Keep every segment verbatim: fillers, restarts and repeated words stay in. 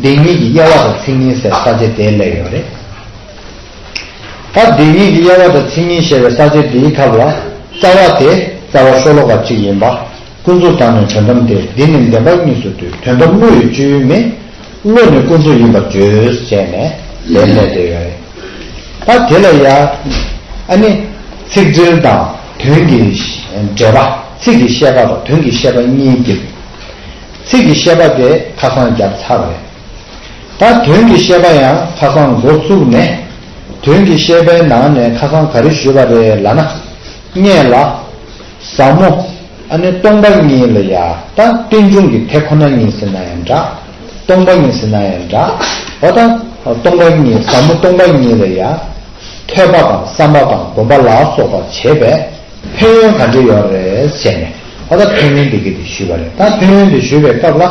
བདེན་གཉིས་ཀྱི་དབྱེ་བ་དང་མཚན་ཉིད་ཟེར་ས་བཅད་དེ་སླེབས་ཡོད་རེད། ད་བདེན་གཉིས་ཀྱི་དབྱེ་བ་དང་མཚན་ཉིད་ཞེས་པའི་ས་བཅད་འདིའི་ཐབས་ལ། རྩ་བ་དེ་རྩ་བ་ཤོ་ལོ་ཀ་གཅིག་ཡིན་པ། ཀུན་རྫོབ་དང་ནི་དོན་དམ་སྟེ། འདི་ནི་བདེན་པ་གཉིས་སུ་འདུས། དོན་དམ་བློ་ཡི་སྤྱོད་ཡུལ་མིན། བློ་ནི་ཀུན་རྫོབ་ཡིན་པར་བརྗོད་ཅེས་ནས་ལན་སླེབས་བསྡད་ཡོད་རེད། ད་དེ་ལ་ཡ། ཨ་ནི། ཚིག་འཛིན་དང་དོན་གྱི་འབྲེལ་བ། ཚིག་གི་བཤད་པ་དང་དོན་གྱི་བཤད་པ་གཉིས་ཀྱི། ཚིག་གི་བཤད་པ་དེ་ཁ་སང་བརྒྱབ་ཚར་རེད། ད་དོན་གྱི་བཤད་པ་ཡང་ཁ་སང་འགོ་བཙུགས་ནས། དོན་གྱི་བཤད་པའི་ནང་ནས་ཁ་སང་ག་རེ་ཞུས་པ་རེད་ལབ་ན། སྔོན་ལ། ཟབ་མོ། ཨ་ནི་སྟོང་པ་ཉིད་ལ་ཡ། ད་རྟེན་འབྱུང་གི་དེ་ཁོ་ན་ཉིད་ཟེར་ན་ཡང་འདྲ། སྟོང་པ་ཉིད་ཟེར་ན་ཡང་འདྲ། འོ་ད། སྟོང་པ་ཉིད། ཟབ་མོ་སྟོང་པ་ཉིད་ལ་ཡ། ཐོས་པ་དང་བསམ་པ་དང་སྒོམ་པ་ལ་སོགས་པ་བྱེད་པའི་ཕན་ཡོན་ག་འདྲ་ཡོད་རེད་ཟེར་ནས། འོ་ད་ཕན་ཡོན་དེ་གི་དེ་ཞུས་པ་རེད། ད་ཕན་ཡོན་དེ་ཞུས་པའི་སྐབས་ལ།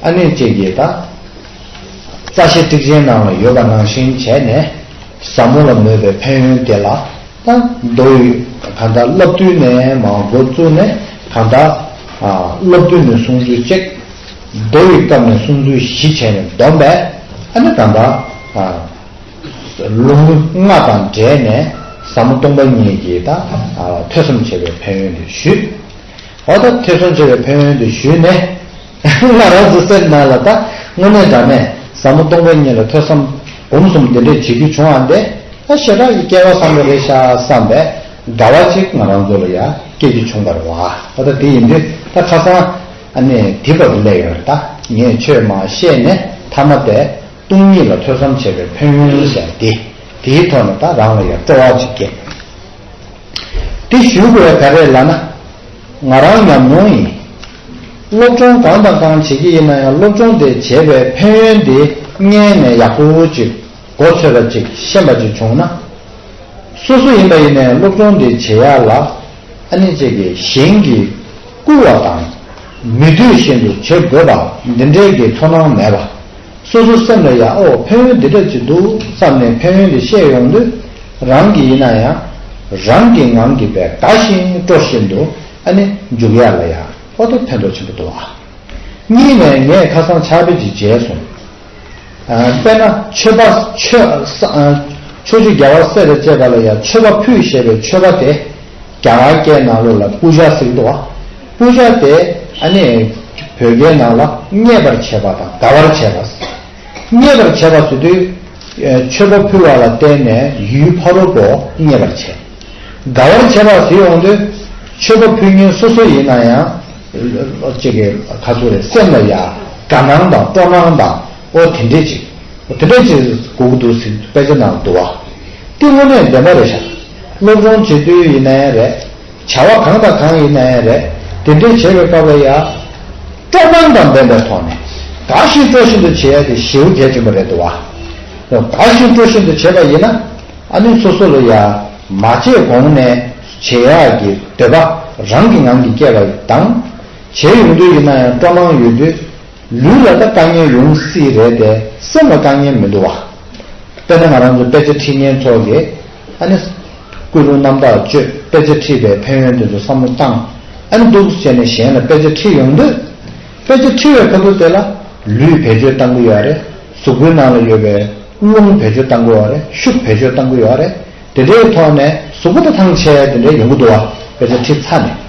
ཨ་ནི་ཅིག་གིས་ད། རྩ་ཤེ་ཊཱིཀ་ཆེན་ནང་ལ་ཡོད་པ་ནང་བཞིན་བྱས་ནས། ཟབ་མོ་ལ་མོས་པའི་ཕན་ཡོན་དེ་ལ། ད་མདོ་ཡི་གང་ལྟར་བསླབ་བཏུས་ནས་མར་འགོ་བཙུགས་ནས། གང་ལྟར། ཨ། བསླབ་བཏུས་ནས་གསུང་ཚུལ་གཅིག་མདོ་ཡི་སྐབས་ནས་གསུང་ཚུལ་བཞི་བྱས་ནས་བསྡོམས་པས། ཨ་ནི་གང་ལྟར། ཨ། ལུང་ལྔ་དང་འབྲེལ་ནས་ཟབ་མོ་སྟོང་པ་ཉིད་ཀྱི་ད། ཨ། ཐོས་བསམ་བྱས་པའི་ཕན་ཡོན་དེ་ཞུས། འོ་ད་ཐོས་བསམ་བྱས་པའི་ཕན་ཡོན་དེ་ཞུས་ནས། ང་རང་ཚོ་སེམས་ནང་ལ་ད་དངོས་གནས་དྲང་གནས་ཟབ་མོ་སྟོང་པ་ཉིད་ལ་ཐོས་བསམ་སྒོམ་གསུམ་དེ་འདྲས་བྱེད་རྒྱུ་བྱུང་བ་འདི། ད་ཞེ་དྲག་གི་སྐལ་བ་བཟང་པོ་རེད་ཤག་བསམ་པའི་དགའ་བ་ཅིག་ང་རང་ཚོ་ལ་ཡང་སྐྱེ་རྒྱུ་བྱུང་བ་རེད་བ། འོ་ད་དེ་ཡིན་དུས་ད་ཁ་སང་ཨ་ནི་དེ་བར་དུ་སླེབས་ཡོད་རེད། ད་ངས་ཆོས་མར་བཤད་ནས་མཐའ་མ་དེ་སྟོང་ཉིད་ལ་ཐོས་བསམ་བྱས་པའི་ཕན་ཡོན་ཟེར་དེ། དེའི་ཐོག་ནས་ད་རང་ལ་ཡང་སྤྲོ་བ་ཅིག་སྐྱེས། དེ་ཞུ་དགོས་ག་རེ་ལབ་ན། ང་རང་ཉམས་མྱོང་ཡིན། སློབ་སྦྱོང་གང་དང་གང་བྱེད་ཀྱི་ཡིན་ན་ཡང་། སློབ་སྦྱོང་དེ་བྱས་པའི་ཕན་ཡོན་དེ་སྔོན་ནས་ཡག་པོ་ཅིག་མགོ་ཚོད་པ་ཅིག་ཤེས་པ་ཅིག་བྱུང་ན། སོ་སོ་ཡིན་པ་ཡིན་ན་ཡང་སློབ་སྦྱོང་དེ་བྱེད་ཡག་ལ། ཨ་ནི་ཅིག་གིས་གཞན་གྱིས་བསྐུལ་བ་དང་། མི་འདོད་བཞིན་དུ་བྱེད་དགོས་པ་འདི་འདྲའི་གི་ཚོར་སྣང་མེད་པ། སོ་སོའི་སེམས་ལ་ཡང་ཨོ་ཕན་ཡོན་འདི་འདྲ་ཅིག་འདུག་བསམ་ནས་ཕན་ཡོན་དེ་ཤེས་ཡོང་དུས། རང་གི་ཡིན་ན་ཡང་། རང་གི་ངང་གིས་པས་དགའ་བཞིན་སྤྲོ་བཞིན་དུ་ཨ་ནི་འཇུག་ཡག་ལ་ཡང་ཨོ་ད་ཕན་ཐོགས་ཆེན་པོ་འདུག་ཨ། གཉིས་ནས་ངས་ཁ་སང་ཕྱག་དཔེ་ཅིག་མཇལ་སོང་། ཨ། དཔེར་ན་མཆོད་པ་མཆོད། ས། ཨ། ཕྱོགས་བཅུའི་རྒྱལ་བ་སྲས་དང་བཅས་པ་ལ་ཡང་མཆོད་པ་ཕུལ་ཞེས་པའི་མཆོད་པ་དེ། རྒྱ་གར་སྐད་ནང་ལོགས་ལ་པུ་ཇ་ཟེར་གྱི་འདུག་བ། པུ་ཇ་དེ་ཨ་ནི་བོད་སྐད་ནང་ལ་མཉེས་པར་བྱེད་པ་དང་དགའ་བར་བྱེད་པ། མཉེས་པར་བྱེད་པ་ཟེར་དུས། ཨ། མཆོད་པ་ཕུལ་བ་ལ་བརྟེན་ནས་ཡུལ་ཕ་རོལ་པོ་མཉེས་པར་བྱེད། དགའ་བར་བྱེད་པ་ཟེར་ཡོང་དུས། མཆོད་པ་ཕུལ་མཁན་སོ་སོ་ཡིན་ན་ཡང་། ཅིག་གི་ག་ཚོད་རེད། སེམས་ལ་ཡ་དགའ་སྣང་དང་སྤྲོ་སྣང་དང་། ཨོ་དེ་འདྲས་ཅིག་དེ་འདྲས་ཅིག་དགོས་ཀྱི་འདུག་ཟེར་དཔེ་ཆ་ནང་འདུག་བ། དེ་དངོས་གནས་བདེན་པ་རེད་ཤག་སློབ་སྦྱོང་བྱེད་དུས་ཡིན་ན་ཡང་རེད། བྱ་བ་གང་དང་གང་ཡིན་ན་ཡང་རེད། དེ་འདྲས་བྱེད་པའི་སྐབས་ལ་ཡ། སྤྲོ་སྣང་དང་ལྡན་པའི་ཐོག་ནས་དགའ་བཞིན་སྤྲོ་བཞིན་དུ་བྱེད་ཡ་དེ་ཞེ་པོ་གལ་ཆེན་པོ་རེད་འདུག་བ། དགའ་བཞིན་སྤྲོ་བཞིན་དུ་བྱེད་པ་ཡིན་ན། ཨ་ནི་སོ་སོ་ལ་ཡ་མ་བྱས་གོང་ནས་བྱེད་ཡག་གི་འདོད་པ་རང་གི་ངང་གིས་སྐྱེ་བ་དང་། བྱེད་ཡོང་དུས་ཡིན་ན་ཡང་སྤྲོ་སྣང་ཡོད་དུས། ལུས་ལ་ད་དཀའ་ངལ་ཡོང་སྲིད་རེད་དེ། སེམས་ལ་དཀའ་ངལ་མི་འདུག་བ། དཔེར་ན་ང་རང་ཚོ་དཔེ་ཆ་ཁྲིད་མཁན་ཚོ་གིས་ཨ་ནི་ཀུན་སློང་རྣམ་དག་བཅོས། དཔེ་ཆ་ཁྲིད་པའི་ཕན་ཡོན་དེ་ཚོ་བསམ་བློ་བཏང་། ཨ་ནི་འདུག་བྱས་ནས་གཞན་ལ་དཔེ་ཆ་ཁྲིད་ཡོང་དུས། དཔེ་ཆ་ཁྲིད་པའི་ཁ་ཐུག་དེ་ལ་ལུས་བེད་སྤྱོད་བཏང་གི་ཡོད་རེད། གཟུགས་པོའི་ནང་ལ་ཡོད་པའི་རླུང་བེད་སྤྱོད་བཏང་གི་ཡོད་རེད། ཤུགས་བེད་སྤྱོད་བཏང་གི་ཡོད་རེད། དེ་འདྲའི་ཐོག་ནས་གཟུགས་པོ་དེ་ཐང་ཆད་དེ་འདྲ་ཡོང་གི་འདུག་བ། དཔེ་ཆ་ཁྲིད་ཚར་ནས།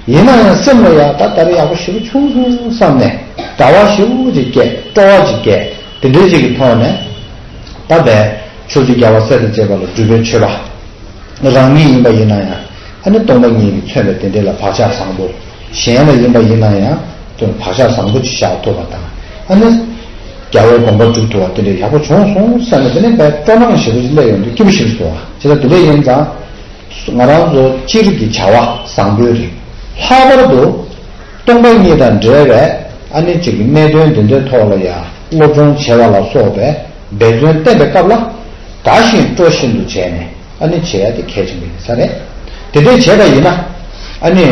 ཡིན་ན་ཡང་སེམས་ལ་ཡ་ད་ལྟ་རེ་ཡག་པོ་ཞེ་པོ་བྱུང་སོང་བསམ་ནས་དགའ་བ་ཞེ་པོ་ཅིག་སྐྱེས། སྤྲོ་བ་ཅིག་སྐྱེས། དེ་འདྲའི་ཅིག་གི་ཐོག་ནས་ད་བས་ཕྱོགས་བཅུའི་རྒྱལ་བ་སྲས་དང་བཅས་པ་ལ་སྒྲུབ་པའི་མཆོད་པ། རང་ཉིད་ཡིན་པ་ཡིན་ན་ཡང་། ཨ་ནི་སྟོང་པ་ཉིད་ཀྱིས་མཚོན་པའི་དེ་འདྲ་ལ་བག་ཆགས་བཟང་པོ། གཞན་ལ་ཡིན་པ་ཡིན་ན་ཡང་དོན་བག་ཆགས་བཟང་པོ་ཅིག་བཞག་ཐུབ་པ་དང་། ཨ་ནི་རྒྱལ་བའི་དགོངས་པ་སྒྲུབ་ཐུབ་པ་དེ་འདྲ་ཡག་པོ་བྱུང་སོང་བསམ་ནས། དེ་ནས་བས་སྤྲོ་སྣང་ཞེ་པོ་ཅིག་སླེབས་ཡོང་དུས་སྐྱིད་པོ་ཞེ་པོ་འདུག་བ། བྱས་ཙང་དེ་འདྲ་ཡིན་ཙང་། ང་རང་ཚོ་སྤྱིར་གྱི་བྱ་བ་བཟང་པོའི་རིགས། ལྷག་པར་དུ་སྟོང་པ་ཉིད་དང་འབྲེལ་བའི་ཨ་ནི་ཅིག་གི་གནད་དོན་འདི་འདྲའི་ཐོག་ལ་ཡང་སློབ་སྦྱོང་བྱེད་པ་ལ་སོགས་པའི་འབད་བརྩོན་བསྟེན་པའི་སྐབས་ལ། དགའ་ཞིང་སྤྲོ་བཞིན་དུ་བྱས་ནས་ཨ་ནི་བྱེད་ཡ་དེ་གལ་ཆེན་པོ་ཡིན་ས་རེད། དེ་འདྲའི་བྱས་པ་ཡིན་ན། ཨ་ནི་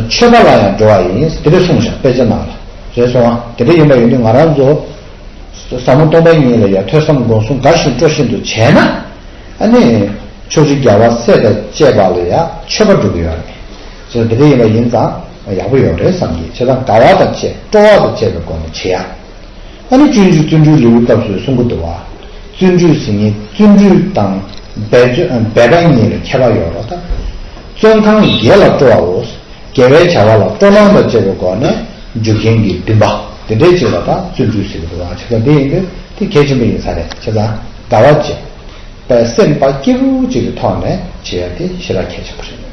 མཆོད་པ་ལ་ཡང་འགྲོ་བ་ཡིན། དེ་འདྲ་གསུངས་ཤག་དཔེ་ཆ་ནང་ལ། རེད་སོང་ཨ། དེ་འདྲ་ཡིན་པ་ཡིན་དུས་ང་རང་ཚོ་ཟབ་མོ་སྟོང་པ་ཉིད་ལ་ཡང་ཐོས་བསམ་སྒོམ་གསུམ་དགའ་ཞིང་སྤྲོ་བཞིན་དུ་བྱས་ན། ཨ་ནི་ཕྱོགས་བཅུའི་རྒྱལ་བ་སྲས་དང་བཅས་པ་ལ་ཡང་མཆོད་པ་སྒྲུབ་ཀྱི་ཡོད་རེད། བྱས་ཙང་དེ་འདྲ་ཡིན་པ་ཡིན་ཙང་ཡག་པོ་ཡོད་རེད་བསམ་གྱི། བྱས་ཙང་དགའ་བ་དང་བཅས། སྤྲོ་བ་དང་བཅས་པའི་སྒོ་ནས་བྱེད་ཡ། ཨ་ནི་སྤྱོད་འཇུག་བརྩོན་འགྲུས་ལེའུའི་སྐབས་སུ་གསུང་གི་འདུག་བ། བརྩོན་འགྲུས་ཟེར་མཁན་བརྩོན་འགྲུས་དང་འབད་བརྩོན་འབད་པ་གཉིས་ལ་ཁྱད་པར་ཡོད་རེད་ད། བརྩོན་གང་དགེ་ལ་སྤྲོ་བའོ། དགེ་བའི་བྱ་བ་ལ་སྤྲོ་སྣང་དང་བཅས་པའི་སྒོ་ནས་འཇུག་མཁན་གྱི་འདུན་པ་དེ་འདྲའི་ཅིག་ལ་ད་བརྩོན་འགྲུས་ཟེར་གྱི་འདུག་བ། བྱས་ཙང་དེ་ཡིན་དུས་དེ་གལ་ཆེན་པོ་ཡིན་ས་རེད། བྱས་ཙང་དགའ་བ་བྱེད་པའི་སེམས་དཔའ་སྐྱིད་པོ་ཅིག་གི་ཐོག་ནས་བྱེད་ཡ་དེ་ཞེ་དྲག་གལ་ཆེན་པོ་རེད།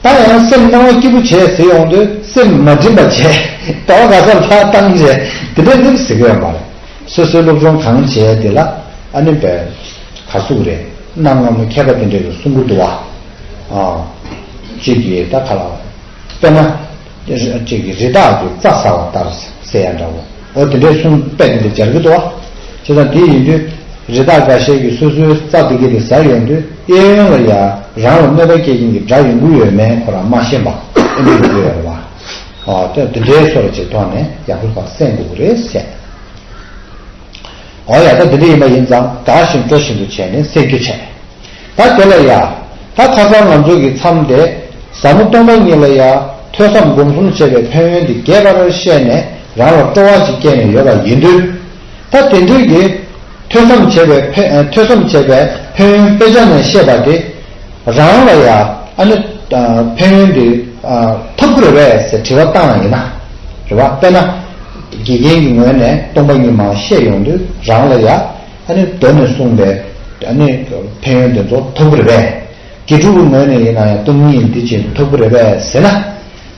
ད་ཡང་སེམས་སྣང་བ་སྐྱིད་པོ་བྱས་ཟེར་ཡོང་དུས་སེམས་མ་བྱིན་པ་བྱས། ད་ག་ས་ལྷག་བཏང་བྱས་དེ་འདྲ་འདིར་ཟེར་གི་ཡོད་མ་རེད། སོ་སོའི་སློབ་སྦྱོང་གང་བྱས་དེ་ལ་ཨ་ནི་པའི་ག་ཟུག་རེད། གནའ་སྔ་མོ་མཁས་པ་དེ་འདྲས་ཀྱིས་གསུང་གི་འདུག་བ། ཨ། གཅིག་གིས་ད་ག་ལ་དཔེར་ན། གཅིག་གིས་རི་དྭགས་ཀྱི་རྩྭ་ཟ་བ་ལྟར་ཟེར་ཡ་འདྲ་བོ། འོ་དེ་འདྲའི་གསུང་དཔེ་དེ་འདྲ་སྦྱར་གི་འདུག་བ། བྱས་ཙང་དེ་ཡིན་དུས་རི་དྭགས་འགའ་ཤས་ཀྱིས་སོ་སོའི་རྩྭ་དེ་གས་དེ་ཟ་ཡོང་དུས་གཡས་གཡོན་ལ་ཡ་རང་ལ་གནོད་པ་སྐྱེལ་མཁན་གྱི་དགྲ་ཡོང་གི་ཡོད་མེད་ཁོ་རང་མ་ཤེས་པ་ཨེ་འདྲ་ཡོང་གི་ཡོད་རེད་བ། ཨ་དེ་དེ་འདྲའི་སོ་ར་ཅིག་ཐོག་ནས་ཡག་པོ་ཞིག་གསན་དགོས་ཀྱི་རེད་ཟེར། འོ་ཡ་ད་དེ་འདྲ་ཡིན་པ་ཡིན་ཙང་དགའ་བཞིན་སྤྲོ་བཞིན་དུ་བྱས་ནས་གསན་རྒྱུ་བྱས། ད་དེ་ལ་ཡ། ད་ཁ་སང་ང་ཚོ་གི་མཚམས་དེ། ཟབ་མོ་སྟོང་པ་ཉིད་ལ་ཡ། ཐོས་བསམ་སྒོམ་གསུམ་བྱས་པའི་ཕན་ཡོན་དེ་རྒྱས་པར་བཤད་ནས་རང་ལ་སྤྲོ་བ་ཞིག་སྐྱེས་ནས་ཡོད་པ་ཡིན་དུས། ད་དེ་འདྲའི་གི། ཐོས་བསམ་བྱས་པའི་ཕན་ཐོས་བསམ་བྱས་པའི་ཕན་ཡོན་དཔེ་ཆ་ནས་བཤད་པ་དེ། རང་ལ་ཡ། ཨ་ནི། ཕན་ཡོན་དེ། ཐོབ་ཀྱི་རེད་པས་ཟེར་དྲི་བ་བཏང་ཡ་ཡིན་ན། རེད་བ། དཔེར་ན། དགེ་རྒན་གྱི་ངོས་ནས་སྟོང་པ་ཉིད་མར་བཤད་ཡོང་དུས་རང་ལ་ཡ། ཨ་ནི་མདོ་ནས་གསུངས་པའི་ཨ་ནི་ཕན་ཡོན་དེ་ཚོ་ཐོབ་ཀྱི་རེད་པས། དགེ་ཕྲུག་གི་ངོས་ནས་ཡིན་ན་ཡང་སྟོང་ཉིད་འདི་ཅིག་ཐོབ་ཀྱི་རེད་པས་ཟེར་ན།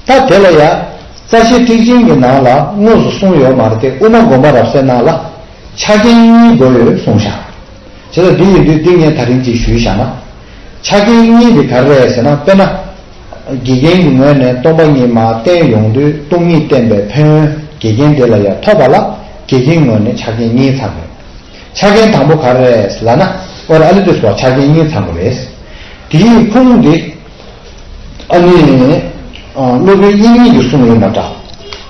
ད་དེ་ལ་ཡ། རྩ་ཤེ་ཊཱིཀ་ཆེན་གྱི་ནང་ལ་དངོས་སུ་གསུངས་ཡོད་མ་རེད་དེ་དབུ་མ་དགོངས་པ་རབ་གསལ་ནང་ལ་ཆ་རྐྱེན་གཉིས་དགོས་ཡོད་གསུངས་བཞག་བྱས་ཙང་འདི་ཡིན་དུས་འདི་ངས་ད་རིང་ཅིག་ཞུས་བཞག་ན། ཆ་རྐྱེན་གཉིས་དེ་ག་རེ་རེད་ཟེར་ན། དཔེར་ན། དགེ་རྒན་གྱི་ངོས་ནས་སྟོང་པ་ཉིད་མར་བསྟན་ཡོང་དུས་སྟོང་ཉིད་བསྟན་པའི་ཕན་ཡོན་དགེ་རྒན་དེ་ལ་ཡང་ཐོབ་པ་ལ་དགེ་རྒན་ངོས་ནས་ཆ་རྐྱེན་གཉིས་ཚང་དགོས། ཆ་རྐྱེན་དང་པོ་ག་རེ་རེད་ལབ་ན། ཨོ་ར་ཨ་ལི་དེ་སོགས་ཆ་རྐྱེན་གཉིས་ཚང་དགོས་རེད། དེའི་ཁུངས་དེ། ཨ་ནི། སློབ་དཔོན་དབྱིག་གཉེན་གྱིས་གསུངས་ཡོད་པ་འདྲ།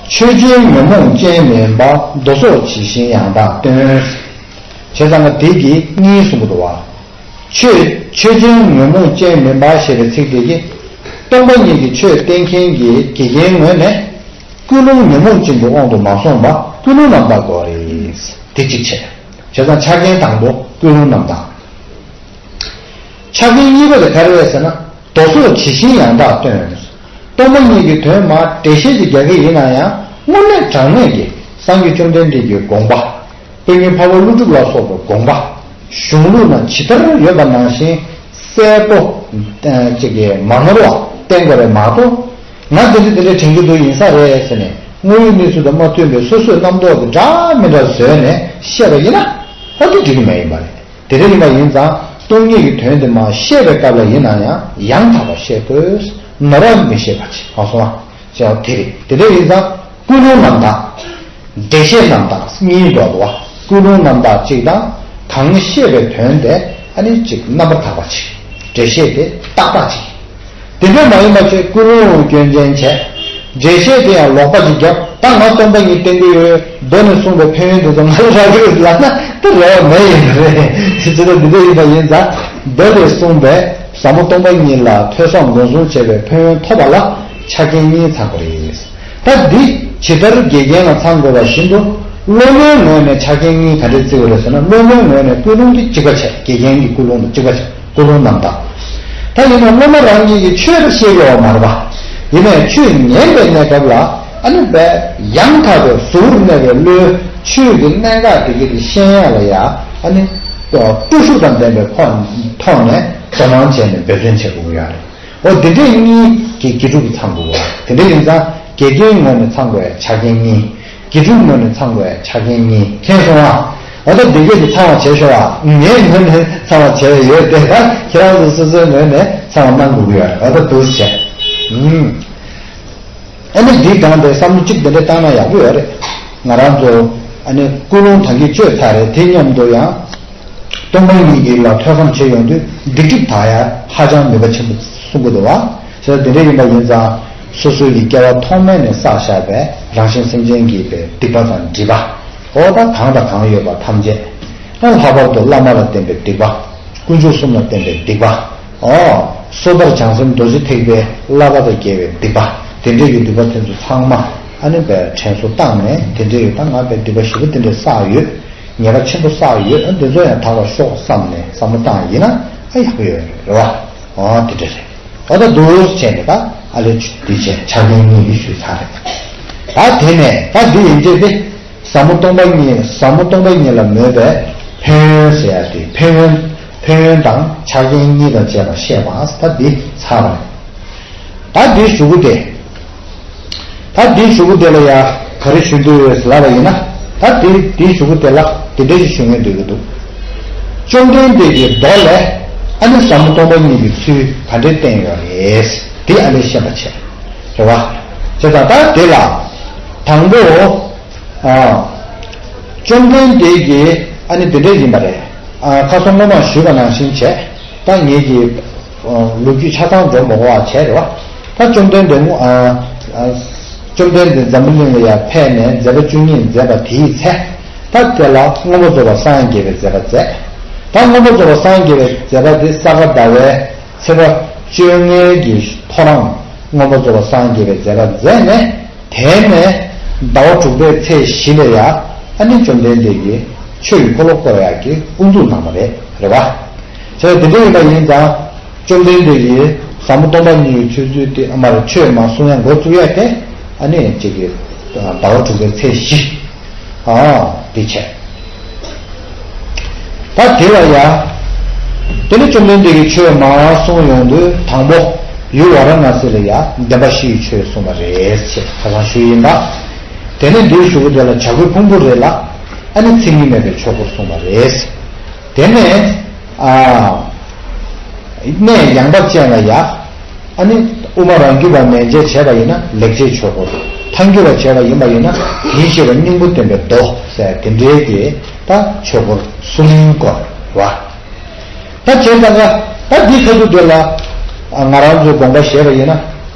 ཆོས་ཅན་ཉོན་མོངས་ཅན་མིན་པ། མདོ་སོགས་ཇི་བཞིན་ཡང་དག་སྟོན། བྱས་ཙང་ང་དེ་གི་གཉིས་གསུང་གི་འདུག་བ། ཆོས་ཆོས་ཅན་ཉོན་མོངས་ཅན་མིན་པ་ཞེས་པའི་ཚིག་དེ་གིས། སྟོང་པ་ཉིད་ཀྱི་ཆོས་བསྟན་མཁན་གྱི་དགེ་རྒན་ངོས་ནས། ཀུན་སློང་ཉོན་མོངས་ཅན་གྱི་དབང་དུ་མ་སོང་བ་ཀུན་སློང་རྣམ་དག་དགོས་རེད། དེ་གཅིག་བྱས། བྱས་ཙང་ཆ་རྐྱེན་དང་པོ་ཀུན་སློང་རྣམ་དག་ཆ་རྐྱེན་གཉིས་པ་དེ་ག་རེ་རེད་ཟེར་ན། མདོ་སོགས་ཇི་བཞིན་ཡང་དག་སྟོན། སྟོང་པ་ཉིད་ཀྱི་དོན་མར་འགྲེལ་བཤད་ཅིག་རྒྱག་གི་ཡིན་ན་ཡང་དངོས་གནས་དྲང་གནས་ཀྱི་སངས་རྒྱས་བཅོམ་ལྡན་འདས་ཀྱི་དགོངས་པ། དཔེ་རྙིང་འཕགས་པ་ཀླུ་སྒྲུབ་ལ་སོགས་པའི་དགོངས་པ། གཞུང་ལུགས་ན་ཇི་ལྟར་ཡོད་པ་ནང་བཞིན་གསལ་པོ། ཅིག་གིས་མ་ནོར་བ་བསྟན་དགོས་རེད་མ་གཏོགས། ང་འདི་འདྲ་འདི་འདྲ་དྲན་གྱི་འདུག་ཡིན་ས་རེད་ཟེར་ནས་དངོས་ཡོད་གནས་ཚུལ་དང་མ་མཐུན་པའི་སོ་སོའི་རྣམ་རྟོག་གི་འདྲ་མི་འདྲ་བཟོས་ནས་བཤད་པ་ཡིན་ན་ཨ་འདི་འགྲིག་གི་མེད་ཡིན་པ་རེད། དེ་འདྲ་ཡིན་པ་ཡིན་ཙང་སྟོང་ཉིད་ཀྱི་དོན་དེ་མར་བཤད་པའི་སྐབས་ལ་ཡིན་ན་ཡང་ཡང་དག་པར་བཤད་དགོས། ནོར་བ་མི་བཤད་པ་ཅིག་མ་སོང་བ། ཅེས་པ་དེ་རེད། དེ་འདྲ་ཡིན་ཙང་ཀུན་སློང་རྣམ་དག་འགྲེལ་བཤད་རྣམ་དག་གཉིས་འགྲོ་འདུག་བ། ཀུན་སློང་རྣམ་དག་གཅིག་དང་། གང་བཤད་པའི་དོན་དེ་ཨ་ནི་གཅིག་རྣམ་པར་དག་པ་གཅིག་འགྲེལ་བཤད་དེ་ཏག་ཏག་གཅིག་དེ་འདྲ་མ་ཡིན་པ་བྱས་ཀུན་སློང་སྐྱོན་ཅན་བྱས། འགྲེལ་བཤད་དེ་ཡང་ལོག་པ་ཅིག་བརྒྱབ། ད་ང་སྟོང་པ་ཉིད་བསྟན་གྱི་ཡོད། མདོ་ནས་གསུངས་པའི་ཕན་ཡོན་དེ་ཚོ་ང་ལ་རག་གི་རེད་ལབ་ན་དེ་རེ་བ་མེད་ཡིན་པ་རེད། ཇི་ལྟར་འདི་འདྲ་ཡིན་པ་ཡིན་ཙང་མདོ་ནས་གསུངས་པའི་ཟབ་མོ་སྟོང་པ་ཉིད་ལ་ཐོས་བསམ་སྒོམ་གསུམ་བྱས་པའི་ཕན་ཡོན་ཐོབ་པ་ལ་ཆ་རྐྱེན་གཉིས་ཚང་དགོས་རེད། ད་འདི་ཇི་ལྟར་དགེ་རྒན་ལ་ཚང་དགོས་པ་བཞིན་དུ་སློབ་མའི་ངོས་ནས་ཆ་རྐྱེན་གཉིས་ག་འདྲས་བརྩི་དགོས་རེད་ཟེར་ན། སློབ་མའི་ངོས་ནས་ཀུན་སློང་འདི་གཅིག་པ་བྱས། དགེ་རྒན་གྱི་ཀུན་སློང་དང་གཅིག་པ་བྱས། ཀུན་སློང་རྣམ་དག་ད་ཡིན་ན་སློབ་མ་རང་ཉིད་ཀྱིས་ཆོས་ཤེས་ཀྱི་ཡོད་མ་རེད་པ། ཡིན་ནའི་ཆོས་ཉན་པའི་གནས་སྐབས་ལ་ཨ་ནི་བས་ཡང་དག་པའི་གཟུ་བོར་གནས་པའི་བློས་ཆོས་ཀྱི་གནད་འགག་དེ་གའི་དེ་ཤེས་ཡ་ལ་ཡ་ཨ་ནི་སྤྲོ་ཤུགས་དང་ལྡན་པའི་ཁོག་ཐོག་ནས་དོ་སྣང་བྱས་ནས་འབད་བརྩོན་བྱེད་དགོས་ཀྱི་ཡོད་རེད། འོ་འདི་འདྲས་གཉིས་ཀྱི་དགེ་ཕྲུག་གིས་ཚང་དགོས་པ། དེ་འདྲ་ཡིན་ཙང་དགེ་རྒན་ངོས་ནས་ཚང་དགོས་ཡ་ཆ་རྐྱེན་གཉིས། དགེ་ཕྲུག་ངོས་ནས་ཚང་དགོས་ཡ་ཆ་རྐྱེན་གཉིས། མཁྱེན་སོང་ཨ། འོ་ད་འདི་གས་དེ་ཚང་བ་བྱས་ཤོག་ཨ། ངའི་ངོས་ནས་ཚང་བ་བྱས་ཡོད་དེ། ད་ཁྱེད་རང་ཚོ་སོ་སོའི་ངོས་ནས་ཚང་བ་གནང་དགོས་ཀྱི་ཡོད་རེད། འོ་ད་འདུག་བྱས། ཨུམ། ཨ་ནི་འདི་སྒང་དེ་བསམ་བློ་གཅིག་འདི་འདྲ་བཏང་ན་ཡག་པོ་ཡོད་རེད། ང་རང་ཚོ་ཨ་ནི་ཀུན་སློང་ད་གིན་བཅོས་ཚར་རེད། དེ་མཉམ་དུ་ཡང་སྟོང་པ་ཉིད་ཀྱི་ལ་ཐོས་བསམ་བྱེད་ཡོང་དུས་སྡིག་སྒྲིབ་དག་ཡ་ཧ་ཅང་ནུས་པ་ཆེན་པོ་གསུང་གི་འདུག་བ། བྱས་ཙང་དེ་འདྲ་ཡིན་པ་ཡིན་ཙང་སོ་སོའི་གི་སྐྱེ་བ་ཐོག་མེད་ནས་བསགས་བཞག་པའི་རང་གཞན་སེམས་ཅན་གྱི་པའི་སྡིག་པ་དང་སྒྲིབ་པ། འོ་ད་གང་དང་གང་ཡོད་པ་ཐམས་ཅད། ད་ལྷག་པར་དུ་བླ་མ་ལ་བརྟེན་པའི་སྡིག་པ། དཀོན་མཆོག་གསུམ་ལ་བརྟེན་པའི་སྡིག་པ། ཨོ། སོ་ཐར་བྱང་སེམས་རྡོ་རྗེ་ཐེག་པའི་བསླབ་པ་དང་འགལ་བའི་སྡིག་པ། དེ་འདྲས་ཀྱི་སྡིག་པ་དེ་ཚོ་ཚང་མ་ ཨ་ནི་བས་དྲན་གསོ་བཏང་ནས་དེ་འདྲའི་ཡོད་ད་ང་བས་སྡིག་པ་ཞེ་པོ་དེ་འདྲའི་བསགས་ཡོད། ཉེས་པ་ཆེན་པོ་བསགས་ཡོད། ཨ་འདི་ཚོ་ཡང་དག་པར་ཤོག་བསམ་ནས་བསམ་བློ་བཏང་ཡིན་ན་ཨ་ཡག་པོ་ཡོད་རེད་བ། འོ་དེ་འདྲ་རེད། འོ་ད་འདུག་བྱས་ནས་ད་ཨ་ལས་འདི་བྱས་ཕྱག་ཆེན་གཉིས་ཀྱི་ཞུས་ཚར་རེད། ད་དེ་ནས་ད་འདི་ཡིན་རྗེས་དེ། ཟབ་མོ་སྟོང་པ་ཉིད། ཟབ་མོ་སྟོང་པ་ཉིད་ལ་མོས་པའི་ཕན་ཡོན་ཟེར་ཡ་དེ་ཕན་ཡོན། ཕན་ཡོན་དང་ཕྱག་ཆེན་གཉིས་དང་བཅས་པ་བཤད་པ་ད་འདི་ཚར་བ་རེད། ད་འདི་ཞུ་གི་དེ། ད་འདི་ཞུ་གི་དེ་ལ་ཡ་ག་རེ་ཞུ་འདོད་ཡོད་ལབ་པ་ཡིན་ན། ད་འདི་འདི་ཞུ་གི་དེ་ལ་འདི་འདྲ་ཞིག་ཞུ་ངེས་འདོད་ཀྱི་འདུག་བཅོམ་ལྡན་འདས་ཀྱི་མདོ་ལས་ཨ་ནི་ཟབ་མོ་སྟོང་པ་ཉིད་ཀྱི་ཚུལ་ག་འདྲས་བསྟན་ཡོད་རེད། འདི་ཨ་ནི་ཤེས་པ་བྱས། རེད་བ། བྱས་ཙང་ད་འདི་ལ་དང་པོ། ཨ། བཅོམ་ལྡན་འདས་ཀྱིས་ཨ་ནི་འདི་འདྲས་ཡིན་པ་རེད། ཨ། ཁ་སང་སྔོན་མ་ཞུས་པ་ནང་བཞིན་བྱས། ད་ངེད་ཀྱི་ཨ་ལོ་རྒྱུས་ཆ་ཚང་འགྲོ་མ་དགོས་པ་བྱས་རེད་བ། ད་བཅོམ་ལྡན་འདས་ཨ་ཨ་བཅོམ་ལྡན་འདས་འཛམ་བུ་གླིང་ལ་ཡར་ཕེབས་ནས་མཛད་པ་བཅུ་གཉིས་མཛད་པ་དེའི་ཚེ། ད་དེ་ལ་མངོན་པར་རྫོགས་པར་སངས་རྒྱས་པའི་མཛད་པ་མཛད། ད་མངོན་པར་རྫོགས་པར་སངས་རྒྱས་པའི་མཛད་པ་དེ་ས་ག་ཟླ་བའི་ཚེས་པ་བཅོ་ལྔའི་གི་ཐོ་རངས་མངོན་པར་རྫོགས་པར་སངས་རྒྱས་པའི་མཛད་པ་མཛད་ནས། དེ་ནས་ཟླ་བ་དྲུག་པའི་ཚེས་བཞི་ལ་ཡ་ཨ་ནི་བཅོམ་ལྡན་འདས་ཀྱིས་ཆོས་ཀྱི་འཁོར་ལོ་བསྐོར་ཡག་གི་དབུ་འཛུགས་གནང་བ་རེད། རེད་བ། བྱས་ཙང་དེ་འདྲ་ཡིན་པ་ཡིན་ཙང་བཅོམ་ལྡན་འདས་ཀྱིས་ཟབ་མོ་སྟོང་པ་ཉིད་ཀྱི་ཆོས་ཚུལ་དེ་མར་ཆོས་མར་གསུང་ཡ་འགོ་བཙུགས་ཡ་དེ་ཨ་ནི་གཅིག་གི་ཟླ་བ་དྲུག་པའི་ཚེས་བཞི། ཨ། དེ་བྱས། ད་དེ་ལ་ཡ། དེ་ནས་བཅོམ་ལྡན་འདས་ཀྱིས་ཆོས་མར་གསུངས་ཡོང་དུས་དང་པོ་ཡུལ་ཝཱ་ར་ཎཱ་སི་ལ་ཡ་བདེན་པ་བཞི་ཡི་ཆོས་གསུངས་པ་རེད་ཅེས་ཁ་སང་ཞུས་ཡིན་པ། དེ་ནས་འདིའི་གཞུག་གུ་དེ་ལ་བྱ་རྒོད་ཕུང་པོའི་རི་ལ་ཨ་ནི་མཚན་ཉིད་མེད་པའི་ཆོས་འཁོར་གསུངས་པ་རེད། དེ་ནས་ཨ། གནས་ཡངས་པ་ཅན་ལ་ཡ། ཨ་ནི་དབུ་མ་རང་རྒྱུད་པ་མན་ཆད་བྱས་པ་ཡིན་ན་ལེགས་བྱས་ཆོས་འཁོར། ཐལ་འགྱུར་བ་བྱས་པ་ཡིན་པ་ཡིན་ན་དེའི་ཤེས་པ་སྙིང་པོ་བསྟན་པའི་མདོ་ཟེར་དེ་འདྲའི་གི་ད་ཆོས་འཁོར་གསུམ་བསྐོར་བ། ད་བྱས་ཙང་ཀ་ད་འདི་ཁ་ཐུག་དེ་ལ་ང་རང་ཚོའི་དགོངས་པ་བཞེས་པ་ཡིན་ན།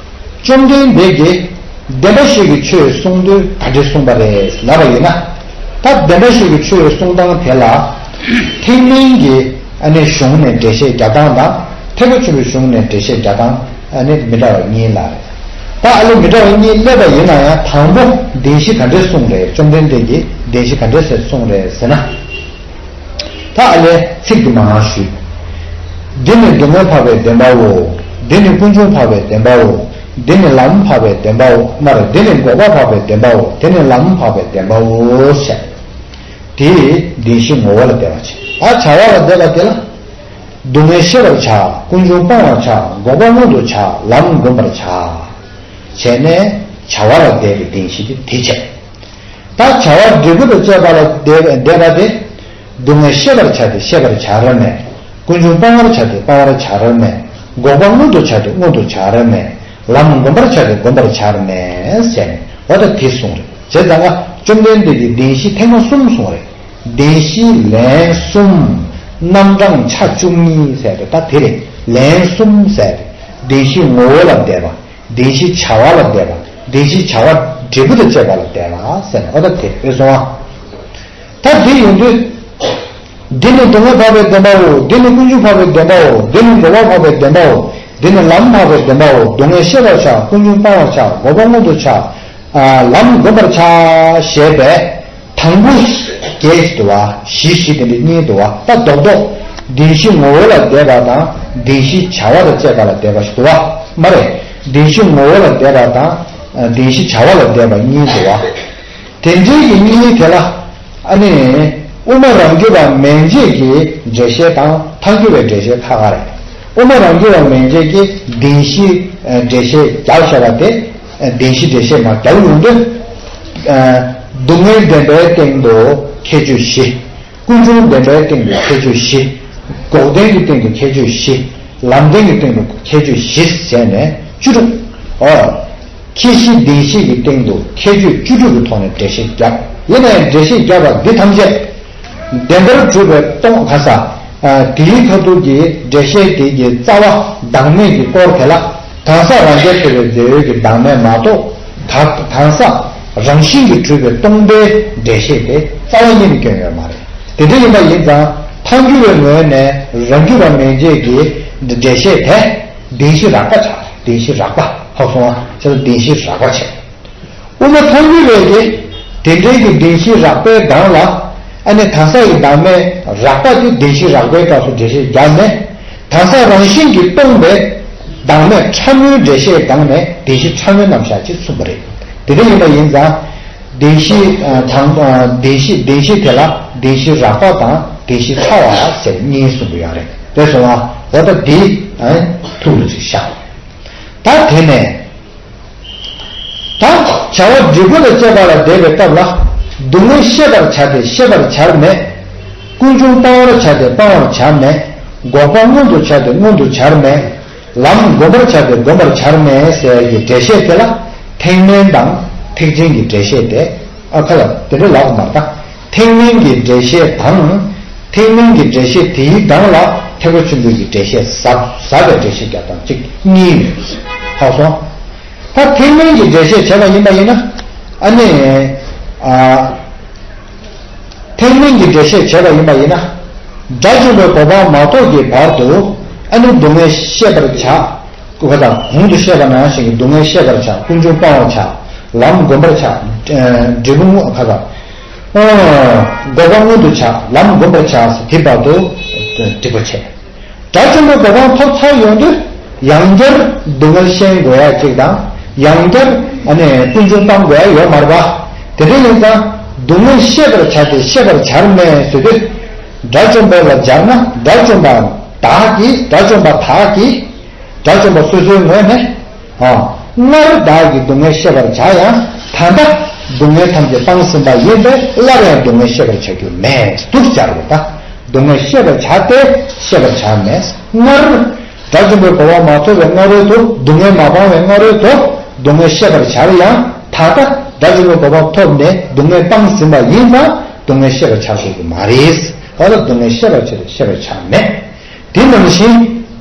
བཅོམ་ལྡན་འདས་ཀྱིས་བདེན་པ་བཞི་གི་ཆོས་གསུང་དུས་ག་འདྲ་གསུངས་པ་རེད་ལབ་པ་ཡིན་ན། ད་བདེན་པ་བཞི་གི་ཆོས་གསུང་སྟངས་དེ་ལ་ཐེག་དམན་གྱི་ཨ་ནི་གཞུང་ནས་འགྲེལ་བཤད་རྒྱག་སྟངས་དང་ཐེག་པ་ཆེན་པོའི་གཞུང་ནས་འགྲེལ་བཤད་རྒྱག་སྟངས་ཨ་ནི་མི་འདྲ་བ་གཉིས་ལ་རེད། ད་ཨ་ནི་མི་འདྲ་བ་གཉིས་སླེབས་པ་ཡིན་ན་ཡང་དང་པོ་བདེན་བཞི་ག་འདྲས་གསུངས་རེད། བཅོམ་ལྡན་འདས་ཀྱིས་བདེན་བཞི་ག་འདྲས་ཟེར་གསུངས་རེད་ཟེར་ན། ད་ཨ་ལས་ཚིག་འདི་མར་ཞུས། འདི་ནི་སྡུག་བསྔལ་འཕགས་པའི་བདེན་པའོ། འདི་ནི་ཀུན་འབྱུང་འཕགས་པའི་བདེན་པའོ། འདི་ནི་ལམ་འཕགས་པའི་བདེན་པའོ། མར་འདི་ནི་འགོག་པ་འཕགས་པའི་བདེན་པའོ། འདི་ནི་ལམ་འཕགས་པའི་བདེན་པའོ་ཞེས། དེ་བདེན་བཞི་ངོ་བོ་ལ་བཟླས་པ་བྱས། ད་བྱ་བ་ལ་བཟླས་པ་དེ་ལ། སྡུག་བསྔལ་ཤེས་པར་བྱ། ཀུན་འབྱུང་སྤང་བར་བྱ། འགོག་པ་མངོན་དུ་བྱ། ལམ་བསྒོམ་པར་བྱ། བྱས་ནས་བྱ་བ་ལ་བཟླས་པའི་བདེན་བཞི་དེ་དེ་བྱས། ད་བྱ་བ་འབྲས་བུ་དང་བཅས་པ་ལ་བཟླས་པ་དེ། སྡུག་བསྔལ་ཤེས་པར་བྱ་སྟེ་ཤེས་པར་བྱ་ར་མེད། ཀུན་འབྱུང་སྤང་བར་བྱ་སྟེ་སྤང་བར་བྱ་ར་མེད། འགོག་པ་མངོན་དུ་བྱ་སྟེ་མངོན་དུ་བྱ་ར་མེད། ལམ་བསྒོམ་པར་བྱ་སྟེ་བསྒོམ་པར་བྱ་ར་མེད་ཟེར་ནས་འོ་ད་དེ་གསུངས་རེད། བྱས་ཙང་ཀ་བཅོམ་ལྡན་འདས་ཀྱིས་བདེན་བཞི་ཐེངས་མ་གསུམ་གསུངས་རེད། བདེན་བཞི་ལན་གསུམ། རྣམ་གྲངས་ཆ་བཅུ་གཉིས་ཟེར་རེད། ད་དེ་རེད། ལན་གསུམ་ཟེར་རེད། བདེན་བཞི་ངོ་བོ་ལ་བཟླས་པ། བདེན་བཞི་བྱ་བ་ལ་བཟླས་པ། བདེན་བཞི་བྱ་བ་འབྲས་བུ་དང་བཅས་པ་ལ་བཟླས་པ་ཟེར་ནས་འོ་ད་དེ་འོས་སོང་ཨ། ད་དེ་ཡིན་དུས། འདི་ནི་སྡུག་བསྔལ་འཕགས་པའི་བདེན་པའོ། འདི་ནི་ཀུན་འབྱུང་འཕགས་པའི་བདེན་པའོ། འདི་ནི་འགོག་པ་འཕགས་པའི་བདེན་པའོ། འདི་ནི་ལམ་འཕགས་པའི་བདེན་པའོ། སྡུག་བསྔལ་ཤེས་པར་བྱ། ཀུན་འབྱུང་སྤང་བར་བྱ། འགོག་པ་མངོན་དུ་བྱ། ལམ་བསྒོམ་པར་བྱ། ཞེས་པའི་དང་པོ་བརྒྱད་ཅིག་འདུག་བ། བཞི་བཞི་དེ་འདྲ་གཉིས་འདུག་བ། ད་རྡོག་རྡོག་བདེན་བཞི་ངོ་བོ་ལ་བཟླས་པ་དང་བདེན་བཞི་བྱ་བ་ལ་བཅས་པ་ལ་བཟླས་པ་ཞིག་འདུག་བ། མ་རེད། བདེན་བཞི་ངོ་བོ་ལ་བཟླས་པ་དང་བདེན་བཞི་བྱ་བ་ལ་བཟླས་པ་གཉིས་འདུག་བ། དེ་འདྲའི་གི་གཉིས་དེ་ལ་ཨ་ནི་དབུ་མ་རང་རྒྱུད་པ་མན་ཆད་ཀྱི་འགྲེལ་བཤད་དང་ཐལ་འགྱུར་བའི་འགྲེལ་བཤད་ཁ་ཁ་རེད། དབུ་མ་རང་རྒྱུད་པ་མན་ཆད་ཀྱི་བདེན་བཞི་འགྲེལ་བཤད་རྒྱག་བྱ་བ་དེ། བདེན་བཞི་འགྲེལ་བཤད་མ་རྒྱག་ཡོང་དུས། སྡུག་བསྔལ་བདེན་པའི་སྟེང་དུ་ཁྱད་ཆོས་བཞི། ཀུན་འབྱུང་བདེན་པའི་སྟེང་དུ་ཁྱད་ཆོས་བཞི། འགོག་བདེན་གྱི་སྟེང་དུ་ཁྱད་ཆོས་བཞི། ལམ་བདེན་གྱི་སྟེང་དུ་ཁྱད་ཆོས་བཞི་བྱས་ནས་བཅུ་དྲུག་འོ། ཁྱད་གཞི་བདེན་བཞི་གི་སྟེང་དུ་ཁྱད་ཆོས་བཅུ་དྲུག་གི་ཐོག་ནས་འགྲེལ་བཤད་བརྒྱབ། ཡིན་ན་ཡང་འགྲེལ་བཤད་བརྒྱབ་པ་འདི་ཐམས་ཅད་བདེན་པར་གྲུབ་པའི་སྟོང་ག་ས། དེའི་ཁ་ཐུག་གི་འགྲེལ་བཤད་དེ་གི་རྩ་བ་བདག་མེད་ཀྱི་སྐོར་དེ་ལ་གང་ཟག་རང་རྐྱ་ཐེ་བའི་རྫས་ཡོད་ཀྱི་བདག་མེད་མ་གཏོགས་ག་གང་ཟག་རང་བཞིན་གྱིས་གྲུབ་པའི་སྟོང་པའི་འགྲེལ་བཤད་དེ་རྩ་བ་ཉིད་ནས་སྐྱོན་ཡོད་མ་རེད། དེ་འདྲ་ཡིན་པ་ཡིན་ཙང་ཐལ་འགྱུར་བའི་ངོས་ནས་རང་རྒྱུད་པ་མན་ཆད་ཀྱི་འགྲེལ་བཤད་དེ་བདེན་བཞི་རགས་པ་ཆགས། བདེན་བཞི་རགས་པ་ཧ་སོང་བ་ཆ་ལ་བདེན་བཞི་རགས་པ་ཆགས། དབུ་མ་ཐལ་འགྱུར་བས་ཀྱི་དེ་འདྲའི་གི་བདེན་བཞི་རགས་པའི་སྒང་ལ། ཨ་ནི་དག་ས་ཡི་བདག་མེད་རགས་པ་དེ་བདེན་བཞི་རགས་པའི་སྐབས་སུ་འགྲེལ་བཤད་བརྒྱབ་ནས། དག་ས་རང་བཞིན་གྱིས་སྟོང་པའི་བདག་མེད་ཕྲ་མོའི་འགྲེལ་བཤད་སྒང་ནས་བདེན་བཞི་ཕྲ་མོའི་རྣམ་གཞག་ཅིག་གསུངས་པ་རེད། དེ་འདྲ་ཡིན་པ་ཡིན་ཙང་། བདེན་བཞི་ཨ་དང་ཨ་བདེན་བཞི་བདེན་བཞི་དེ་ལ་བདེན་བཞི་རགས་པ་དང་བདེན་བཞི་ཕྲ་བ་ཟེར་གཉིས་གསུངས་པ་ཡོད་རེད། དེ་སོང་བ་འོ་ད་འདི་ཨ་ཐུགས་ལ་ཅིག་བཞག་ད་དེ་ནས། ད་བྱ་བ་འབྲས་བུ་ལ་དཔྱད་པ་ལ་བསྡད་པའི་སྐབས་ལ། སྡུག་བསྔལ་ཤེས་པར་བྱ་སྟེ་ཤེས་པར་བྱར་མེད། ཀུན་འབྱུང་སྤང་བར་བྱ་སྟེ་སྤང་བར་བྱར་མེད། འགོག་པ་མངོན་དུ་བྱ་སྟེ་མངོན་དུ་བྱར་མེད། ལམ་བསྒོམ་པར་བྱ་སྟེ་བསྒོམ་པར་བྱར་མེད་ཟེར་གྱི་འགྲེལ་བཤད་དེ་ལ། ཐེག་དམན་དང་ཐེག་ཆེན་གྱི་འགྲེལ་བཤད་དེ། ཨ་ཁ་ལ་དེ་འདྲ་ལབ་མ་རེད་ད། ཐེག་དམན་གྱི་འགྲེལ་བཤད་དང་། ཐེག་དམན་གྱི་འགྲེལ་བཤད་དེའི་སྒང་ལ་ཐེག་པ་ཆེན་པོའི་གི་འགྲེལ་བཤད་ཟབ་ཟབ་པའི་འགྲེལ་བཤད་རྒྱབ་སྟངས་གཅིག་གཉིས་ཡོད། ཧ་གོ་སོང་། ད་ཐེག་དམན་གྱི་འགྲེལ་བཤད་བྱས་པ་ཡིན་པ་ཡིན་ན། ཨ་ནི། ཨ། ཐེག་དམན་གྱི་འགྲེལ་བཤད་བྱས་པ་ཡིན་པ་ཡིན་ན། དགྲ་བཅོམ་པའི་གོ་འཕང་མ་ཐོབ་ཀྱི་བར་དུ། ཨ་ནི་སྡུག་བསྔལ་ཤེས་པར་བྱ། ཁ་དང་གོང་དུ་བཤད་པ་ནང་བཞིན་གྱི་སྡུག་བསྔལ་ཤེས་པར་བྱ། ཀུན་འབྱུང་སྤང་བར་བྱ། ལམ་བསྒོམ་པར་བྱ། ཨ་འབྲས་བུ་དངོས་ཁ་དང་། ཨ་འགོག་པ་མངོན་དུ་བྱ། ལམ་བསྒོམ་པར་བྱ། དེ་བར་དུ་འགྲིག་པ་བྱས། དགྲ་བཅོམ་པའི་གོ་འཕང་ཐོབ་ཚར་ཡོང་དུས། ཡང་བསྐྱར་སྡུག་བསྔལ་ཤེས་དགོས་ཡ་གཅིག་དང་། ཡང་བསྐྱར་ཨ་ནི་ཀུན་འབྱུང་སྤང་དགོས་ཡ་ཡོད་མ་རེད་པ། དེ་འདྲ་ཡིན་ཙང་། སྡུག་བསྔལ་ཤེས་པར་བྱ་སྟེ་ཤེས་པར་བྱར་མེད་ཟེར་དུས། དགྲ་བཅོམ་པ་ལ་སྦྱར་ན། དགྲ་བཅོམ་པ་དག་གིས། དགྲ་བཅོམ་པ་དག་གིས། དགྲ་བཅོམ་པ་སོ་སོའི་ངོས་ནས། ཨ། སྔར་བདག་གིས་སྡུག་བསྔལ་ཤེས་པར་བྱ་ཡང་། ད་ལྟ་སྡུག་བསྔལ་ཐམས་ཅད་སྤངས་ཟིན་པ་ཡིན་པས་སླར་ཡང་སྡུག་བསྔལ་ཤེས་པར་བྱ་རྒྱུ་མེད། འདུག་སྦྱར་བ་ད། སྡུག་བསྔལ་ཤེས་པར་བྱ་སྟེ་ཤེས་པར་བྱ་མེད། སྔར། དགྲ་བཅོམ་པའི་གོ་འཕང་མ་ཐོབ་པའི་སྔ་རོལ་དུ། སྡུག་བསྔལ་མ་སྤངས་པའི་སྔ་རོལ་དུ། སྡུག་བསྔལ་ཤེས་པར་བྱ་ཡང་། ད་ལྟ་དགྲ་བཅོམ་པའི་གོ་འཕང་ཐོབ་ནས་སྡུག་བསྔལ་སྤངས་ཟིན་པ་ཡིན་ཙང་། སྡུག་བསྔལ་ཤེས་པར་བྱ་དགོས་ཀྱི་མ་རེད། འོ་ད་སྡུག་བསྔལ་ཤེས་པར་བྱ་སྟེ་ཤེས་པར་བྱ་མེད། དེ་ནང་བཞིན།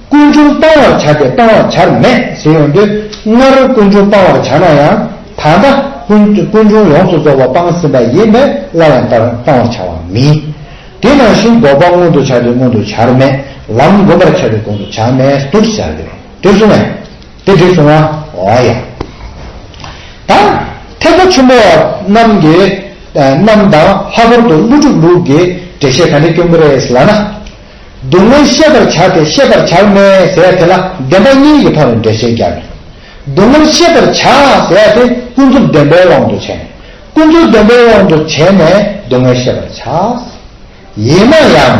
ཀུན་འབྱུང་སྤང་བར་བྱ་སྟེ་སྤང་བར་བྱར་མེད་ཟེར་ཡོང་དུས། སྔར་ཀུན་འབྱུང་སྤང་བར་བྱ་ན་ཡང་། ད་ལྟ་ཀུན་ཀུན་འབྱུང་ཡོངས་སུ་རྫོགས་པ་སྤངས་ཟིན་པ་ཡིན་པས་སླར་ཡང་ལྟར་སྤང་བར་བྱ་བ་མིན། དེ་ནང་བཞིན་འགོག་པ་མངོན་དུ་བྱ་སྟེ་མངོན་དུ་བྱར་མེད། ལམ་བསྒོམ་པར་བྱ་སྟེ་བསྒོམ་དུ་བྱར་མེད། འདུག་སེ་བྱ་སྟེ། འདི་གསུངས་པས། དེ་འགྲིག་སོང་ང་། འོ་ཡ། ད་ཐེག་པ་ཆེན་པོ་རྣམས་ཀྱི་རྣམས་དང་ལྷག་པར་དུ་ཀླུ་སྒྲུབ་ལུགས་ཀྱི་འགྲེལ་བཤད་ག་འདྲ་སྐྱོན་གྱི་རེད་ལབ་ན། སྡུག་བསྔལ་ཤེས་པར་བྱ་སྟེ་ཤེས་པར་བྱར་མེད་ཟེར་ཡ་དེ་ལ་བདེན་པ་གཉིས་ཀྱི་ཐོག་ནས་འགྲེལ་བཤད་བརྒྱབ་ནས། སྡུག་བསྔལ་ཤེས་པར་བྱ་ཟེར་ཡ་དེ་ཀུན་རྫོབ་བདེན་པའི་དབང་དུ་བྱས་ནས། ཀུན་རྫོབ་བདེན་པའི་དབང་དུ་བྱས་ནས་སྡུག་བསྔལ་ཤེས་པར་བྱ། ཡིན་ན་ཡང་།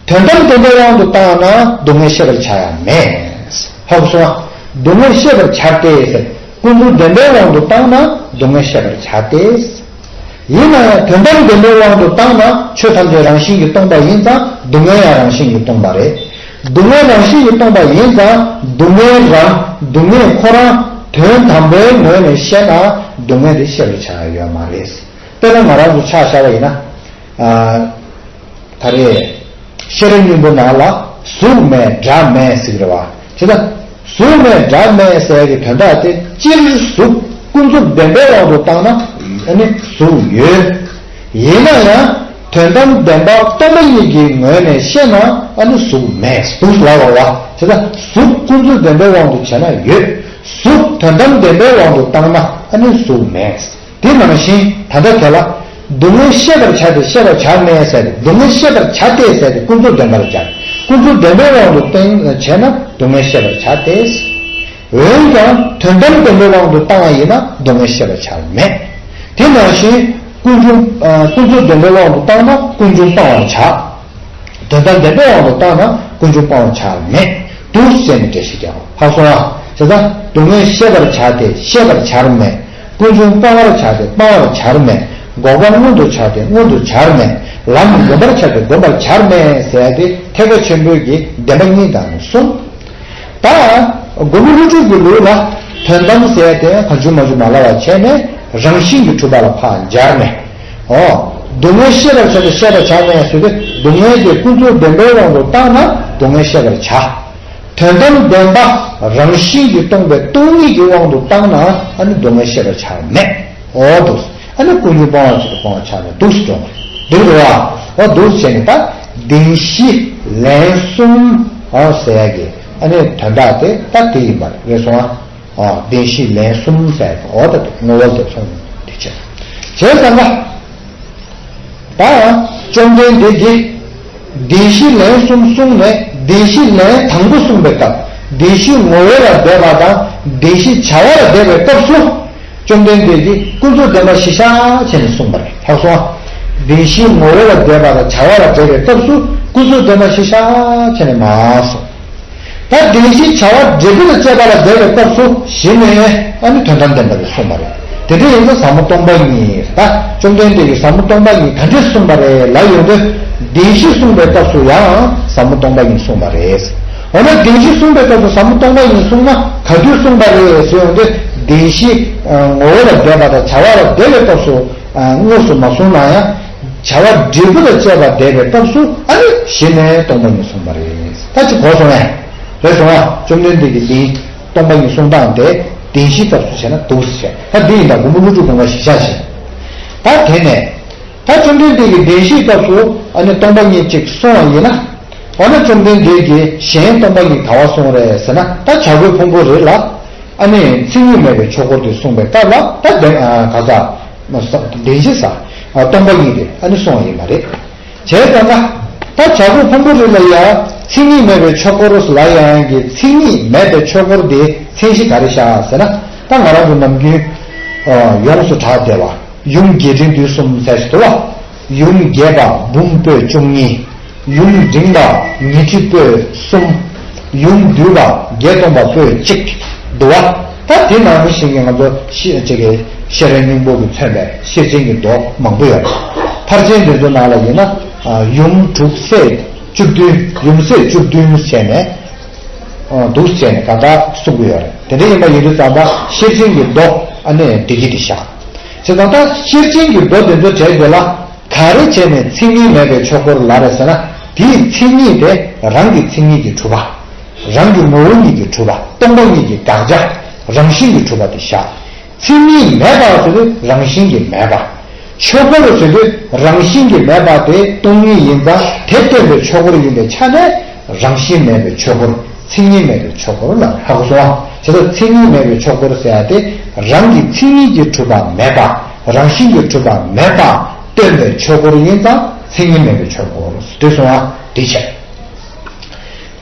དོན་དམ་བདེན་པའི་དབང་དུ་བཏང་ན་སྡུག་བསྔལ་ཤེས་པར་བྱ་ཡ་མེད། ཧ་གོ་སོང་ང་། སྡུག་བསྔལ་ཤེས་པར་བྱ་སྟེ་ཟེར། ཀུན་རྫོབ་བདེན་པའི་དབང་དུ་བཏང་ན་སྡུག་བསྔལ་ཤེས་པར་བྱ་སྟེ། ཡིན་ན་ཡང་དོན་དམ་བདེན་པའི་དབང་དུ་བཏང་ན་ཆོས་ཐམས་ཅད་རང་བཞིན་གྱིས་སྟོང་པ་ཡིན་ཙང་སྡུག་བསྔལ་ཡང་རང་བཞིན་གྱིས་སྟོང་པ་རེད། སྡུག་བསྔལ་རང་བཞིན་གྱིས་སྟོང་པ་ཡིན་ཙང་སྡུག་བསྔལ་རང་སྡུག་བསྔལ་ཁོ་རང་དོན་དམ་པའི་ངོས་ནས་བཤད་ན་སྡུག་བསྔལ་དེ་ཤེས་པར་བྱ་ཡ་ཡོད་མ་རེད། དཔེར་ན་ང་རང་ཚོ་ཆ་བཞག་པ་ཡིན་ན། ཨ། ད་རེས་ཤེས་རབ་སྙིང་པོ་ནང་ལ་གཟུགས་མེད་སྒྲ་མེད་ཟེར་གྱི་རེད་བ། བྱས་ཙང་གཟུགས་མེད་སྒྲ་མེད་ཟེར་གྱི་དོན་དག་དེ་སྤྱིར་གཟུགས་ཀུན་རྫོབ་བདེན་པའི་དབང་དུ་བཏང་ན་ཨ་ནི་གཟུགས་ཡོད། ཡིན་ན་ཡང་དོན་དམ་བདེན་པ་སྟོང་པ་ཉིད་ཀྱི་ངོས་ནས་བཤད་ན་ཨ་ནི་གཟུགས་མེད་འདུག་ལབ་པ་བ། བྱས་ཙང་གཟུགས་ཀུན་རྫོབ་བདེན་པའི་དབང་དུ་བྱས་ན་ཡོད། གཟུགས་དོན་དམ་བདེན་པའི་དབང་དུ་བཏང་ན་ཨ་ནི་གཟུགས་མེད། དེ་ནང་བཞིན་ད་ལྟ་དེ་ལ། སྡུག་བསྔལ་ཤེས་པར་བྱ་སྟེ་ཤེས་པར་བྱར་མེད་ཟེར་ཏེ་སྡུག་བསྔལ་ཤེས་པར་བྱ་སྟེ་ཟེར་ཏེ་ཀུན་རྫོབ་བདེན་པར་སྦྱར། ཀུན་རྫོབ་བདེན་པའི་དབང་དུ་བཏང་བྱས་ན་སྡུག་བསྔལ་ཤེས་པར་བྱ་སྟེ། འོན་ཀྱང་དོན་དམ་བདེན་པའི་དབང་དུ་བཏང་བ་ཡིན་ན་སྡུག་བསྔལ་ཤེས་པར་བྱར་མེད། དེ་ནང་བཞིན་ཀུན་འབྱུང་ཀུན་རྫོབ་བདེན་པའི་དབང་དུ་བཏང་ན་ཀུན་འབྱུང་སྤང་བར་བྱ། དོན་དམ་བདེན་པའི་དབང་དུ་བཏང་ན་ཀུན་འབྱུང་སྤང་བར་བྱར་མེད་འདུག་ཟེར་ནས་འགྲེལ་བཤད་རྒྱག་པ་ཧ་གོ་སོང་ང་། བྱས་ཙང་སྡུག་བསྔལ་ཤེས་པར་བྱ་སྟེ་ཤེས་པར་བྱར་མེད། ཀུན་འབྱུང་སྤང་བར་བྱ་སྟེ་སྤང་བར་བྱར་མེད། འགོག་པ་མངོན་དུ་བྱ་སྟེ་མངོན་དུ་བྱར་མེད། ལམ་བསྒོམ་པར་བྱ་སྟེ་བསྒོམ་པར་བྱར་མེད་ཟེར་ཏེ་ཐེག་པ་ཆེན་པོའི་གི་བདེན་པ་གཉིས་དང་ནི་གསུམ། ད་མགོན་པོ་ཀླུ་སྒྲུབ་ཀྱི་ལུགས་ལ་དོན་དམ་ཟེར་ཏེ་གང་བྱུང་མང་བྱུང་མ་ལབ་པ་བྱས་ནས་རང་བཞིན་གྱིས་གྲུབ་པ་ལ་ཕར་སྦྱར་ནས། ཨོ། སྡུག་བསྔལ་ཤེས་པར་བྱ་སྟེ་ཤེས་པར་བྱར་མེད་ཟེར་ཏེ་སྡུག་བསྔལ་དེ་ཀུན་རྫོབ་བདེན་པའི་དབང་དུ་བཏང་ན་སྡུག་བསྔལ་ཤེས་པར་བྱ། དོན་དམ་བདེན་པ་རང་བཞིན་གྱིས་སྟོང་པའི་སྟོང་ཉིད་ཀྱི་དབང་དུ་བཏང་ན་ཨ་ནི་སྡུག་བསྔལ་ཤེས་པར་བྱར་མེད། ཨོ་འདུག་ཨ་ནི་ཀུན་འབྱུང་སྤང་བར་བྱ་སྟེ་སྤང་བར་བྱར་མེད་འདུག་སེ་འགྲོ་བ་རེད། ཨོ་འདུག་སེ་བྱས་ནས་ད་བདེན་བཞི་ལན་གསུམ་ཨོ་ཟེར་ཡ་གི་ཨ་ནི་དོན་དག་དེ་ད་དེ་ཡིན་པ་རེད་སོང་ཨ། ཨ་བདེན་བཞི་ལན་གསུམ་ཟེར་འོ་ད་དེ་ངོ་བོ་དེ་གསུངས་དེ་བྱས། བྱས་ཙང་ཀ་ད་བཅོམ་ལྡན་འདས་ཀྱིས་བདེན་བཞི་ལན་གསུམ་གསུངས་ནས་བདེན་བཞི་ལན་དང་པོ་གསུངས་པའི་སྐབས། བདེན་བཞི་ངོ་བོ་ལ་འདས་པ་དང་བདེན་བཞི་བྱ་བ་ལ་འདས་པའི་སྐབས་སུ། བཅོམ་ལྡན་འདས་ཀྱིས་ཀུན་རྫོབ་བདེན་པ་གཞི་བཞག་བྱས་ནས་གསུངས་པ་རེད། ལྷག་སོང་ཨ། བདེན་བཞི་ངོ་བོ་ལ་འདས་པ་དང་བྱ་བ་ལ་འདས་པའི་སྐབས་སུ་ཀུན་རྫོབ་བདེན་པ་གཞི་བཞག་བྱས་ནས་མ་གསུངས། ད་བདེན་བཞི་བྱ་བ་འབྲས་བུ་ལ་དཔྱད་པ་ལ་འདས་པའི་སྐབས་སུ་གཞི་ནས་ཨ་ནི་དོན་དམ་བདེན་པ་རེད་གསུངས་པ་རེད། དེ་འདྲ་ཡིན་ན་ཟབ་མོ་སྟོང་པ་ཉིད་ད་བཅོམ་ལྡན་འདས་ཀྱིས་ཟབ་མོ་སྟོང་པ་ཉིད་ག་འདྲས་གསུངས་པ་རེད་ལབ་ཡོང་དུས། བདེན་བཞི་གསུངས་པའི་སྐབས་སུ་ཡང་ཟབ་མོ་སྟོང་པ་ཉིད་གསུངས་པ་རེད། འོ་ན་བདེན་བཞི་གསུངས་པའི་སྐབས་སུ་ཟབ་མོ་སྟོང་པ་ཉིད་གསུངས་ན་ག་དུས་གསུངས་པ་རེད་ཟེར་ཡོང་དུས། བདེན་བཞི་ངོ་བོ་ལ་འདས་པ་དང་བྱ་བ་ལ་འདས་པའི་སྐབས་སུ་དངོས་སུ་མ་གསུངས་ན་ཡང་། བྱ་བ་འབྲས་བུ་ལ་དཔྱད་པ་འདས་པའི་སྐབས་སུ་ཨ་ནི་གཞི་ནས་སྟོང་པ་ཉིད་གསུངས་པ་རེད། ད་ཅི་གོ་སོང་ངས། རེད་སོང་ང་། བཅོམ་ལྡན་འདས་ཀྱིས་འདི་སྟོང་པ་ཉིད་གསུང་སྟངས་དེ་བདེན་བཞིའི་སྐབས་སུ་བྱས་ན་འདུག་ཟེར། ད་འདི་ཡིན་ད་མགོན་པོ་ཀླུ་སྒྲུབ་དགོངས་པ་གཞི་བཞག་བྱས། ད་དེ་ནས་ད་བཅོམ་ལྡན་འདས་ཀྱིས་བདེན་བཞིའི་སྐབས་སུ་ཨ་ནི་སྟོང་པ་ཉིད་ཅིག་གསུངས་པ་ཡིན་ན། འོ་ན་བཅོམ་ལྡན་འདས་ཀྱིས་གཞན་སྟོང་པ་ཉིད་ག་བ་གསུངས་རེད་ཟེར་ན། ད་བྱ་རྒོད་ཕུང་པོ་རི་ལ་ཨ་ནི་མཚན་ཉིད་མེད་པའི་ཆོས་འཁོར་དེ་གསུངས་པའི་སྐབས་ལ་ད་བདེན་ག་ས་བདེན་བཞི་ས་སྟོང་པ་ཉིད་དེ་ཨ་ནི་གསུངས་པ་ཡིན་པ་རེད། བྱས་ཙང་ན། ད་བྱ་རྒོད་ཕུང་པོ་རི་ལ་ཡང་མཚན་ཉིད་མེད་པའི་ཆོས་འཁོར་ལ་ཡང་གི་མཚན་ཉིད་མེད་པའི་ཆོས་འཁོར་དེ་མཚན་གཞི་ག་རེ་བཞག་ཟེར་ན། ད་ང་རང་ཚོ་ནམ་རྒྱུན་ཡོངས་སུ་གྲགས་བསྡད་པ་ཡུམ་རྒྱས་འབྲིང་བསྡུས་གསུམ་ཟེར་ཞིག་འདུག་བ། ཡུམ་རྒྱས་པ་འབུམ་པོད་བཅུ་གཉིས། ཡུམ་འབྲིང་བ་ཉི་ཁྲི་པོད་གསུམ། ཡུམ་བསྡུས་པ་བརྒྱད་སྟོང་པ་པོད་གཅིག་འདུག་བ། ད་དེ་ནང་བཞིན་གྱི་ང་ཚོ་ཤེས་ཅིག་གི་ཤེས་རབ་སྙིང་པོ་གིས་མཚོན་པའི་ཤེར་ཕྱིན་གྱི་མདོ་མང་པོ་ཡོད་རེད། ཕར་ཕྱིན་དེ་ཚོ་ནང་ལ་ཡིན་ན། ཡུམ་དྲུག་སྲས་བཅུ་བདུན། ཡུམ་སྲས་བཅུ་བདུན་བྱས་ནས། འདུག་བྱས་ནས་གང་ལྟར་གསུང་གི་ཡོད་རེད། དེ་འདྲ་ཡིན་པ་ཡིན་དུས་ཙམ་པ་ཤེར་ཕྱིན་གྱི་མདོ་ཨ་ནི་འགྲིག་གི་འདི་བཞག་བྱས་ཙང་ད་ཤེར་ཕྱིན་གྱི་མདོ་དེ་ཚོ་གྲས་དེ་ལ་ག་རེ་བྱས་ནས་མཚན་ཉིད་མེད་པའི་ཆོས་འཁོར་ལབ་རེད་ཟེར་ན། དེའི་མཚན་ཉིད་དེ་རང་གི་མཚན་ཉིད་ཀྱིས་གྲུབ་པ། རང་གི་ངོ་བོ་ཉིད་ཀྱིས་གྲུབ་པ། སྟོང་པ་ཉིད་ཀྱི་དགག་བྱ། རང་བཞིན་གྱིས་གྲུབ་པ་དེ་བཞག་མཚན་ཉིད་མེད་པ་ཟེར་དུས་རང་བཞིན་གྱིས་མེད་པ། ཆོས་འཁོར་ཟེར་དུས་རང་བཞིན་གྱིས་མེད་པ་དེ་སྟོང་ཉིད་ཡིན་ཙང་། དེ་སྟོན་པའི་ཆོས་འཁོར་ཡིན་པའི་ཆ་ནས་རང་བཞིན་མེད་པའི་ཆོས་འཁོར། མཚན་ཉིད་མེད་པའི་ཆོས་འཁོར་ལ་ཧ་གོ་སོང་ཨ། བྱས་ཙང་མཚན་ཉིད་མེད་པའི་ཆོས་འཁོར་ཟེར་ཡ་དེ་རང་གི་མཚན་ཉིད་ཀྱིས་གྲུབ་པ་མེད་པ། རང་བཞིན་གྱིས་གྲུབ་པ་མེད་པ་སྟོན་པའི་ཆོས་འཁོར་ཡིན་ཙང་མཚན་ཉིད་མེད་པའི་ཆོས་འཁོར་ཟེར་སོང་ཨ། དེ་བྱས།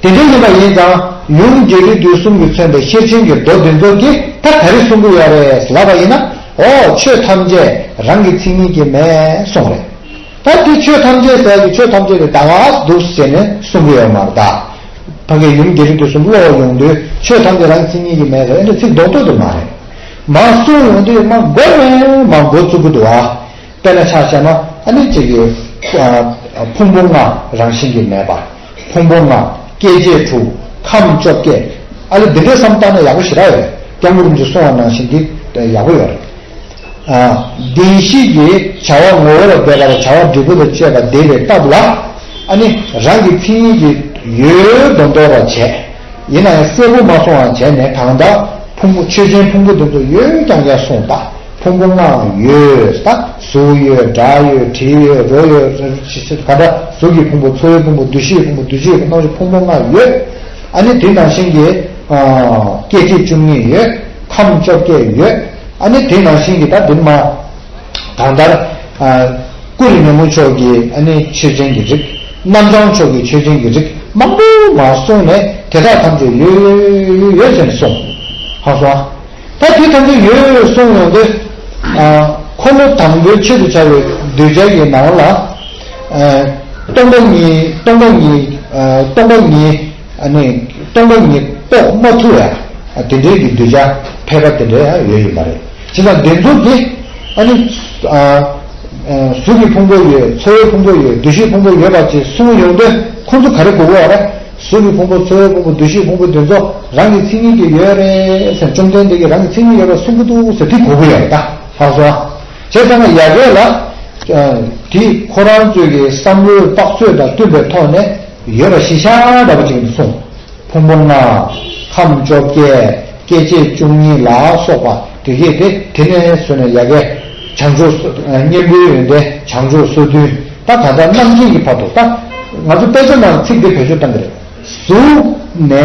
དེ་འདྲ་ཡིན་པ་ཡིན་ཙང་ཡུམ་རྒྱས་འབྲིང་བསྡུས་གསུམ་གྱིས་མཚོན་པའི་ཤེར་ཕྱིན་གྱི་མདོ་འདི་ཚོ་གིས་ད་ག་རེ་གསུང་གི་ཡོད་རེད་ལབ་པ་ཡིན་ན། འོ་ཆོས་ཐམས་ཅད་རང་གི་མཚན་ཉིད་ཀྱིས་མེད་གསུངས་རེད། ད་དེ་ཆོས་ཐམས་ཅད་ཟེར་གྱི་ཆོས་ཐམས་ཅད་དེ་ད་ག་འདུག་ཟེར་ནས་གསུང་གི་ཡོད་མ་རེད་ད། ཕ་གི་ཡུམ་རྒྱས་འབྲིང་བསྡུས་གསུམ་ཀློག་ཡོང་དུས་ཆོས་ཐམས་ཅད་རང་གི་མཚན་ཉིད་ཀྱིས་མེད་ཟེར་ཨེ་འདྲ་ཚིག་རྡོག་རྡོག་དེ་མ་རེད། མར་གསུང་ཡོང་དུས་མ་མགོ་ནས་མར་འགོ་བཙུགས་ཀྱི་འདུག་ཨ། དཔེར་ན་ཆ་བཞག་ན་ཨ་ནི་གཅིག་གི་ཕུང་པོ་ལྔ་རང་བཞིན་གྱིས་མེད་པ། ཕུང་པོ་ལྔ། སྐྱེ་མཆེད་དྲུག་ཁམས་བཅོ་བརྒྱད། ཨ་ལེ་འདི་འདྲའི་བསམ་བཏང་ན་ཡག་པོ་ཞེ་དྲག་ཡོད་རེད། སྐྱབས་མགོན་རིན་པོ་ཆེས་གསུངས་པ་ནང་བཞིན་འདི་ཡག་པོ་ཡོད་རེད། བདེན་བཞི་གི་བྱ་བ་ངོ་བོ་ལ་འདས་པ་དང་བྱ་བ་འབྲས་བུ་ལ་དཔྱད་པ་འདས་པའི་སྐབས་ལ། ཨ་ནི་རང་གི་མཚན་ཉིད་ཀྱིས་ཡོད་མདོག་མདོག་ར་བྱས། ཡིན་ན་ཡང་གསལ་པོ་མ་སོང་བ་བྱས་ནས་གང་ལྟར་ཕུང་པོ་ཆོས་ཅན་ཕུང་པོ་དེ་ཚོ་ཡོད་ཀྱང་ཀྱང་གསུངས་ད། ཕུང་པོ་ལྔ་ཡོད་ད། གཟུགས་ཡོད། སྒྲ་ཡོད། དྲི་ཡོད། རོ་ཡོད། ག་འདྲ་གཟུགས་ཀྱི་ཕུང་པོ། ཚོར་བའི་ཕུང་པོ། འདུ་ཤེས་ཕུང་པོ། འདུ་ཤེས་ཀྱི་རྣམ་ཤེས་ཕུང་པོ་ལྔ་ཡོད། ཨ་ནི་དེ་ནང་བཞིན་གྱི་སྐྱེ་མཆེད་བཅུ་གཉིས་ཡོད། ཁམས་བཅོ་བརྒྱད་ཡོད། ཨ་ནི་དེ་ནང་བཞིན་གྱི་ད་འདི་མ་གང་ལྟར། ཀུ་རུ་ཉོན་མོངས་ཕྱོགས་ཀྱི་ཨ་ནི་ཆོས་ཅན་གྱི་རིགས། རྣམ་བྱང་ཕྱོགས་ཀྱི་ཆོས་ཅན་གྱི་རིགས་མང་པོ་མ་གསུངས་ནས་དེ་དག་ཐམས་ཅད་ཡོད་ཡོད་ཡོད་ཟེར་ནས་གསུངས། ཧང་སོང་ཨ། ད་དེ་ཐམས་ཅད་ཡོད་ཡོད་གསུངས་ཡོང་དུས། འཁོར་ལོ་དང་པོའི་ཆེད་དུ་བྱ་བའི་གདུལ་བྱ་ཡི་ནང་ལ། སྟོང་པ་ཉིད་སྟོང་པ་ཉིད་སྟོང་པ་ཉིད་ཨ་ནི་སྟོང་པ་ཉིད་རྟོགས་མ་ཐུབ་ཡ། དེ་འདྲའི་གི་གདུལ་བྱ་ཕལ་པ་དེ་འདྲ་ཡང་ཡོད་ཡིན་པ་རེད། བྱས་ཙང་དེ་ཚོ་གི་ཨ་ནི། གཟུགས་ཀྱི་ཕུང་པོ་ཡོད། ཚོར་བའི་ཕུང་པོ་ཡོད། འདུ་ཤེས་ཕུང་པོ་ཡོད་པ་ཅེས་གསུངས་ཡོང་དུས་ཁོང་ཚོ་ག་རེ་དགོས་ཀྱི་ཡོད་རེད། གཟུགས་ཀྱི་ཕུང་པོ། ཚོར་བའི་ཕུང་པོ། འདུ་ཤེས་ཕུང་པོ་དེ་ཚོ་རང་གི་མཚན་ཉིད་ཀྱིས་ཡོད་རེད་ཟེར། བཅོམ་ལྡན་འདས་ཀྱིས་རང་གི་མཚན་ཉིད་ཡོད་པར་གསུང་གི་འདུག་ཟེར་དེ་གོ་གི་ཡོད་རེད་ད། ཧང་སོང་ཨ། བྱས་ཙང་ན་ཡ་གི་ལ། དེ་ཁོ་རང་ཚོའི་གི་བསམ་བློའི་དཔག་ཚོད་དང་བསྟུན་པའི་ཐོག་ནས་ཡོད་པ་གཞི་བཞག་འདྲ་པོ་ཅིག་ནས་གསུངས། ཕུང་པོ་ལྔ། ཁམས་བཅོ་བརྒྱད། སྐྱེ་མཆེད་བཅུ་གཉིས་ལ་སོགས་པ་དེ་གས་དེ་དེ་ནས་བཟུང་ནས་ཡ་གི་བྱང་ཆུབ་སྙིང་པོའི་ཡོན་ཏན་བྱང་ཆུབ་སོ་བདུན། ད་ད་ལྟ་རྣམ་མཁྱེན་གྱི་བར་དུ། ད་ང་ཚོ་དཔེ་ཆ་ནང་ཚིག་འདི་བེད་སྤྱོད་གཏང་གི་རེད། གཟུགས་ནས་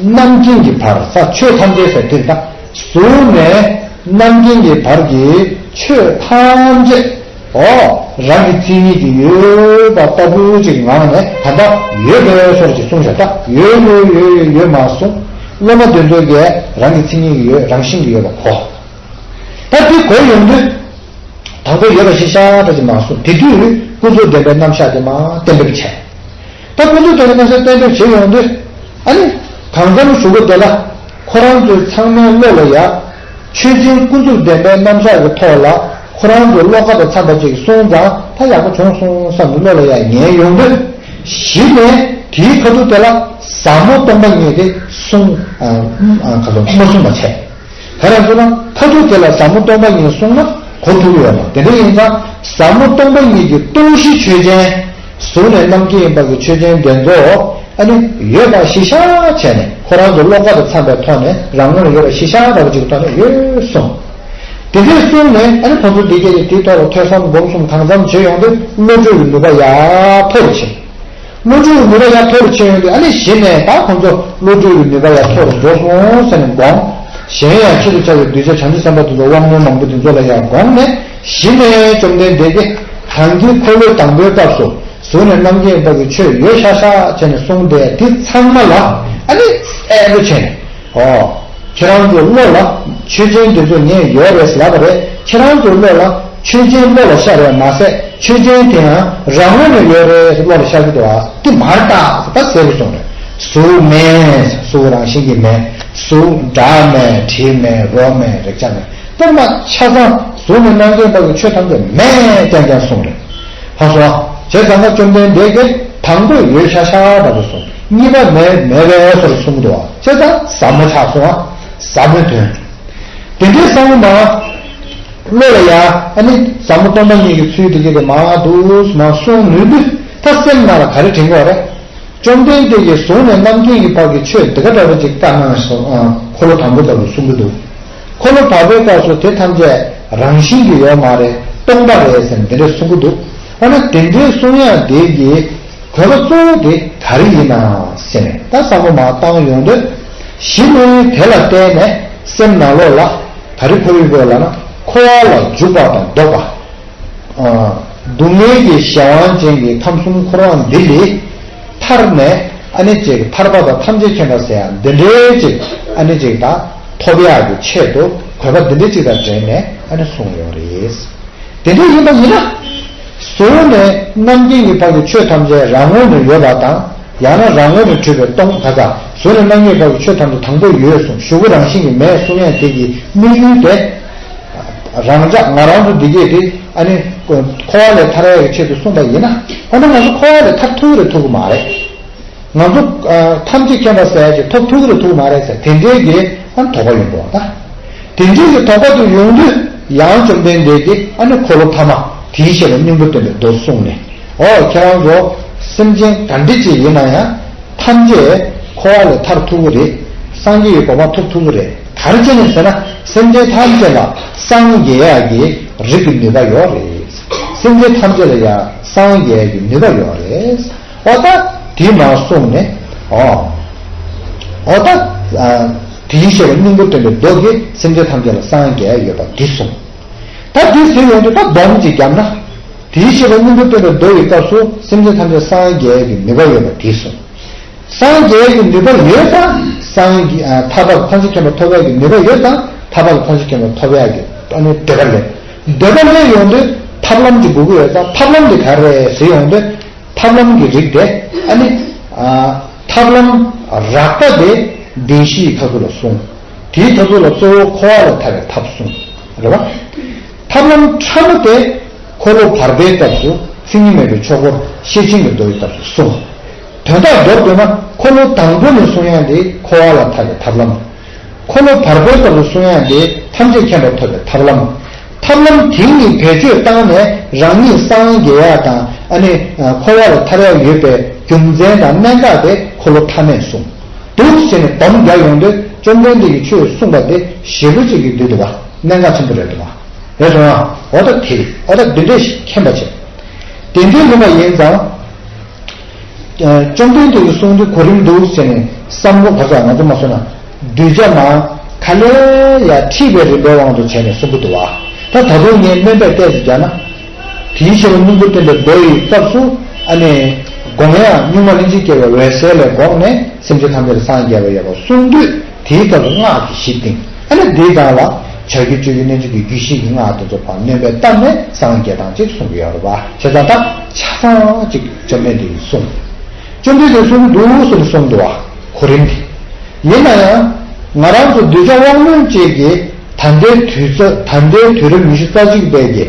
རྣམ་མཁྱེན་གྱི་བར། ས་ཆོས་ཐམས་ཅད་ཟེར་དེ་ད་ གཟུགས་ནས་རྣམ་མཁྱེན་གྱི་བར་གྱི་ཆོས་ཐམས་ཅད། ཨོ། རང་གི་མཚན་ཉིད་ཀྱིས་ཡོད་པ་ལྟ་བུ་ཅིག་ངང་ནས་ད་ལྟ་ཡོད་པའི་བཟོ་ཅིག་གསུངས་བཞག་ད་ཡོད་ཡོད་ཡོད་ཡོད་ཡོད་མ་གསུངས། སློབ་མ་དེ་ཚོ་གིས་རང་གི་མཚན་ཉིད་ཀྱིས་ཡོད་རང་བཞིན་གྱིས་ཡོད་པ་གོ། ད་དེ་གོ་ཡོང་དུས། དང་པོ་ཡོད་པ་ཞིག་ཤར་འདྲ་ཅིག་མ་གསུངས། དེ་དུས་ཀུན་རྫོབ་བདེན་པའི་རྣམ་གཞག་དེ་མར་གཏན་འབེབས་བྱས། ད་ཀུན་རྫོབ་བདེན་པའི་རྣམ་གཞག་གཏན་འབེབས་བྱས་ཡོང་དུས། ཨ་ནི། གང་འཚམ་ཞུ་གི་དེ་ལ། ཁོ་རང་ཚོའི་ཚང་མའི་བློ་ལ་ཡ། ཆོས་ཅན་ཀུན་རྫོབ་བདེན་པའི་རྣམ་གཞག་གི་ཐོག་ལ། ཁོ་རང་ཚོའི་བློ་ཁ་དང་འཚམས་པ་ཅིག་གསུངས་ཙང་ད་ཡག་པོ་བྱུང་སོང་བསམ་ནས་བློ་ལ་ཡ་ངེས་ཡོང་དུས། གཞི་ནས་དེའི་ཁ་ཐུག་དེ་ལ་ཟབ་མོ་སྟོང་པ་ཉིད་དེ་གསུངས། ཨ། ཨ། ག་ཚོད་མ་གསུངས་པ་བྱས། ག་རེ་ཟེར་ན་ཁ་ཐུག་དེ་ལ་ཟབ་མོ་སྟོང་པ་ཉིད་གསུངས་ན་གོ་ཐུབ་ཀྱི་ཡོད་མ་རེད། དེ་འདྲ་ཡིན་ཙང་ཟབ་མོ་སྟོང་པ་ཉིད་ཀྱི་སྟོང་གཞི་ཆོས་ཅན། གཟུགས་ནས་རྣམ་མཁྱེན་ཡིན་པ་གི་ཆོས་ཅན་དེ་ཚོ་ཨ་ནི་ཡོད་པ་གཞི་བཞག་བྱས་ནས་ཁོ་རང་ཚོ་བློ་ཁ་དང་འཚམས་པའི་ཐོག་ནས་རང་ངོས་ནས་ཡོད་པ་གཞི་བཞག་འདྲ་བོ་ཅིག་གི་ཐོག་ནས་ཡོད་གསུངས། དེ་འདྲས་གསུངས་ནས་ཨ་ནི་ཁོ་ཚོ་འདི་གས་དེའི་ཐོག་ལ་ཐོས་བསམ་སྒོམ་གསུམ་གང་འཚམ་བྱེད་ཡོང་དུས་བློ་གྲོས་ཀྱི་ནུས་པ་ཡར་མཐོ་རུ་ཕྱིན། བློ་གྲོས་ཀྱི་ནུས་པ་ཡར་མཐོ་རུ་ཕྱིན་ཡོང་དུས་ཨ་ནི་གཞི་ནས་ད་ཁོང་ཚོ་བློ་གྲོས་ཀྱི་ནུས་པ་ཡར་མཐོ་རུ་འགྲོ་སོང་ཟེར་ནས་དགོངས། གཞན་ཡང་ཆེད་དུ་བྱ་བའི་གདུལ་བྱ་བྱང་ཆུབ་སེམས་དཔའ་དེ་ཚོ་དབང་རྣོན་མང་པོ་དེ་ཚོ་ལ་ཡང་དགོངས་ནས་གཞི་ནས་བཅོམ་ལྡན་འདས་ཀྱིས་གང་གི་འཁོར་ལོ་དང་པོའི་སྐབས་སུ་གཟུགས་ནས་རྣམ་མཁྱེན་ཡིན་པ་གི་ཆོས་ཡོད་ཤག་ཤག་བྱས་ནས་གསུངས་ཏེ་དེ་ཚང་མ་ལ་ཨ་ནི་གསལ་པོ་བྱས་ནས། ཨོ། ཁྱེད་རང་ཚོའི་བློ་ལ་ཆོས་ཅན་དེ་ཚོ་ངས་ཡོད་རེད་ལབ་པ་རེད། ཁྱེད་རང་ཚོའི་བློ་ལ་ཆོས་ཅན་བློ་ལ་ཤར་བས་མ་ཟད་ཆོས་ཅན་དེ་ཡང་རང་ངོས་ནས་ཡོད་རེད་བློ་ལ་ཤར་གྱི་འདུག་ཨ། དེ་མ་རེད་ད་ཟེར་གསལ་པོ་གསུངས་རེད། གཟུགས་མེད། གཟུགས་རང་བཞིན་གྱིས་མེད། གཟུགས་སྒྲ་མེད། དྲི་མེད། རོ་མེད། རེག་བྱ་མེད། དཔེར་ན་ཆ་ཚང་གཟུགས་ནས་རྣམ་མཁྱེན་ཡིན་པ་གི་ཆོས་ཐམས་ཅད་མེད་ཏན་ཏན་གསུངས་རེད། ཧ་སོ། བྱས་ཙང་ན་བཅོམ་ལྡན་འདས་ཀྱིས་དང་པོ་ཡོད་ཤག་ཤག་འདྲ་པོ་གསུངས། གཉིས་པ་མེད་མེད་པའི་བཟོ་འདྲ་གསུངས་འདུག་བ། བྱས་ཙང་ཟབ་མོ་ཆགས་སོང་བ། ཟབ་མོའི་དོན། དེ་འདྲའི་བསམ་བློ་མ། བློ་ལ་ཡ་ཨ་ནི་ཟབ་མོ་སྟོང་པ་ཉིད་ཀྱི་ཚུལ་དེ་གས་དེ་མ་འདུག་མ་གསུངས་ནུས་དུས་ད་སེམས་ནང་ལ་ག་རེ་དྲན་གྱི་ཡོད་རེད། བཅོམ་ལྡན་འདས་ཀྱིས་གཟུགས་ནས་རྣམ་མཁྱེན་གྱི་བར་གྱི་ཆོས་འདི་ག་འདྲ་པོ་ཅིག་བཀའ་གནང་སོང་། ཨ། འཁོར་ལོ་དང་པོ་ལྟ་བུ་གསུང་གི་འདུག་འཁོར་ལོ་བར་པའི་སྐབས་སུ་དེ་ཐམས་ཅད་རང་བཞིན་གྱིས་ཡོད་མ་རེད། སྟོང་པ་རེད་ཟེར་ནས་དེ་འདྲ་གསུང་གི་འདུག་འོ་ན་དེ་འདྲའི་གསུང་ཡག་དེ་གི་དགོས་པ་གཙོ་བོ་དེ་ག་རེ་ཡིན་ནམ་ཟེར་ནས་ད་བསམ་བློ་མར་བཏང་ཡོང་དུས་གཞི་ནས་དེ་ལ་བརྟེན་ནས་སེམས་ནང་ལོགས་ལ་ག་རེ་འཁོར་ཡོད་དགོས་ལབ་ན་འཁོར་བ་ལ་འཇུག་པ་དང་ལྡོག་པ། སྡུག་བསྔལ་གྱི་གཞན་དབང་ཅན་གྱི་ཁམས་གསུམ་འཁོར་བ་འདི་ལས་ཐར་ནས་ཨ་ནི་ཅིག་ཐར་པ་དང་ཐམས་ཅད་མཁྱེན་པ་ཟེར་ཡག་འདི་འདྲའི་ཅིག་ཨ་ནི་ཅིག་དང་ཐོབ་ཡག་གི་ཆེད་དུ་དགོས་པ་འདི་འདྲའི་ཅིག་དང་འབྲེལ་ནས་ཨ་ནི་གསུངས་ཡོད་རེད། དེ་འདྲ་ཡིན་པ་ཡིན་ན། གཟུགས་ནས་རྣམ་མཁྱེན་གྱི་བར་གྱི་ཆོས་ཐམས་ཅད་རང་ངོས་ནས་ཡོད་པ་དང་། ཡང་ན་རང་ངོས་ནས་གྲུབ་པའི་སྟོང་ག་ས་གཟུགས་ནས་རྣམ་མཁྱེན་བར་གྱི་ཆོས་ཐམས་ཅད་དང་པོ་ཡོད་གསུངས། གཞུག་གུ་རང་བཞིན་གྱིས་མེད་གསུང་ཡག་དེ་གི་དམིགས་ཡུལ་དེ། རང་ཅག་ང་རང་ཚོ་འདི་གས་དེ་ཨ་ནི་འཁོར་བ་ལས་ཐར་ཡག་གི་ཆེད་དུ་གསུངས་པ་ཡིན་ན། འོ་ན་ང་ཚོ་འཁོར་བ་ལས་ཐར་ཐུབ་ཀྱི་རེད་ཐུབ་ཀྱི་མ་རེད། ང་ཚོ་ཨ་ཐམས་ཅད་མཁྱེན་པ་ཟེར་ཡག་ཅིག་ཐོབ་ཐུབ་ཀྱི་རེད་ཐུབ་ཀྱི་མ་རེད་ཟེར་དེ་འདྲའི་གི་ཨ་དོགས་པ་ཡོང་གི་འདུག་ད། དེ་འདྲའི་གི་དོགས་པ་དེ་ཡོང་དུས་ཡང་བཅོམ་ལྡན་འདས་ཀྱིས་ཨ་ནི་འཁོར་ལོ་ཐ་མ་དེའི་ཞེས་པའི་སྙིང་པོ་སྟོན་པའི་མདོ་གསུངས་ནས། འོ་ཁྱེད་རང་ཚོ་སེམས་ཅན་ག་འདྲ་ཅིག་ཡིན་ན་ཡང་ཐམས་ཅད་འཁོར་བ་ལས་ཐར་ཐུབ་ཀྱི་རེད། སངས་རྒྱས་ཀྱི་གོ་འཕང་ཐོབ་ཐུབ་ཀྱི་རེད། ག་རེ་བྱས་ནས་ཟེར་ན་སེམས་ཅན་ཐམས་ཅད་ལ་སངས་རྒྱས་ཡག་གི་རིགས་ཀྱི་ནུས་པ་ཡོད་རེད། སེམས་ཅན་ཐམས་ཅད་ལ་ཡང་སངས་རྒྱས་ཡག་གི་ནུས་པ་ཡོད་རེད། འོ་ད་དེ་མར་གསུངས་ནས། འོ། འོ་ད། ཨ། དེའི་ཞེས་པའི་སྙིང་པོ་སྟོན་པའི་མདོ་གིས་སེམས་ཅན་ཐམས་ཅད་ལ་སངས་རྒྱས་ཡོད་པ་འདི་གསུངས། ད་འདི་ཟེར་ཡོང་དུས་ད་སྡོམ་ཅིག་བརྒྱབ་ན། དེའི་ཞེས་པའི་སྙིང་པོ་སྟོན་པའི་མདོ་ཡི་སྐབས་སུ་སེམས་ཅན་ཐམས་ཅད་སངས་རྒྱས་ཀྱི་ནུས་པ་ཡོད་པ་འདི་གསུངས། སངས་རྒྱས་ཀྱི་ནུས་པ་ཡོད་ཙང་སངས་རྒྱས། ཨ། ཐར་པ་ཐམས་ཅད་མཁྱེན་པ་ཐོབ་ཡག་གི་ནུས་པ་ཡོད་ཙང་ཐར་པ་ཐམས་ཅད་མཁྱེན་པ་ཐོབ་ཡག་གི་ཨ་ནི་འདོད་པ་སླེབས། འདོད་པ་སླེབས་ཡོང་དུས་ཐབས་ལམ་ཅིག་དགོས་ཀྱི་ཡོད་ཙང་ཐབས་ལམ་དེ་ག་རེ་རེད་ཟེར་ཡོང་དུས། ཐབས་ལམ་གྱི་རིགས་དེ་ཨ་ནི། ཨ། ཐབས་ལམ་རགས་པ་དེ་བདེན་བཞིའི་ཁ་ཐུག་ལ་གསུངས། དེའི་ཁ་ཐུག་ལ་གཙོ་བོ་འཁོར་བ་ལས་ཐར་བའི་ཐབས་གསུངས། རེད་བ། ཐབས་ལམ་ཕྲ་མོ་དེ་འཁོར་ལོ་བར་པའི་སྐབས་སུ་མཚན་ཉིད་མེད་པའི་ཆོས་འཁོར་ཤེར་ཕྱིན་གྱི་མདོ་ཡི་སྐབས་སུ་གསུངས། དོན་དག་མདོར་བསྡུས་ན་འཁོར་ལོ་དང་པོ་ནས་གསུང་ཡག་དེ་འཁོར་བ་ལས་ཐར་བའི་ཐབས་ལམ། འཁོར་ལོ་བར་པའི་སྐབས་སུ་གསུང་ཡག་དེ་ཐམས་ཅད་མཁྱེན་པ་ཐོབ་པའི་ཐབས་ལམ། ཐབས་ལམ་དེ་གཉིས་བེད་སྤྱོད་བཏང་ནས་རང་ཉིད་སངས་རྒྱས་ཡག་དང་ཨ་ནི་འཁོར་བ་ལས་ཐར་ཡག་ཡོད་པའི་རྒྱུ་མཚན་དང་གནད་འགག་དེ་འཁོར་ལོ་ཐ་མས་གསུངས་འདུག་ཟེར་ནས་སྡོམ་རྒྱག་ཡོང་དུས་བཅོམ་ལྡན་འདས་ཀྱིས་ཆོས་གསུངས་པ་དེ་ཞེ་པོ་ཅིག་གི་འདུག་འདུག་བ། གནད་འགག་ཆེན་པོ་རེད་འདུག་བ། རེད་སོང་ང་། འོ་ད་དེ་འོ་ད་འདི་འདྲས་མཁྱེན་པ་བྱས། དེ་འདྲས་ཡིན་པ་ཡིན་ཙང་། བཅོམ་ལྡན་འདས་ཀྱིས་གསུངས་དུས་གོ་རིམ་འདུག་ཟེར་ནས་བསམ་བློ་ག་ཚོད་ང་ཚོ་མ་བཟོས་ན། གདུལ་བྱ་མ་ག་ ཨ་ལས་ཡ་ཁྲིད་པའི་རིམ་པའི་དབང་དུ་བྱས་ནས་གསུང་གི་འདུག་བ། ད་ད་དུང་ངས་སྣོན་པ་བལྟས་ཏེ་བརྒྱབ་ན། དེའི་ཕྱིར་སྙིང་པོ་སྟོན་པའི་མདོ་ཡི་སྐབས་སུ་ཨ་ནི། དགོངས་ཡངས་གཉུག་མ་ལྷན་ཅིག་སྐྱེས་པའི་འོད་གསལ་ལས་དགོངས་ནས་སེམས་ཅན་ཐམས་ཅད་ལ་སངས་རྒྱས་པ་ཡོད་པར་གསུངས་དུས། དེའི་སྐབས་སུ་སྔགས་ཀྱི་གཞི་བཏིང་། ཨ་ནི་དེའི་སྒང་ལ་བྱ་རྒོད་སྤྱོད་ཀྱི་རྣལ་འབྱོར་གྱི་རྒྱུད་བཞི་ཡི་སྔགས་དེ་ཚོ་ཕར་སྣོན་པ་བཏབ་ནས་སངས་རྒྱས་དང་གཅིག་གསུང་གི་ཡོད་རེད་པ། བྱས་ཙང་ད་ཆ་ཚང་གཅིག་བཅོམ་ལྡན་འདས་ཀྱིས་གསུངས། བཅོམ་ལྡན་འདས་གསུང་གི་འདུག་གསུངས་གསུངས་འདུག་བ། གོ་རིམ་དེ། ཡིན་ན་ཡང་། ང་རང་ཚོ་གདུལ་བྱ་དབང་རྣོན་བཅས་ཀྱིས་ད་ལྟའི་དུས་ཚོད། ད་ལྟའི་དུས་རབས་ཉི་ཤུ་རྩ་གཅིག་པའི་གི་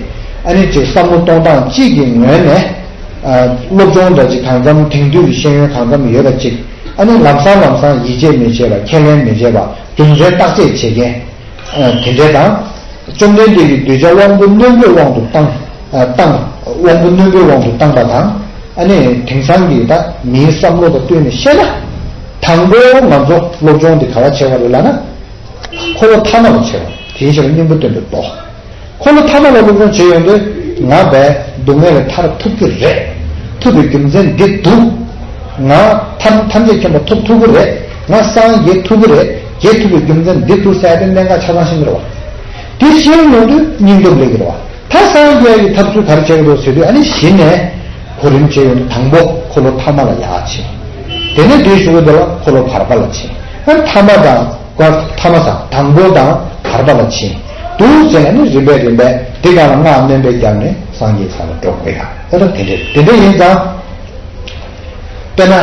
ཨ་ནི་ཅིག་བསམ་བློ་གཏོང་སྟངས་གཅིག་གི་ངོས་ནས། ཨ། སློབ་སྦྱོང་འདྲ་ཅིག་གང་འཚམ་དེང་དུས་ཀྱི་ཤེས་ཡོན་གང་འཚམ་ཡོད་པ་ཅིག་ཨ་ནི་ལམ་སང་ལམ་སང་ཡིད་ཆེས་མི་བྱེད་པ། ཁས་ལེན་མི་བྱེད་པ། རྒྱུ་མཚན་བརྟག་དཔྱད་བྱེད་མཁན། ཨ། དེ་འདྲ་དང་། བཅོམ་ལྡན་འདས་ཀྱིས་གདུལ་བྱ་དབང་པོ་རྣོན་པོའི་དབང་དུ་བཏང་། ཨ། བཏང་། དབང་པོ་རྣོན་པོའི་དབང་དུ་བཏང་པ་དང་། ཨ་ནི་དེང་སང་གི་ད་མིའི་བསམ་བློ་དང་བསྟུན་ནས་བཤད་ན། དང་པོ་ང་ཚོ་སློབ་སྦྱོང་འདི་ག་བ་བྱེད་པ་རེད་ལབ་ན། འཁོར་ལོ་ཐ་མ་ལ་བྱེད་པ། དེའི་ཕྱིར་སྙིང་པོ་སྟོན་པའི་མདོ། འཁོར་ལོ་ཐ་མ་ལ་སློབ་སྦྱོང་བྱེད་ཡོང་དུས། ང་བས་སྡུག་བསྔལ་ལས་ཐར་ཐུབ་ཀྱི་རེད། ཐུབ་པའི་རྒྱུ་མཚན་འདི་འདུག་ང་ཐམས་ཐམས་ཅད་མཁྱེན་པ་ཐོབ་ཐུབ་ཀྱི་རེད། ང་སངས་རྒྱས་ཐུབ་ཀྱི་རེད། རྒྱས་ཐུབ་པའི་རྒྱུ་མཚན་འདི་འདུག་ཟེར་ཏེ་གནད་འགག་ཆ་ཚང་ཤེས་ཀྱི་རེད་བ། དེ་ཤེས་ཡོང་དུས་སྙིང་སྟོབས་སླེབས་ཀྱི་རེད་བ། ད་སངས་རྒྱས་ཀྱི་ཐབས་ཚུལ་ག་རེ་བྱེད་ཀྱི་འདུག་ཟེར་དུས། ཨ་ནི་གཞི་ནས་གོ་རིམ་བྱས་ཡོང་དུས། དང་པོ་འཁོར་ལོ་ཐ་མ་ལ་ཡར་ཕྱིན། དེ་ནས་དེའི་གཞུག་གུ་དེ་ལ་འཁོར་ལོ་བར་པ་ལ་ཕྱིན། ཨ། ཐ་མ་དང་། ཐ་མ་ས་དང་པོ་དང་བར་པ་ལ་ཕྱིན། འདུག་ཟེར་ནས་ནི་རིམ་པས་རིམ་པས་དེ་ག་ལ་སྔགས་སྣོན་པ་བརྒྱབ་ནས་སངས་རྒྱས་ས་ལ་འགྲོ་དགོས་ཡ། ཨོ་ད་དེ་འདྲ་དེ་འདྲ་ཡིན་ཙང་། དཔེར་ན་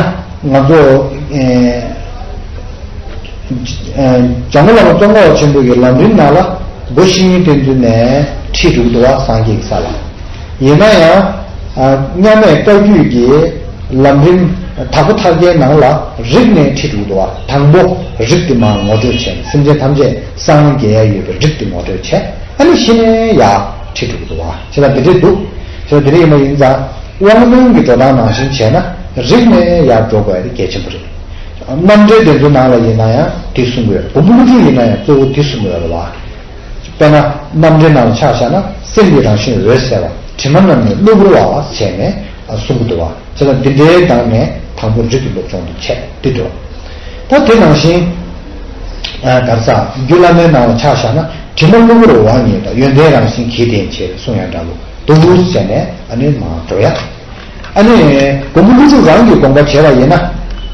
ང་ཚོ། ཨེ། ཨེ། འཇམ་མགོན་བླ་མ་ཙོང་ཁ་པ་ཆེན་པོ་གི་ལམ་རིམ་ནང་ལ་སྒོ་བཤེས་གཉེན་བསྟེན་ཚུལ་ནས་ཁྲིད་འགྲོ་གི་འདུག་བ། སངས་རྒྱས་ཀྱི་ས་ལ། ཡིན་ན་ཡང་། ཨ། མཉམ་མེད་བཀའ་བརྒྱུད་ཀྱི་ལམ་རིམ་དྭགས་པོ་ཐར་རྒྱན་ནང་ལ་རིགས་ནས་ཁྲིད་འགྲོ་གི་འདུག་བ། དང་པོ་རིགས་དེ་མར་ངོ་སྤྲོད་བྱས། སེམས་ཅན་ཐམས་ཅད་སངས་རྒྱས་ཡ་ཡོད་པའི་རིགས་དེ་ངོ་སྤྲོད་བྱས། ཨ་ནི་གཞི་ནས་ཡར་ཁྲིད་འགྲོ་གི་འདུག་བ། བྱས་ཙང་དེ་འདྲས་འདུག་བྱས་ཙང་དེ་འདྲས་ཡིན་པ་ཡིན་ཙང་། དབང་རྣོན་གྱི་འགྲོ་སྟངས་ནང་བཞིན་བྱས་ན་རིགས་ནས་ཡར་འགྲོ་དགོས་ཡ་དེ་གལ་ཆེན་པོ་རེད། རྣམ་འགྲེལ་དེ་ཚོའི་ནང་ལ་ཡིན་ན་ཡང་དེ་གསུང་གི་ཡོད། མགོན་པོ་ཀླུ་སྒྲུབ་ཡིན་ན་ཡང་གཙོ་བོ་དེ་གསུང་གི་ཡོད་རེད་བ། དཔེར་ན་རྣམ་འགྲེལ་ནང་ལ་ཆ་བཞག་ན། སེམས་ཀྱི་རང་བཞིན་འོད་གསལ་བ། དྲི་མ་རྣམས་ནི་གློ་བུར་བ། བྱས་ནས་གསུང་གི་འདུག་བ། བྱས་ཙང་འདི་འདྲའི་སྒང་ནས་དང་པོ་རིགས་ཀྱི་སློབ་སྦྱོང་དུ་བྱས་ཏེ་འགྲོ། ད་དེ་ནང་བཞིན། ཨ། ག་རེ་ཟ། རྒྱུད་བླ་མའི་ནང་ལ་ཆ་བཞག་ན། དྲི་མ་གློ་བུར་བ་ཉིད་དང་། ཡོན་ཏན་རང་བཞིན་གྱིས་ལྡན་ཕྱིར། གསུང་ཡང་འདྲ་ལུགས་འདུག་བྱས་ནས་ཨ་ནི་མར་འགྲོ་ཡ། ཨ་ནི་མགོན་པོ་ཀླུ་སྒྲུབ་རང་གིས་དགོངས་པ་བཞེས་པ་ཡིན་ན།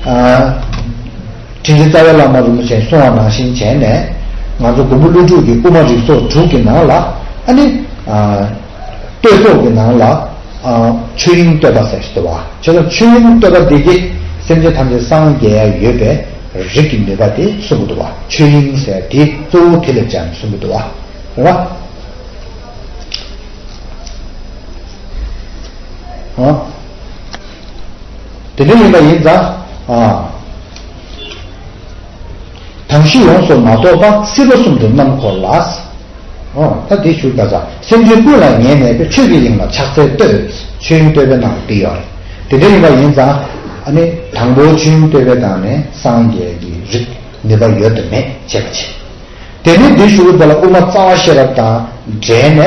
ཨ། དྲིན་ཅན་རྩ་བའི་བླ་མ་རིན་པོ་ཆེས་གསུངས་པ་ནང་བཞིན་བྱས་ནས། ང་ཚོ་མགོན་པོ་ཀླུ་སྒྲུབ་ཀྱི་དབུ་མ་རིགས་ཚོགས་དྲུག་གི་ནང་ལ། ཨ་ནི། ཨ། བསྟོད་ཚོགས་ཀྱི་ནང་ལ། ཨ། ཆོས་དབྱིངས་བསྟོད་པ་ཟེར་ཞིག་འདུག་བ། བྱས་ཙང་ཆོས་དབྱིངས་བསྟོད་པ་འདི་གིས་སེམས་ཅན་ཐམས་ཅད་སངས་རྒྱས་ཡ་ཡོད་པའི་རིགས་ཀྱི་ནུས་པ་དེ་གསུང་གི་འདུག་བ། ཆོས་དབྱིངས་ཟེར་དེ་གཙོ་བོ་དེ་ལ་སྦྱར་ནས་གསུང་གི་འདུག་བ། རེད་བ། ཨ། དེ་འདྲ་ཡིན་པ་ཡིན་ཙང་། ཨ། དང་ཤེས་ཡོངས་སུ་མ་རྟོགས་པ། སྲིད་པ་གསུམ་དུ་རྣམ་འཁོར་ལ། ཨོ། ད་དེ་ཞུ་ད་ས། སེམས་ཅན་ཀུན་ལ་ངེས་གནས་པའི། ཆོས་ཀྱི་དབྱིངས་ལ་ཕྱག་འཚལ་བསྟོད། ཆོས་དབྱིངས་བསྟོད་པའི་ནང་ལ་འདི་ཡོད་རེད། དེ་འདྲ་ཡིན་པ་ཡིན་ཙང་། ཨ་ནི་དང་པོ་ཆོས་དབྱིངས་བསྟོད་པའི་སྒང་ནས་སངས་རྒྱས་ཀྱི་རིགས་ནུས་པ་ཡོད་དམ་མེད་དཔྱད་པ་བྱེད། དེ་ནས་འདི་ཞུ་གི་འདི་ལ་དབུ་མ་རྩ་བ་ཤེས་རབ་དང་འབྲེལ་ནས།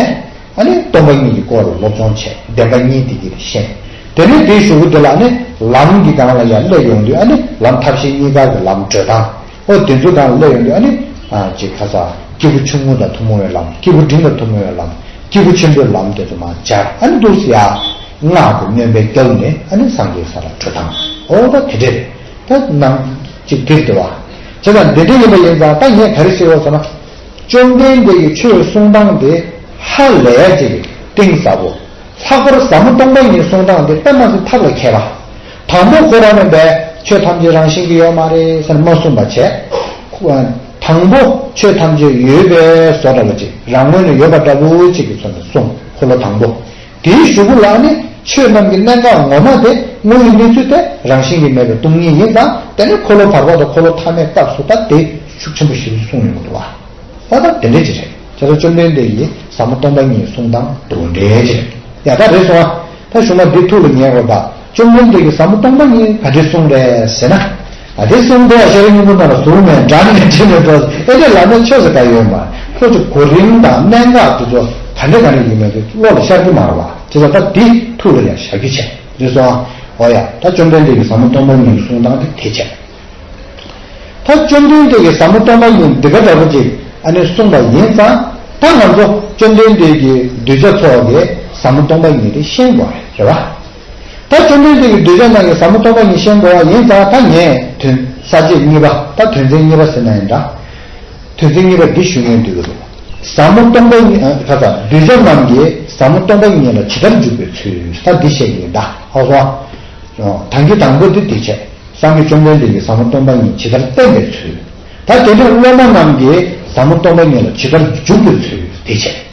ཨ་ནི་སྟོང་པ་ཉིད་ཀྱི་སྐོར་ལ་སློབ་སྦྱོང་བྱས། བདེན་པ་གཉིས་དེ་གཉིས་ཤེས། དེ་ནས་དེའི་གཞུག་གུ་དེ་ལ་ནི་ལམ་གྱི་སྒང་ལ་ཡར་སླེབས་ཡོང་དུས། ཨ་ནི་ལམ་ཐབས་ཤེས་གཉིས་ཀ་གི་ལམ་བགྲོད་སྟངས། ཨོ་དེ་ཚོའི་སྒང་ལ་སླེབས་ཡོང་དུས། ཨ་ནི་ཨ་ཅིག་ཁ་ས་སྐྱེས་བུ་ཆུང་ངུ་དང་ཐུན་མོང་བའི་ལམ། སྐྱེས་བུ་འབྲིང་དང་ཐུན་མོང་བའི་ལམ། སྐྱེས་བུ་ཆེན་པོའི་ལམ་དེ་ཚོ་མར་སྦྱར། ཨ་ནི་འདུག་སེ་ཡར་སྔགས་ཀྱི་སྣོན་པ་བརྒྱབ་ནས། ཨ་ནི་སངས་རྒྱས་ས་ལ་བགྲོད་སྟངས། ཨོ་ད་དེ་འདྲས་ད་ནང་ཅིག་དེར་དེ་བ། བྱས་ཙང་འདི་འདྲས་ཡིན་པ་ཡིན་ཙང་། ད་ངས་ག་རེ་ཟེར་བ་ཟེར་ན། བཅོམ་ལྡན་འདས་ཀྱི་ཆོས་གསུང་སྟངས་དེ་ཧ་ལས་ཅིག་གཏིང་ཟབ་པོ། ལྷག་པར་ཟབ་མོ་སྟོང་པ་ཉིད་གསུང་སྟངས་དེ་དཔེ་མ་སྲིད་ཐབས་ལ་མཁས་པ། དང་པོ་ཁོ་རང་ནས་འབད་ཆོས་ཐམས་ཅད་རང་བཞིན་གྱིས་ཡོད་མ་རེད་ཟེར་ནས་མ་གསུངས་པ་བྱས། དང་པོ་ཆོས་ཐམས་ཅད་ཡོད་པའི་བཟོ་འདྲ་བོ་ཅིག་རང་ངོས་ནས་ཡོད་པ་འདྲ་བོ་ཅིག་གི་ཚུལ་ནས་གསུངས། འཁོར་ལོ་དང་པོ། དེའི་གཞུག་གུ་ལ་ནི་ཆོས་རྣམས་ཀྱི་གནད་འགག་ངོ་མ་དེ་དངོས་ཡོད་གནས་ཚུལ་དེ་རང་བཞིན་གྱིས་མེད་པའི་སྟོང་ཉིད་ཡིན་ཙང་། དེ་ནི་འཁོར་ལོ་བར་པ་དང་འཁོར་ལོ་ཐ་མའི་སྐབས་སུ་ད་དེ་ཤུགས་ཆེན་པོ་ཞིག་གསུངས་ཡོང་གི་འདུག་བ། ད་ལྟ་དེ་འདྲས་ཅིག་རེད། བྱས་ཙང་བཅོམ་ལྡན་འདས་ཀྱིས་ཟབ་མོ་སྟོང་པ་ཉིད་གསུང་སྟངས་དེ་འདྲས་ཅིག་རེད། ཡ་ད་རེད་སོང་ཨ། ད་གཞུག་མ་འདི་ཐུགས་ལ་ངེས་དགོས་པ། བཅོམ་ལྡན་འདས་ཀྱིས་ཟབ་མོ་སྟོང་པ་ཉིད་ག་འདྲས་གསུངས་རེད་ཟེར་ན། ཨ་དེ་གསུངས་དུས་ཤེས་རབ་སྙིང་པོ་ནང་ལ་ཟུར་མེད་འགྲམ་ནས་འདྲི་མེད་འགྲོ། ཨེ་དེ་ལ་ནི་ཆོས་ཟེར་ག་ཡོད་མ། ཁོ་ཚོ་གོ་རིམ་དང་གནད་འགག་དེ་ཚོ་ག་འདྲས་ག་འདྲས་ཡིན་མིན་དེ་བློ་ལ་ཤར་གྱི་མ་རེད་བ། བྱས་ཙང་ད་འདི་ཐུགས་ལ་ཡང་བཞག་རྒྱུ་བྱས། རེད་སོང་ཨ། འོ་ཡ། ད་བཅོམ་ལྡན་འདས་ཀྱིས་ཟབ་མོ་སྟོང་པ་ཉིད་གསུང་སྟངས་དེ་དེ་བྱས། ད་ ད་བཅོམ་ལྡན་འདས་ཀྱིས་ཟབ་མོ་སྟོང་པ་ཉིད་འདི་ག་འདྲ་པོ་ཅིག་ཨ་ནི་གསུངས་པ་ཡིན་ཙང་། ད་ང་ཚོ་བཅོམ་ལྡན་འདས་ཀྱི་གདུལ་བྱ་ཚོ་གིས་ཟབ་མོ་སྟོང་པ་ཉིད་དེ་ཤེས་དགོས་རེད་བ། ད་བཅོམ་ལྡན་འདས་ཀྱི་གདུལ་བྱ་རྣམས་ཀྱིས་ཟབ་མོ་སྟོང་པ་ཉིད་ཤེས་དགོས་པ་ཡིན་ཙང་། ད་ངས་དོན་ས་བཅད་གཉིས་པ། ད་དོན་ཚན་གཉིས་པ་ཟེར་ན་ཡང་འདྲ། དོན་ཚན་གཉིས་པ་འདི་ཞུ་སྙིང་འདོད་ཀྱི་འདུག། ཟབ་མོ་སྟོང་པ་ཉིད་ཨ་ཁ་ས་གདུལ་བྱ་རྣམས་ཀྱིས་ཟབ་མོ་སྟོང་པ་ཉིད་ལ་ཇི་ལྟར་འཇུག་པའི་ཚུལ། ད་འདི་བཤད་ཀྱི་ཡིན་ད། ཧ་སོང་། དང་གི་དང་པོ་འདི་དེ་བྱས། སངས་རྒྱས་བཅོམ་ལྡན་འདས་ཀྱིས་ཟབ་མོ་སྟོང་པ་ཉིད་ཇི་ལྟར་བསྟན་པའི་ཚུལ། ད་དེ་ནས་སློབ་མ་རྣམས་ཀྱིས་ཟབ་མོ་སྟོང་པ་ཉིད་ལ་ཇི་ལྟར་འཇུག་པའི་ཚུལ་དེ་བྱས།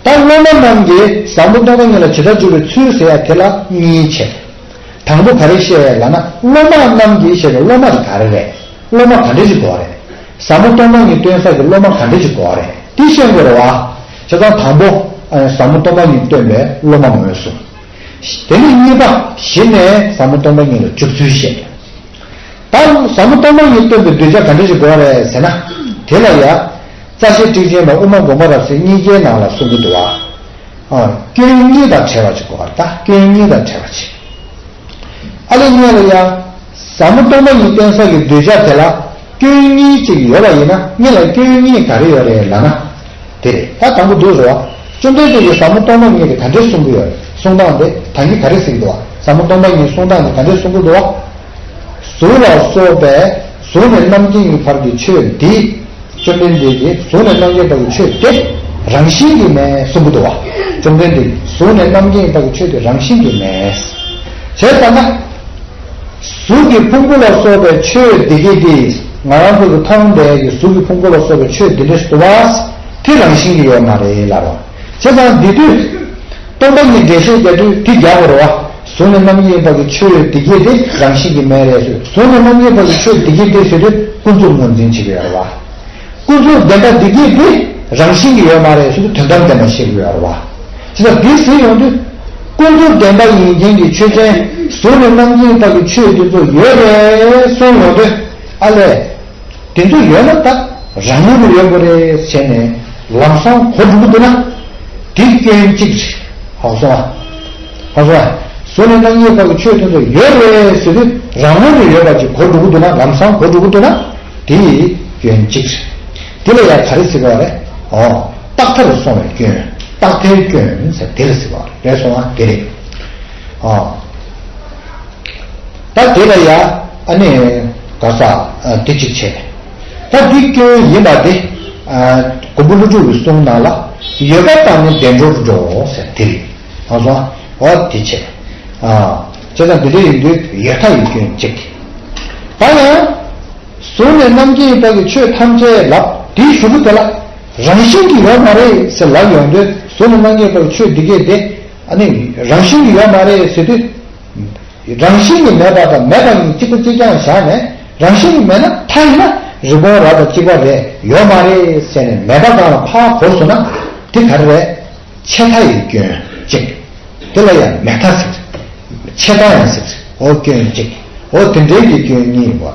ད་སློབ་མ་རྣམས་ཀྱིས་ཟབ་མོ་སྟོང་པ་ཉིད་ལ་ཇི་ལྟར་འཇུག་པའི་ཚུལ་ཟེར་ཡ་དེ་ལ་གཉིས་བྱས། དང་པོ་ག་རེ་བཤད་ཡ་ལབ་ན། སློབ་མ་རྣམས་ཀྱིས་བཤད་པའི་སློབ་མ་དེ་ག་རེ་རེད། སློབ་མ་ག་འདྲ་ཞིག་དགོས་རེད། ཟབ་མོ་སྟོང་པ་ཉིད་སྟོན་ས་ཀྱི་སློབ་མ་ག་འདྲ་ཞིག་དགོས་རེད། དེ་ཤེས་དགོས་རེད་བ། བྱས་ཙང་དང་པོ་ཨ་ཟབ་མོ་སྟོང་པ་ཉིད་སྟོན་པའི་སློབ་མ་ངོས་བཟུང་། དེ་ནས་གཉིས་པ་གཞི་ནས་ཟབ་མོ་སྟོང་པ་ཉིད་ལ་འཇུག་ཚུལ་བཤད། ད་ཟབ་མོ་སྟོང་པ་ཉིད་སྟོན་པའི་གདུལ་བྱ་ག་འདྲ་ཞིག་དགོས་རེད་ཟེར་ན། དེ་ལ་ཡ། རྩ་ཤེ་ཊཱིཀ་ཆེན་དང་དབུ་མ་དགོངས་པ་རབ་གསལ་གཉིས་ཀའི་ནང་ལ་གསུང་གི་འདུག་བ། ཨ། སྐྱོན་གཉིས་དང་བྲལ་བ་ཅིག་དགོས་པ་རེད། ད་སྐྱོན་གཉིས་དང་བྲལ་བ་ཅིག། ཨ་ལས་གཉིས་ལ་ཡ། ཟབ་མོ་སྟོང་པ་ཉིད་སྟོན་ས་ཀྱི་གདུལ་བྱ་དེ་ལ་སྐྱོན་གཉིས་ཅིག་ཡོད་པ་ཡིན་ན། གཉིས་ལ་སྐྱོན་གཉིས་ག་རེ་ཡོད་རེད་ལབ་ན། དེ་རེད། ད་དང་པོ་འདུག་རེད་བ། བཅོམ་ལྡན་འདས་ཀྱིས་ཟབ་མོ་སྟོང་པ་ཉིད་དེ་ག་འདྲས་གསུང་གི་ཡོད་རེད། གསུང་སྟངས་དེ་ད་གིན་ག་རེ་ཟེར་གྱི་འདུག་བ། ཟབ་མོ་སྟོང་པ་ཉིད་གསུང་སྟངས་དེ་ག་འདྲས་གསུང་གི་འདུག་བ། གཟུགས་ལ་སོགས་པའི་གཟུགས་ནས་རྣམ་མཁྱེན་གྱི་བར་གྱི་ཆོས་འདི། བཅོམ་ལྡན་འདས་ཀྱིས་གཟུགས་ནས་རྣམ་མཁྱེན་བར་གྱི་ཆོས་དེ་རང་བཞིན་གྱིས་མེད་གསུང་གི་འདུག་བ། བཅོམ་ལྡན་འདས་ཀྱིས་གཟུགས་ནས་རྣམ་མཁྱེན་བར་གྱི་ཆོས་དེ་རང་བཞིན་གྱིས་མེད། བྱས་ཙང་ན། གཟུགས་ཀྱི་ཕུང་པོ་ལ་སོགས་པའི་ཆོས་འདི་གས་དེ། ང་རང་ཚོ་གིས་མཐོང་བསྡད་ཀྱི་གཟུགས་ཀྱི་ཕུང་པོ་ལ་སོགས་པའི་ཆོས་འདི་འདྲ་ཞིག་འདུག་བ། དེ་རང་བཞིན་གྱིས་ཡོད་མ་རེད་ལབ་རོགས། བྱས་ཙང་འདི་དུས། སྟོང་པ་ཉིད་འགྲེལ་བཤད་རྒྱག་དུས་དེ་རྒྱག་དགོས་རེད་བ། གཟུགས་ནས་རྣམ་མཁྱེན་པ་གི་ཆོས་འདི་གས་དེ་རང་བཞིན་གྱིས་མེད་རེད་ཟེར། གཟུགས་ནས་རྣམ་མཁྱེན་པ་གི་ཆོས་འདི་གས་དེ་ཟེར་དུས་ཀུན་རྫོབ་ངོས་འཛིན་བྱེད་ཀྱི་ཡོད་རེད་བ། ཀུན་རྫོབ་བདེན་པ་འདི་གས་དེ་རང་བཞིན་གྱིས་ཡོད་མ་རེད་ཟེར་དུས་དོན་དམ་བདེན་པ་བཤད་ཀྱི་ཡོད་རེད་བ། བྱས་ཙང་འདི་ཟེར་ཡོང་དུས། ཀུན་རྫོབ་བདེན་པ་ཡིན་མཁན་གྱི་ཆོས་ཅན། གཟུགས་ནས་རྣམ་མཁྱེན་པ་གི་ཆོས་འདི་ཚོ་ཡོད་རེད་གསུངས་ཡོང་དུས། ཨ་ལས། དེ་ཚོ་ཡོད་ན་ད་རང་ངོས་ནས་ཡོད་དགོས་རེད་བྱས་ནས་ལམ་སང་གོ་འགྲོ་གི་འདུག་ན། དེ་སྐྱོན་གཅིག་རེད། ཧ་གོ་སོང་ཨ། ཧ་གོ་སོང་ཨ། གཟུགས་ནས་རྣམ་མཁྱེན་པ་གི་ཆོས་དེ་ཚོ་ཡོད་རེད་ཟེར་དུས་རང་ངོས་ནས་ཡོད་པ་ཅིག་གོ་འགྲོ་གི་འདུག་ན། ལམ་སང་གོ་འགྲོ་གི་འདུག་ན། དེ་སྐྱོན་གཅིག་རེད། དེ་ལ་ཡང་ག་རེ་ཟེར་བ་རེད། ཨོ། རྟག་མཐར་སོང་བའི་སྐྱོན། རྟག་མཐའི་སྐྱོན་ཟེར་དེ་ལ་ཟེར་བ་རེད། སོང་ཨ། དེ་རེད། ཨོ། ད་དེ་ལ་ཡ་ཨ་ནི་ག་ས་ཨ་དེ་གཅིག་བྱས། ད་འདི་སྐྱོན་ཡིན་པ་དེ་ཨ་མགོན་པོ་ཀླུ་སྒྲུབ་ཀྱི་གསུང་ནང་ལ་ཡོད་པ་དང་ནི་བདེ་འགྲོར་འགྲོ་ཟེར་དེ་རེད། ཧ་གོ་སོང་ཨ། འོ་དེ་བྱས། ཨ་བྱས་ཙང་འདི་འདྲ་ཡིན་དུས་ཡོད་མཐའ་ཡི་སྐྱོན་གཅིག། ད་ཡང་གཟུགས་ནས་རྣམ་མཁྱེན་པ་གི་ཆོས་ཐམས་ཅད་ལབ་དེའི་གཞུག་གུ་དེ་ལ་རང་བཞིན་གྱིས་ཡོད་མ་རེད་ཟེར་ལབ་ཡོང་དུས། གཟུགས་ནས་རྣམ་མཁྱེན་པ་གི་ཆོས་འདི་གས་དེ་ཨ་ནི་རང་བཞིན་གྱིས་ཡོད་མ་རེད་ཟེར་དུས། རང་བཞིན་གྱིས་མེད་པ་དང་མེད་པ་གཉིས་གཅིག་པ་གཅིག་རྐྱང་བཞག་ནས། རང་བཞིན་གྱིས་མེད་ན་མཐའ་ཡིན་ན་རི་བོང་རྭ་དང་གཅིག་པ་རེད། ཡོད་མ་རེད་ཟེར་ནས་མེད་པ་སྒང་ལ་ཕར་བོར་སོང་ན་དེ་ག་རེ་རེད། ཆད་མཐའ་ཡི་སྐྱོན་གཅིག། དེ་ལ་ཡང་མེད་མཐའ་ཟེར། ཆད་མཐའ་ཡང་ཟེར། འོ་སྐྱོན་གཅིག། འོ་དེ་འདྲའི་གི་སྐྱོན་གཉིས་ཡིན་པ།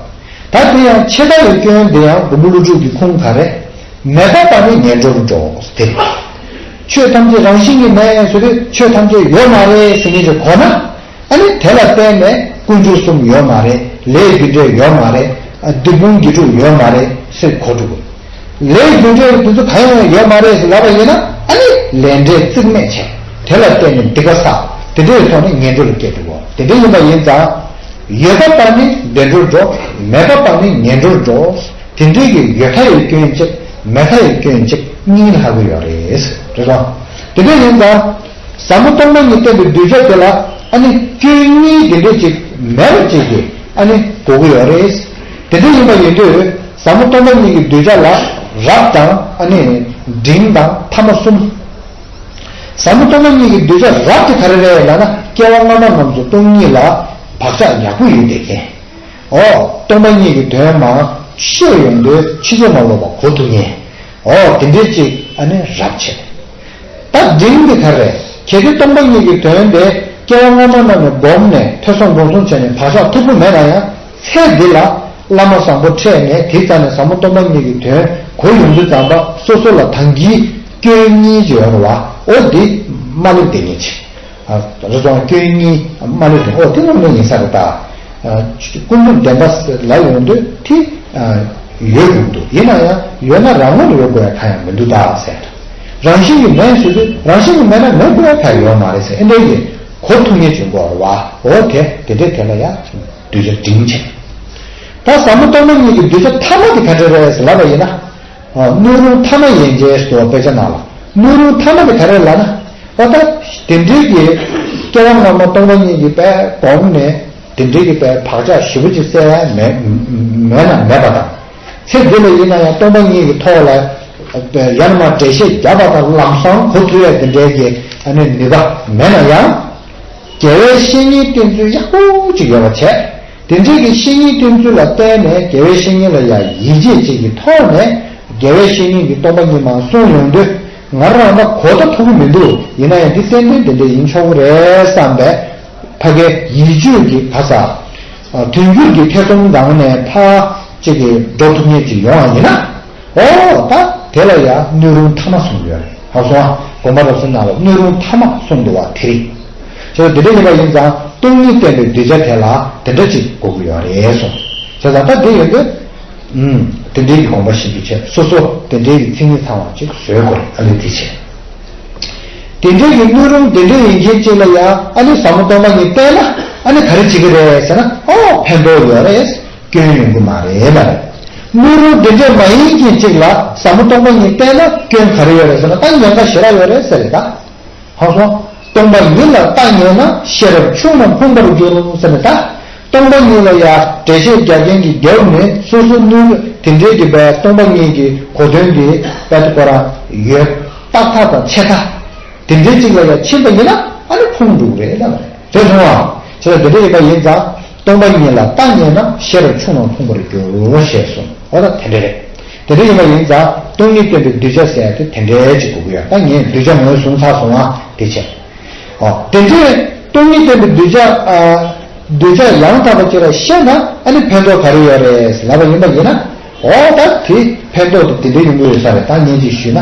ད་དེ་ཡང་ཆད་མཐའ་ཡི་སྐྱོན་དེ་ཡང་མགོན་པོ་ཀླུ་སྒྲུབ་ཀྱི་ཁུངས་ག་རེ། མེད་པ་དང་ནི་ངན་འགྲོར་འགྲོ་ཟེར་དེ། ཆོས་ཐམས་ཅད་རང་བཞིན་གྱིས་མེད་ཟེར་དུས་ཆོས་ཐམས་ཅད་ཡོད་མ་རེད་ཟེར་མཁན་ཅིག་གོ་ན། ཨ་ནི་དེ་ལ་བརྟེན་ནས་ཀུན་འབྱུང་གསུམ་ཡོད་མ་རེད། ལས་རྒྱུ་འབྲས་ཡོད་མ་རེད། ཨ་སྡིག་སྤོང་དགེ་སྒྲུབ་ཡོད་མ་རེད་ཟེར་གོ་འགྲོ་གི། ལས་རྒྱུ་འབྲས་དེ་ཚོ་གང་ཡང་ཡོད་མ་རེད་ཟེར་ལབ་པ་ཡིན་ན། ཨ་ནི་ལས་འབྲས་རྩིས་མེད་བྱས། དེ་ལ་བརྟེན་ནས་སྡིག་པ་བསགས། དེ་འདྲའི་ཐོག་ནས་ངན་འགྲོ་ལ་སྐྱེ་འགྲོ་གི། དེ་འདྲ་ཡིན་པ་ཡིན་ཙང་། ཡོད་པ་དང་ནི་བདེ་འགྲོར་འགྲོ། མེད་པ་དང་ནི་ངན་འགྲོར་འགྲོ། དེ་འདྲའི་གི་ཡོད་མཐའ་ཡི་སྐྱོན་གཅིག། མེད་མཐའ་ཡི་སྐྱོན་གཅིག་གཉིས་ལྷག་གི་ཡོད་རེད། རེད་སོང་། དེ་འདྲ་ཡིན་ཙང་། ཟབ་མོ་སྟོང་པ་ཉིད་བསྟན་པའི་གདུལ་བྱ་དེ་ལ་ཨ་ནི་སྐྱོན་གཉིས་དེ་འདྲ་ཅིག་མེད་པ་ཅིག་གི་ཨ་ནི་དགོས་ཀྱི་ཡོད་རེད། དེ་འདྲ་ཡིན་པ་ཡིན་དུས་ཟབ་མོ་སྟོང་པ་ཉིད་ཀྱི་གདུལ་བྱ་ལ་རབ་དང་ཨ་ནི་འབྲིང་དང་ཐ་མ་གསུམ། ཟབ་མོ་སྟོང་པ་ཉིད་ཀྱི་གདུལ་བྱ་རབ་དེ་ག་རེ་རེད་ལབ་ན། སྐྱེ་བ་སྔ་མ་རྣམས་སུ་སྟོང་ཉིད་ལ་བག་ཆགས་ཡག་པོ་ཡོད་བསྡད་མཁན། འོ། སྟོང་པ་ཉིད་ཀྱི་དོན་མར་ཤེས་ཡོང་དུས་ཕྱིན་ཅི་མ་ལོག་པ་གོ་ཐུབ་མཁན། འོ། དེ་འདྲའི་ཅིག་ཨ་ནི་རབ་བྱེད། ད་འབྲིང་དེ་ག་རེ། གལ་ཏེ་སྟོང་པ་ཉིད་ཀྱི་དོན་དེ་སྐྱེ་བ་སྔ་མ་རྣམས་ནས་བསྒོམས་ནས་ཐོས་བསམ་སྒོམ་གསུམ་བྱས་ནས་བག་ཆགས་མཐུག་པོ་མེད་ན་ཡང་། ཚེ་འདི་ལ་བླ་མ་བཟང་པོ་འཕྲད་ནས་དེའི་རྩ་ནས་ཟབ་མོ་སྟོང་པ་ཉིད་ཀྱི་དོན་གོ་ཡོང་དུས་ཙམ་པ་སོ་སོ་ལ་དང་གི་སྐྱོན་གཉིས་ཅིག་ཡོང་རུང་བ། འོ་འདི་མ་ལུས་དེ་ཉིད་ཅིག། ཨ། རེ་ཙང་སྐྱོན་གཉིས་མ་ལུས་དེ། འོ་དེ་རྣམ་གནས་ཡིན་ས་རེད་ད། ཀུན་རྫོབ་བདེན་པ་ལབ་ཡོང་དུས་དེ་ཡོད་དགོས་འདུག་ཡིན་ན་ཡང་ཡོད་ན་རང་ངོས་ལ་ཡོད་དགོས་ཡ་གང་ཡང་མི་འདུག་ད་ཟེར། རང་བཞིན་གྱིས་མེད་ཟེར་དུས་རང་བཞིན་གྱིས་མེད་ན་མེད་དགོས་ཡ་གང་ཡང་ཡོད་མ་རེད་ཟེར། ཨེ་འདྲའི་གི་གོ་ཐུབ་མཁན་ཅིག་དགོས་རེད་བ། འོ་དེ་དེ་འདྲའི་དེ་ལ་ཡ་གདུལ་བྱ་འབྲིང་ཆེ། ད་ཟབ་མོ་སྟོང་པ་ཉིད་ཀྱི་གདུལ་བྱ་ཐ་མ་དེ་ག་འདྲ་རེད་ཟེར་ལབ་པ་ཡིན་ན། ཨ། སྣོད་རུང་ཐ་མ་ཡན་ཆད་ཟེར་བ་དཔེ་ཆ་ནང་ལ། སྣོད་རུང་ཐ་མ་དེ་ག་རེ་ལབ་ན། ཨ། ད་དེ་འདྲའི་གི་སྐྱེ་བ་སྔ་མ་སྟོང་པ་ཉིད་ཀྱི་དཔེ་སྒོམ་ནས་དེ་འདྲའི་གི་དཔེ་བག་ཆགས་ཞེ་པོ་ཅིག་སད་ཡ་མེད་མེད་ན་མེད་པ་དང་། ཚེ་འདི་ལ་ཡིན་ན་ཡང་སྟོང་པ་ཉིད་ཀྱི་ཐོག་ལ་ཡར་མར་འགྲེལ་བཤད་བརྒྱབ་པ་དང་ལམ་སང་གོ་ཐུབ་ཡ་དེ་འདྲའི་གི་ཨ་ནི་ནུས་པ་མེད་ན་ཡང་། རྒྱལ་བའི་བཤེས་གཉེན་བསྟེན་ཚུལ་ཡག་པོ་ཅིག་ཡོད་པ་བྱས། དེ་འདྲའི་གི་བཤེས་གཉེན་བསྟེན་ཚུལ་ལ་བརྟེན་ནས་རྒྱལ་བའི་བཤེས་གཉེན་ལ་ཡང་ཡིད་ཆེས་བཅས་ཀྱི་ཐོག་ནས་རྒྱལ་བའི་བཤེས་གཉེན་གྱིས་སྟོང་པ་ཉིད་མར་གསུངས་ཡོང་དུས་ང་རང་ད་གོ་ད་ཐུབ་ཀྱི་མི་འདུག་ཡིན་ན་ཡང་འདི་ཏན་ཏན་དེ་འདྲ་ཡིན་ཆོག་གི་རེད་བསམ་པའི་ཕ་གའི་ཡིད་དཔྱོད་ཀྱི་ག་ས་དོན་འགྱུར་གྱི་ཐེ་ཚོམ་སྒང་ནས་ཕར་ཅིག་གི་འགྲོ་ཐུབ་མཁན་ཅིག་ཡོང་བ་ཡིན་ན། ཨོ་ད་དེ་ལ་ཡང་སྣོད་རུང་ཐ་མ་གསུངས་ཡོད་རེད། ཧ་གོ་སོང་ཨ། དགོངས་པ་རབ་གསལ་ནང་ལ་སྣོད་རུང་ཐ་མ་གསུངས་འདུག་བ་དེ་རེད། བྱས་ཙང་དེ་འདྲ་ཡིན་པ་ཡིན་ཙང་སྟོང་ཉིད་བསྟན་པའི་གདུལ་བྱ་དེ་ལ་དེ་འདྲ་ཅིག་དགོས་ཀྱི་ཡོད་རེད་གསུངས། བྱས་ཙང་ད་དེ་ཡོད་དུས། ཨུམ། དེ་འདྲའི་གི་དགོངས་པ་བཞེས་རྒྱུ་བྱས་སོ་སོ་དེ་འདྲའི་གི་མཚན་ཉིད་ཚང་བ་ཅིག་བཟོས་དགོས་རེད། ཨ་ནི་དེ་བྱས། དེ་འདྲའི་གི་སྣོད་རུང་དེ་འདྲ་ཡིན་མཁན་ཅིག་ལ་ཡང་ཨ་ནི་ཟབ་མོ་སྟོང་པ་ཉིད་བསྟན་ན་ཨ་ནི་ག་རེ་བྱེད་ཀྱི་རེད་ཟེར་ན། ཨོ་ཕན་ཐོགས་ཡོད་རེད། སྐྱོན་ཡོང་གི་མ་རེད་ལ། སྣོད་རུང་དེ་འདྲ་མ་ཡིན་མཁན་ཅིག་ལ་ཟབ་མོ་སྟོང་པ་ཉིད་བསྟན་ན་སྐྱོན་ག་རེ་ཡོད་རེད་ཟེར་ན། ད་ཉེན་ཁ་ཞེ་དྲག་ཡོད་རེད་ཟེར་རེད་ད། ཧ་གོ་སོང་། སྟོང་པ་ཉིད་ལ་ལྟ་ཉེས་ན་ཤེས་རབ་ཆུང་རྣམས་ཕུང་པར་འགྱུར་ཟེར་ནས་ད། སྟོང་པ་ཉིད་ལ་ཡ་འགྲེལ་བཤད་རྒྱག་མཁན་གྱི་རྒྱབ་ནས་སོ་སོ་སྣོད་དེ་འདྲའི་གི་བས་སྟོང་པ་ཉིད་ཀྱི་གོ་དོན་དེ་དཔེ་ཁོ་རང་ཡོད་རྟག་ཐག་དང་ཆད་ཐག་དེ་འདྲའི་ཅིག་ལ་ཡ་ཕྱིན་པ་ཡིན་ན་ཨ་ནི་ཕུང་འགྲོ་གི་རེད་ལ། རེད་སོང་ཨ། བྱས་ཙང་དེ་འདྲ་ཡིན་པ་ཡིན་ཙང་སྟོང་པ་ཉིད་ལ་ལྟ་ཉེས་ན་ཤེས་རབ་ཆུང་རྣམས་ཕུང་པར་འགྱུར་ཞེས་གསུངས། འོ་ད་དེ་འདྲ་རེད། དེ་འདྲ་ཡིན་པ་ཡིན་ཙང་སྟོང་ཉིད་བསྟན་པའི་གདུལ་བྱ་ཟེར་ཡ་དེ་དེ་འདྲའི་ཅིག་དགོས་ཀྱི་ཡོད། ད་ངས་གདུལ་བྱ་ངོས་བཟུང་ཚར་སོང་ཨ་དེ་བྱས། ཨོ་དེ་འདྲའི་སྟོང་ཉིད་བསྟན་པའི་གདུལ་བྱ་ཨ། གདུལ་བྱ་ཡང་དག་པ་ཅིག་ལ་ཤེས་ན་ཨ་ནི་ཕན་ཐོགས་ག་རེ་ཡོད་རེད་ལབ་པ་ཡིན་པ་ཡིན་ན། ཨོ་ད་དེ་ཕན་ཐོགས་དེ་དེ་འདྲའི་ཡོང་གི་ཡོད་ས་རེད། ད་ངས་ཅིག་ཞུས་ན།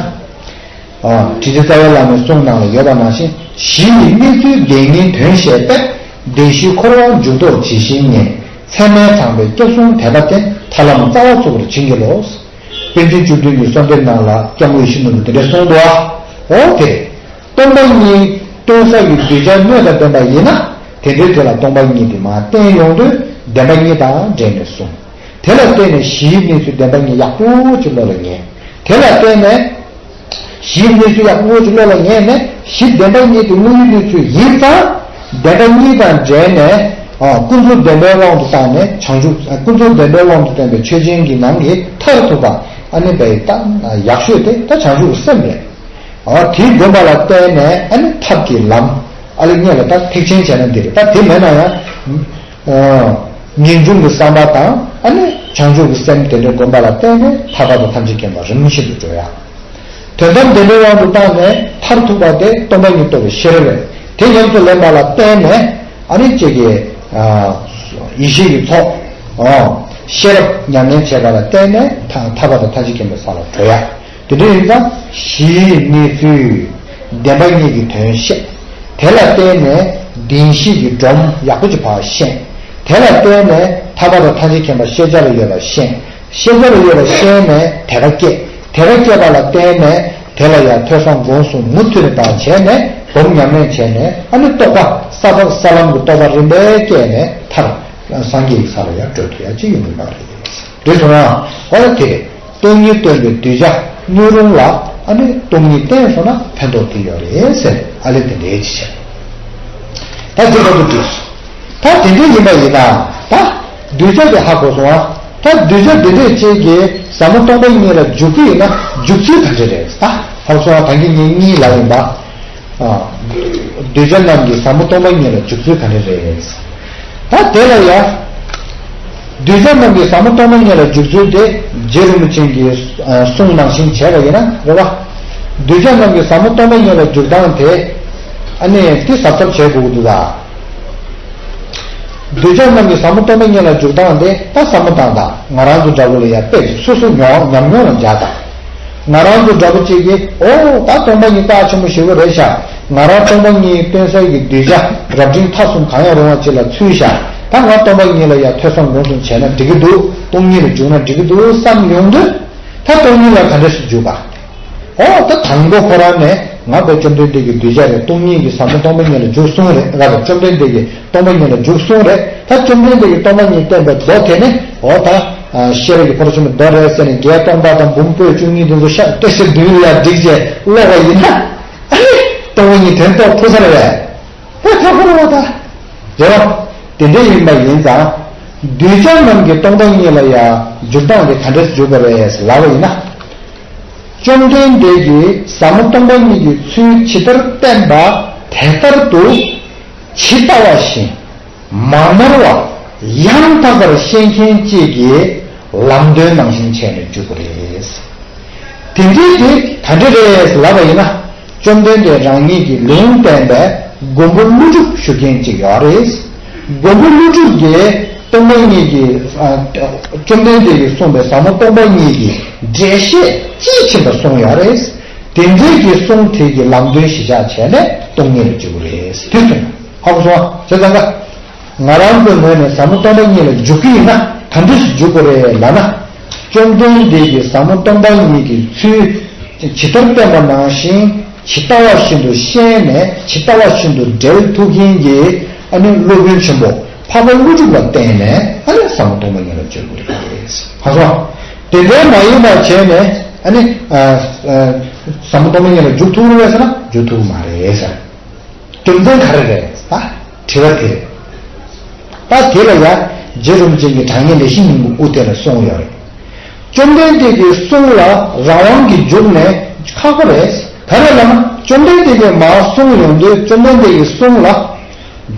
ཨ། དྲིན་ཅན་རྩ་བའི་བླ་མའི་གསུང་ནང་ལ་ཡོད་པ་ནང་བཞིན། གཞི་ཡི་གནས་ཚུལ་བདེན་གཉིས་དོན་བཤད་པས། བདེན་བཞིའི་འཁོར་བ་འཇུག་ལྡོག་ཇི་བཞིན་ཉིད། ཚད་མས་ཚངས་པའི་སྐྱབས་གསུམ་དད་པ་བརྟེན། ཐར་ལམ་རྩ་བ་ཚུགས་པར་བྱིན་གྱིས་རློབས། པཎ་ཆེན་བཅུ་བདུན་གྱི་གསོལ་འདེབས་ནང་ལ་སྐྱབས་མགོན་ཡེ་ཤེས་མགོན་པོས་དེ་འདྲ་གསུངས་འདུག་ཨ། འོ་དེ་རེད། སྟོང་པ་ཉིད་སྟོན་ས་ཀྱི་གདུལ་བྱ་སྣོད་དང་ལྡན་པ་ཡིན་ན། དེ་འདྲའི་དེ་ལ་སྟོང་པ་ཉིད་དེ་མར་བསྟན་ཡོང་དུས་བདེན་པ་གཉིས་དང་འབྲེལ་ནས་གསུངས། དེ་ལ་བརྟེན་ནས་གཞིའི་གནས་ཚུལ་བདེན་པ་གཉིས་ཡག་པོ་ཅིག་བློ་ལ་ངེས། དེ་ལ་བརྟེན་ནས་གཞིའི་གནས་ཚུལ་ཡག་པོ་ཅིག་བློ་ལ་ངེས་ནས་གཞི་བདེན་པ་གཉིས་དེ་དངོས་ཡོད་གནས་ཚུལ་ཡིན་ཙང་བདེན་པ་གཉིས་དང་འབྲེལ་ནས། ཨ། ཀུན་རྫོབ་བདེན་པའི་དབང་དུ་བཏང་ནས་བྱང་ཆུབ། ཨ། ཀུན་རྫོབ་བདེན་པའི་དབང་དུ་བཏང་བའི་ཆོས་ཅན་གྱི་ནང་གི་མཐར་ཐུག་པ་ཨ་ནི་བའི་ད་ཡག་ཤོས་དེ་ད་བྱང་ཆུབ་ཀྱི་སེམས་རེད། ཨ། དེའི་བསྒོམ་པ་ལ་བརྟེན་ནས་ཨ་ནི་ཐབས་ཀྱི་ལམ་ཨ་ལེ་སྔོན་ལ་ད་ཐེག་ཆེན་བྱས་ན་འདི་རེད། ད་དེ་མེད་ན་ཡང་། ཨ། ངེས་འབྱུང་གི་བསམ་པ་དང་ཨ་ནི་བྱང་ཆུབ་ཀྱི་སེམས་དེ་འདྲ་བསྒོམ་པ་ལ་བརྟེན་ནས་ཐར་པ་དང་ཐམས་ཅད་མཁྱེན་པ་རིམ་བཞིན་དུ་འགྲོ་ཡ། དོན་དམ་བདེན་པའི་དབང་དུ་བཏང་ནས་མཐར་ཐུག་པ་དེ་སྟོང་པ་ཉིད་རྟོགས་པའི་ཤེས་རབ་རེད། དེ་ཉམས་སུ་ལེན་པ་ལ་བརྟེན་ནས་ཨ་ནི་ཅིག་གི། ཨ། ཡེ་ཤེས་ཀྱི་ཚོགས། ཨ། ཤེས་རབ་ཉམས་ལེན་བྱས་པ་ལ་བརྟེན་ནས་ཐ་ཐར་པ་དང་ཐམས་ཅད་མཁྱེན་པའི་ས་ལ་འགྲོ་ཡ། དེ་འདྲ་ཡིན་ཙང་གཞིའི་གནས་ཚུལ་བདེན་པ་གཉིས་ཀྱི་དོན་བཤད། དེ་ལ་བརྟེན་ནས་བདེན་བཞི་གི་སྒྲོམ་ཡག་པོ་ཅིག་ཕར་ཤེས། དེ་ལ་བརྟེན་ནས་ཐར་པ་དང་ཐམས་ཅད་མཁྱེན་པ་ཤེས་བྱ་ལ་ཡོད་པ་ཤེས། ཤེས་བྱ་ལ་ཡོད་པ་ཤེས་ནས་དད་པ་སྐྱེས། དད་པ་སྐྱེས་པ་ལ་བརྟེན་ནས་དེ་ལ་ཡང་ཐོས་བསམ་སྒོམ་གསུམ་མུ་མཐུད་ནས་བྱས་ནས་སྒོམ་ཉམས་ལེན་བྱས་ནས་ཨ་ནི་རྟོགས་པ་ས་ཐོབ་ས་ལམ་གྱི་རྟོགས་པ་རིམ་པས་སྐྱེས་ནས་མཐར་སངས་རྒྱས་ཀྱི་ས་ལ་ཡང་འགྲོ་ཐུབ་ཡ་ཅིག་ཡོང་གི་ཡོད་རེད། རེད་སོང་ཨ། ཧོ་ལ་དེ་རེད། སྟོང་ཉིད་སྟོན་པའི་གདུལ་བྱ་སྣོད་རུང་ལ་ཨ་ནི་སྟོང་ཉིད་བསྟན་སོང་ན་ཕན་ཐོགས་དེ་ཡོད་རེད་ཟེར་ཨ་ལེ་དེ་འདྲའི་ཅིག་བྱས། ད་དེ་ལྟ་བུ་འགྲིག་སོང་། ད་དེ་འདྲ་ཡིན་པ་ཡིན་ན་ད་གདུལ་བྱ་དེ་ཧ་གོ་སོང་ཨ། ད་གདུལ་བྱ་དེ་འདྲས་ཅིག་གིས་ཟབ་མོ་སྟོང་པ་ཉིད་ལ་འཇུག་གི་ཡིན་ན་འཇུག་ཚུལ་ག་འདྲ་རེད། ད་ཧ་གོ་སོང་ཨ། ད་གིན་ངས་གཉིས་ལབ་ཡིན་པ། ཨ། གདུལ་བྱ་རྣམས་ཀྱིས་ཟབ་མོ་སྟོང་པ་ཉིད་ལ་འཇུག་ཚུལ་ག་འདྲ་རེད། ད་དེ་ལ་ཡ། གདུལ་བྱ་རྣམས་ཀྱིས་ཟབ་མོ་སྟོང་པ་ཉིད་ལ་འཇུག་ཚུལ་དེ་རྗེ་རིན་པོ་ཆེ་གི་གསུང་ནང་བཞིན་བྱས་པ་ཡིན་ན་རེད་བ། གདུལ་བྱ་རྣམས་ཀྱིས་ཟབ་མོ་སྟོང་པ་ཉིད་ལ་འཇུག་སྟངས་དེ་ཨ་ནི་དེ་གཟབ་གཟབ་བྱེད་དགོས་ཀྱི་འདུག་བ། གདུལ་བྱ་རྣམས་ཀྱིས་ཟབ་མོ་སྟོང་པ་ཉིད་ལ་འཇུག་སྟངས་དེ་ད་བསམ་བློ་བཏང་དང་། ང་རང་ཚོ་འདྲ་པོ་ལ་ཡ་དཔེ་ཅིག་སོ་སོ་མྱོང་ཉམས་མྱོང་ལ་འཇགས་དང་། ང་རང་ཚོ་འདྲ་པོ་ཅིག་གིས་ཨོ་ད་སྟོང་པ་ཉིད་རྩ་ཆེན་པོ་ཞེ་པོ་རེད་ཤག་ང་རང་སྟོང་པ་ཉིད་སྟོན་སའི་གི་གདུལ་བྱ་རབ་འབྲིང་ཐ་གསུམ་གང་ཡང་རུང་བ་ཅིག་ལ་ཚུད་ཤག་ད་ང་སྟོང་པ་ཉིད་ལ་ཡང་ཐོས་བསམ་སྒོམ་གསུམ་བྱས་ན་འགྲིག་གི་འདུག་སྟོང་ཉིད་ལ་འཇུག་ན་འགྲིག་གི་འདུག་བསམ་ཡོང་དུས། ད་སྟོང་ཉིད་ལ་ག་འདྲ་ཞིག་འཇུག་པ། ཨོ་ད་དང་པོ་ཁོ་རང་ནས་ང་དཔེ་བཅོམ་ལྡན་འདས་ཀྱིས་གདུལ་བྱ་རེད། སྟོང་ཉིད་ཀྱི་ཟབ་མོ་སྟོང་པ་ཉིད་ལ་འཇུག་གསུངས་རེད། ར་བ་བཅོམ་ལྡན་འདས་ཀྱིས་སྟོང་པ་ཉིད་ལ་འཇུག་གསུངས་རེད། ད་བཅོམ་ལྡན་འདས་ཀྱིས་སྟོང་པ་ཉིད་བསྟན་པའི་མདོ་དེ་ནི་ཨོ་ད་ཤེས་རབ་ཀྱི་ཕ་རོལ་ཏུ་ཕྱིན་པའི་མདོ་རེད་ཟེར་ནས་བརྒྱད་སྟོང་པ་དང་འབུམ་པོད་བཅུ་གཉིས་དེ་ཚོ་ཤ་བཀྲ་ཤིས་བདུད་ཡ་བསྒྲིགས་བྱས་ཀློག་པ་ཡིན་ན། ཨ་ནི་སྟོང་པ་ཉིད་དོན་རྟོགས་ཐུབ་ས་རེད་པས། ད་ཁོ་རང་ད། རེད་བ། དེ་འདྲ་ཡིན་པ་ཡིན་ཙང་། གདུལ་བྱ་རྣམས་ཀྱི་སྟོང་པ་ཉིད་ལ་ཡང་འཇུག་སྟངས་དེ་ག་འདྲས་འཇུག་པ་རེད་ལབ་པ་ཡིན་ན། བཅོམ་ལྡན་འདས་ཀྱིས་ཟབ་མོ་སྟོང་པ་ཉིད་ཀྱི་ཚུལ་ཇི་ལྟར་བསྟན་པ་དེ་ལྟར་དུ་ཇི་ལྟ་བ་བཞིན་མ་ནོར་བར་ཡང་དག་པར་ཤེས་མཁན་གཅིག་གིས་ལམ་སྟོན་ནང་བཞིན་བྱས་ནས་འཇུག་པ་རེད། དེ་འདྲའི་དེ་ག་འདྲ་རེད་ལབ་པ་ཡིན་ན། བཅོམ་ལྡན་འདས་རང་ཉིད་ཀྱི་ལུང་བསྟན་པའི་མགོན་པོ་ཀླུ་སྒྲུབ་ཞུ་མཁན་ཅིག་ཡོད་རེད། མགོན་པོ་ཀླུ་སྒྲུབ་ཀྱིས་སྟོང་པ་ཉིད་ཀྱི་ཨ། བཅོམ་ལྡན་འདས་ཀྱིས་གསུངས་པའི་ཟབ་མོ་སྟོང་པ་ཉིད་ཀྱི་འགྲེལ་བཤད་དཔྱིས་ཕྱིན་པ་གསུངས་ཡོད་རེད། དེ་འདྲའི་གི་གསུང་དེ་གི་ལམ་སྟོན་གཞི་བཞག་བྱས་ནས་སྟོང་ཉིད་ལ་འཇུག་གི་རེད། དེ་གསུངས། ཧ་གོ་སོང་ཨ། བྱས་ཙང་ཀ་ང་རང་ཚོའི་ངོས་ནས་ཟབ་མོ་སྟོང་པ་ཉིད་ལ་འཇུག་གི་ཡིན་ན་ག་འདྲ་ཞིག་འཇུག་དགོས་རེད་ལབ་ན། བཅོམ་ལྡན་འདས་ཀྱིས་ཟབ་མོ་སྟོང་པ་ཉིད་ཀྱི་ཚུལ་ཇི་ལྟར་བསྟན་པ་ནང་བཞིན་ཇི་ལྟ་བ་བཞིན་དུ་ཤེས་ནས་ཇི་ལྟ་བ་བཞིན་དུ་འགྲེལ་ཐུབ་མཁན་གྱི་ཨ་ནི་སློབ་དཔོན་ཆེན་པོ་འཕགས་པ་ཀླུ་སྒྲུབ་ལ་བརྟེན་ནས་ཨ་ནི་ཟབ་མོ་སྟོང་པ་ཉིད་ལ་འཇུག་དགོས་རེད། ཧ་གོ། དེ་འདྲའི་མ་ཡིན་པ་བྱས་ནས་ཨ་ནི་ཨ་ཨ་ཟབ་མོ་སྟོང་པ་ཉིད་ལ་འཇུག་ཐུབ་རེད་ཟེར་ན་འཇུག་ཐུབ་མ་རེད་ཟེར། རྒྱུ་མཚན་ག་རེ་རེད་ད། དྲི་བ་དེ་རེད། ད་དེ་ལ་ཡང་རྗེ་རིན་པོ་ཆེ་གིས་དྲང་ངེས་ལེགས་བཤད་སྙིང་པོའི་དབུ་དེ་ལ་གསུངས་ཡོད་རེད། བཅོམ་ལྡན་འདས་ཀྱི་གསུང་ལ་རང་དབང་གིས་འཇུག་ནས་ཁག་པོ་རེད། ག་རེ་ལབ་ན་བཅོམ་ལྡན་འདས་ཀྱིས་མར་གསུངས་ཡོང་དུས་བཅོམ་ལྡན་འདས་ཀྱི་གསུང་ལ།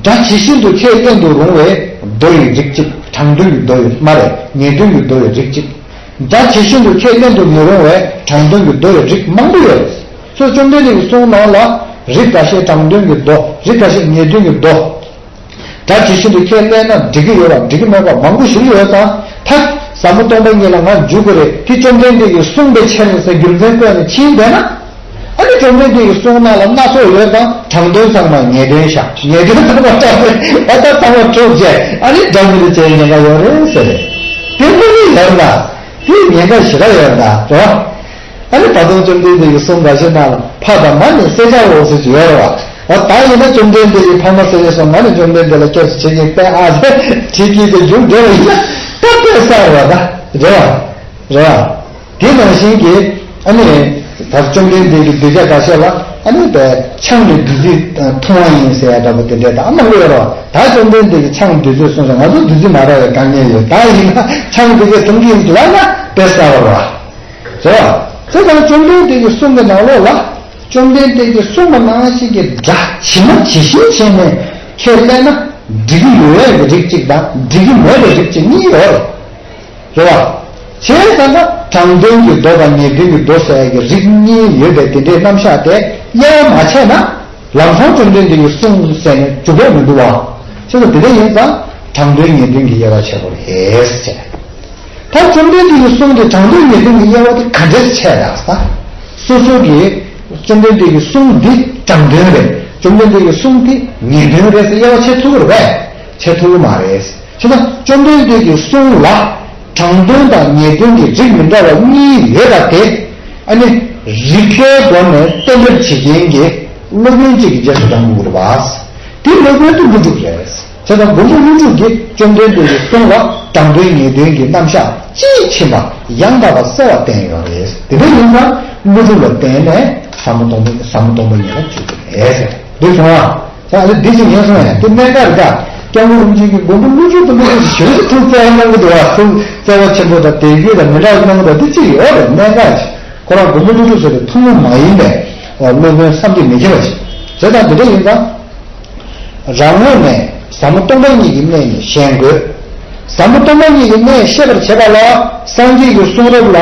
སྒྲ་ཇི་བཞིན་དུ་ཁས་ལེན་དུ་རུང་བའི་མདོ་ཡི་རིགས་གཅིག་དྲང་དོན་གྱི་མདོ་ཡི་མ་རེད། ངེས་དོན་གྱི་མདོ་ཡི་རིགས་གཅིག་སྒྲ་ཇི་བཞིན་དུ་ཁས་ལེན་དུ་མི་རུང་བའི་དྲང་དོན་གྱི་མདོ་ཡི་རིགས་མང་པོ་ཡོད་རེད། སོ་བཅོམ་ལྡན་འདས་ཀྱི་གསུང་ནང་ལ་རིགས་འགའ་ཤས་དྲང་དོན་གྱི་མདོ། རིགས་འགའ་ཤས་ངེས་དོན་གྱི་མདོ། སྒྲ་ཇི་བཞིན་དུ་ཁས་ལེན་ན་འགྲིག་གི་ཡོད་པ་འགྲིག་གི་མེད་པ་མང་པོ་ཞིག་ཡོད་ཙང་། ད་ཟབ་མོ་སྟོང་པ་ཉིད་ལ་ང་འཇུག་གི་རེད། དེ་བཅོམ་ལྡན་འདས་ཀྱིས་གསུངས་པའི་ཕྱིར་ཟེར་རྒྱུ་མཚན་བཀོད་ནས་ཕྱིན་བསྡད་ན། ཨ་ནི་བཅོམ་ལྡན་འདས་ཀྱི་གསུང་ནང་ལ་སྣ་ཚོགས་ཡོད་ཙང་དྲང་དོན་ཚང་མ་ངེས་དོན་བཞག་ངེས་དོན་ཚང་མ་དྲང་དོན་ཨ་ད་ཚང་མ་གྲུབ་བྱས་ཨ་ནི་སྒྲ་མི་སླུ་བྱས་ཉེན་ཁ་ཡོད་རེད་ཟེར་རེད། དེ་མ་ཡིན་ཡོད་ན་དེ་ཉེན་ཁ་ཞེ་དྲག་ཡོད་ན་རེད་བ། ཨ་ནི་ད་དུང་བཅོམ་ལྡན་འདས་ཀྱི་གསུང་འགའ་ཤས་ནང་ལ་ཕ་དང་མ་ནི་གསད་བྱ་འོག་ཟེར་གྱི་ཡོད་རེད་བ། འོ་ད་ཡིན་ན་བཅོམ་ལྡན་འདས་ཀྱི་ཕ་མ་གསད་བྱ་སོང་ང་ནི་བཅོམ་ལྡན་འདས་ལ་སྐྱབས་སུ་མཆི་ངེས་པས་ཨ་ཟེར་བྲིས་ཀྱི་དེ་རྒྱུགས་འགྲོ་བ་ཡིན་ན་ད་དཔེ་གསར་བ་ད་རེད་བ། རེད་བ། དེ་ནང་བཞིན་གྱི་ཨ་ནི་ད་བཅོམ་ལྡན་འདས་ཀྱི་གདུལ་བྱ་འགའ་ཤས་ལ་ཨ་ནི་པའི་ཆང་ནི་བདུད་རྩི་འཐུང་བ་ཡིན་ཟེར་ཡ་འདྲ་པོ་དེ་འདྲས་ད་ཨ་མང་པོ་ཡོད་རེད་བ། ད་བཅོམ་ལྡན་འདས་ཀྱི་ཆང་བདུད་རྩི་གསུངས་སོང་། ང་ཚོ་བདུད་རྩི་མ་རག་པའི་དཀའ་ངལ་ཡོད། ད་ཡིན་ན་ཆང་དེ་གས་འཐུང་གི་ཡིན་ལབ་ན་དཔེ་གསར་བ་རེད་བ། རེད་བ། དེ་ལྟར་བཅོམ་ལྡན་འདས་ཀྱི་གསུང་གི་ནང་ལོགས་ལ་བཅོམ་ལྡན་འདས་ཀྱིས་གསུངས་པ་ནང་བཞིན་གྱི་སྒྲ་ཇི་མ་ཇི་བཞིན་བྱས་ནས་ཁས་ལེན་ན་འགྲིག་གི་ཡོད་པའི་རིགས་གཅིག་དང་འགྲིག་གི་མེད་པའི་རིགས་གཅིག་གཉིས་ཡོད་རེད། རེད་བ། བྱས་ཙང་ན་དྲང་དོན་གྱི་མདོ་དང་ངེས་དོན་གྱི་མདོ་ཟེར་ཡ་གི་རིགས་གཉིས་ཡོད་པའི་དེ་འདྲའི་རྣམ་གཞག་དེ་དབྱེ་བ་མ་ཕྱེ་ན་ལམ་སང་བཅོམ་ལྡན་འདས་ཀྱི་གསུང་ཟེར་ནས་འཇུག་ཡ་མི་འདུག་བ། བྱས་ཙང་དེ་འདྲ་ཡིན་ཙང་དྲང་དོན་ངེས་དོན་གྱི་དབྱེ་བ་ཕྱེ་དགོས་རེད་ཟེར། ད་བཅོམ་ལྡན་འདས་ཀྱི་གསུང་དེ་དྲང་དོན་ངེས་དོན་གྱི་དབྱེ་བ་དེ་ག་འདྲས་ཕྱེ་ཡ་ད། སོ་སོ་གིས་བཅོམ་ལྡན་འདས་ཀྱི་གསུང་འདི་དྲང་དོན་རེད། བཅོམ་ལྡན་འདས་ཀྱི་གསུང་དེ་ངེས་དོན་རེད་ཟེར་དབྱེ་བ་ཕྱེ་ཐུབ་ཀྱི་རེད་པས། ཕྱེ་ཐུབ་ཀྱི་མ་རེད། བྱས་ཙང་བཅོམ་ལྡན་འདས་ཀྱི་གསུང་ལ་དྲང་དོན་དང་ངེས་དོན་གྱི་རིགས་མི་འདྲ་བ་གཉིས་ཡོད་པ་དེ་ཨ་ནི་རིགས་པའི་སྒོ་ནས་གཏན་འབེབས་བྱེད་མཁན་གྱི་སློབ་དཔོན་གཅིག་གི་རྗེས་སུ་འབྲང་དགོས་ཀྱི་རེད་པ། དེ་སློབ་དཔོན་དེ་ཀླུ་སྒྲུབ་རེད། བྱས་ཙང་མགོན་པོ་ཀླུ་སྒྲུབ་ཀྱིས་བཅོམ་ལྡན་འདས་ཀྱི་གསུང་ལ་དྲང་དོན་ངེས་དོན་གྱི་རྣམ་གཞག་དཔྱིས་ཕྱིན་པ་ཡང་དག་པ་གསལ་བར་བསྟན་ཡོད་རེད། དེ་འདྲ་ཡིན་ཙང་ཀླུ་སྒྲུབ་ལ་བརྟེན་ནས་ཟབ་མོ་སྟོང་པ་ཟབ་མོ་སྟོང་པ་ཉིད་ལ་འཇུག་གི་རེད་ཟེར། འདི་སོང་ཨ། ད་ཨ་ལེ་འདི་ཅིག་ངས་སོང་ཡ་དེ་གནད་འགག་རེད་ད། སྐྱབས་མགོན་རིན་པོ་ཆེ་གིས་མགོན་པོ་ཀླུ་སྒྲུབ་དང་ཀླུ་སྒྲུབ་ཞེ་པོ་ཅིག་ཐུགས་བརྩེ་བ་གནང་གི་འདུག་བ། ཐུགས་བརྩེ་བ་ཆེན་པོ་དང་དད་གུས་དང་མི་འདྲ་བ་གནང་གི་འདུག་འདི་ཅིག་ཡོད་རེད་གནད་འགག་ཅིག་ཁོ་རང་མགོན་པོ་ཀླུ་སྒྲུབ་ཟེར་བའི་ཐུན་མོང་མ་ཡིན་པའི་སློབ་དཔོན་བསམ་གྱིས་མི་ཁྱབ་པ་ཅིག་བྱས་ཙང་འདི་འདྲ་ཡིན་ཙང་། རང་ངོས་ནས་ཟབ་མོ་སྟོང་པ་ཉིད་ཀྱི་གནད་ནི་ཤེས་དགོས། ཟབ་མོ་སྟོང་པ་ཉིད་ཀྱི་གནད་ཤེས་པར་བྱེད་པ་ལ་སངས་རྒྱས་ཀྱི་གསུང་རབ་ལ་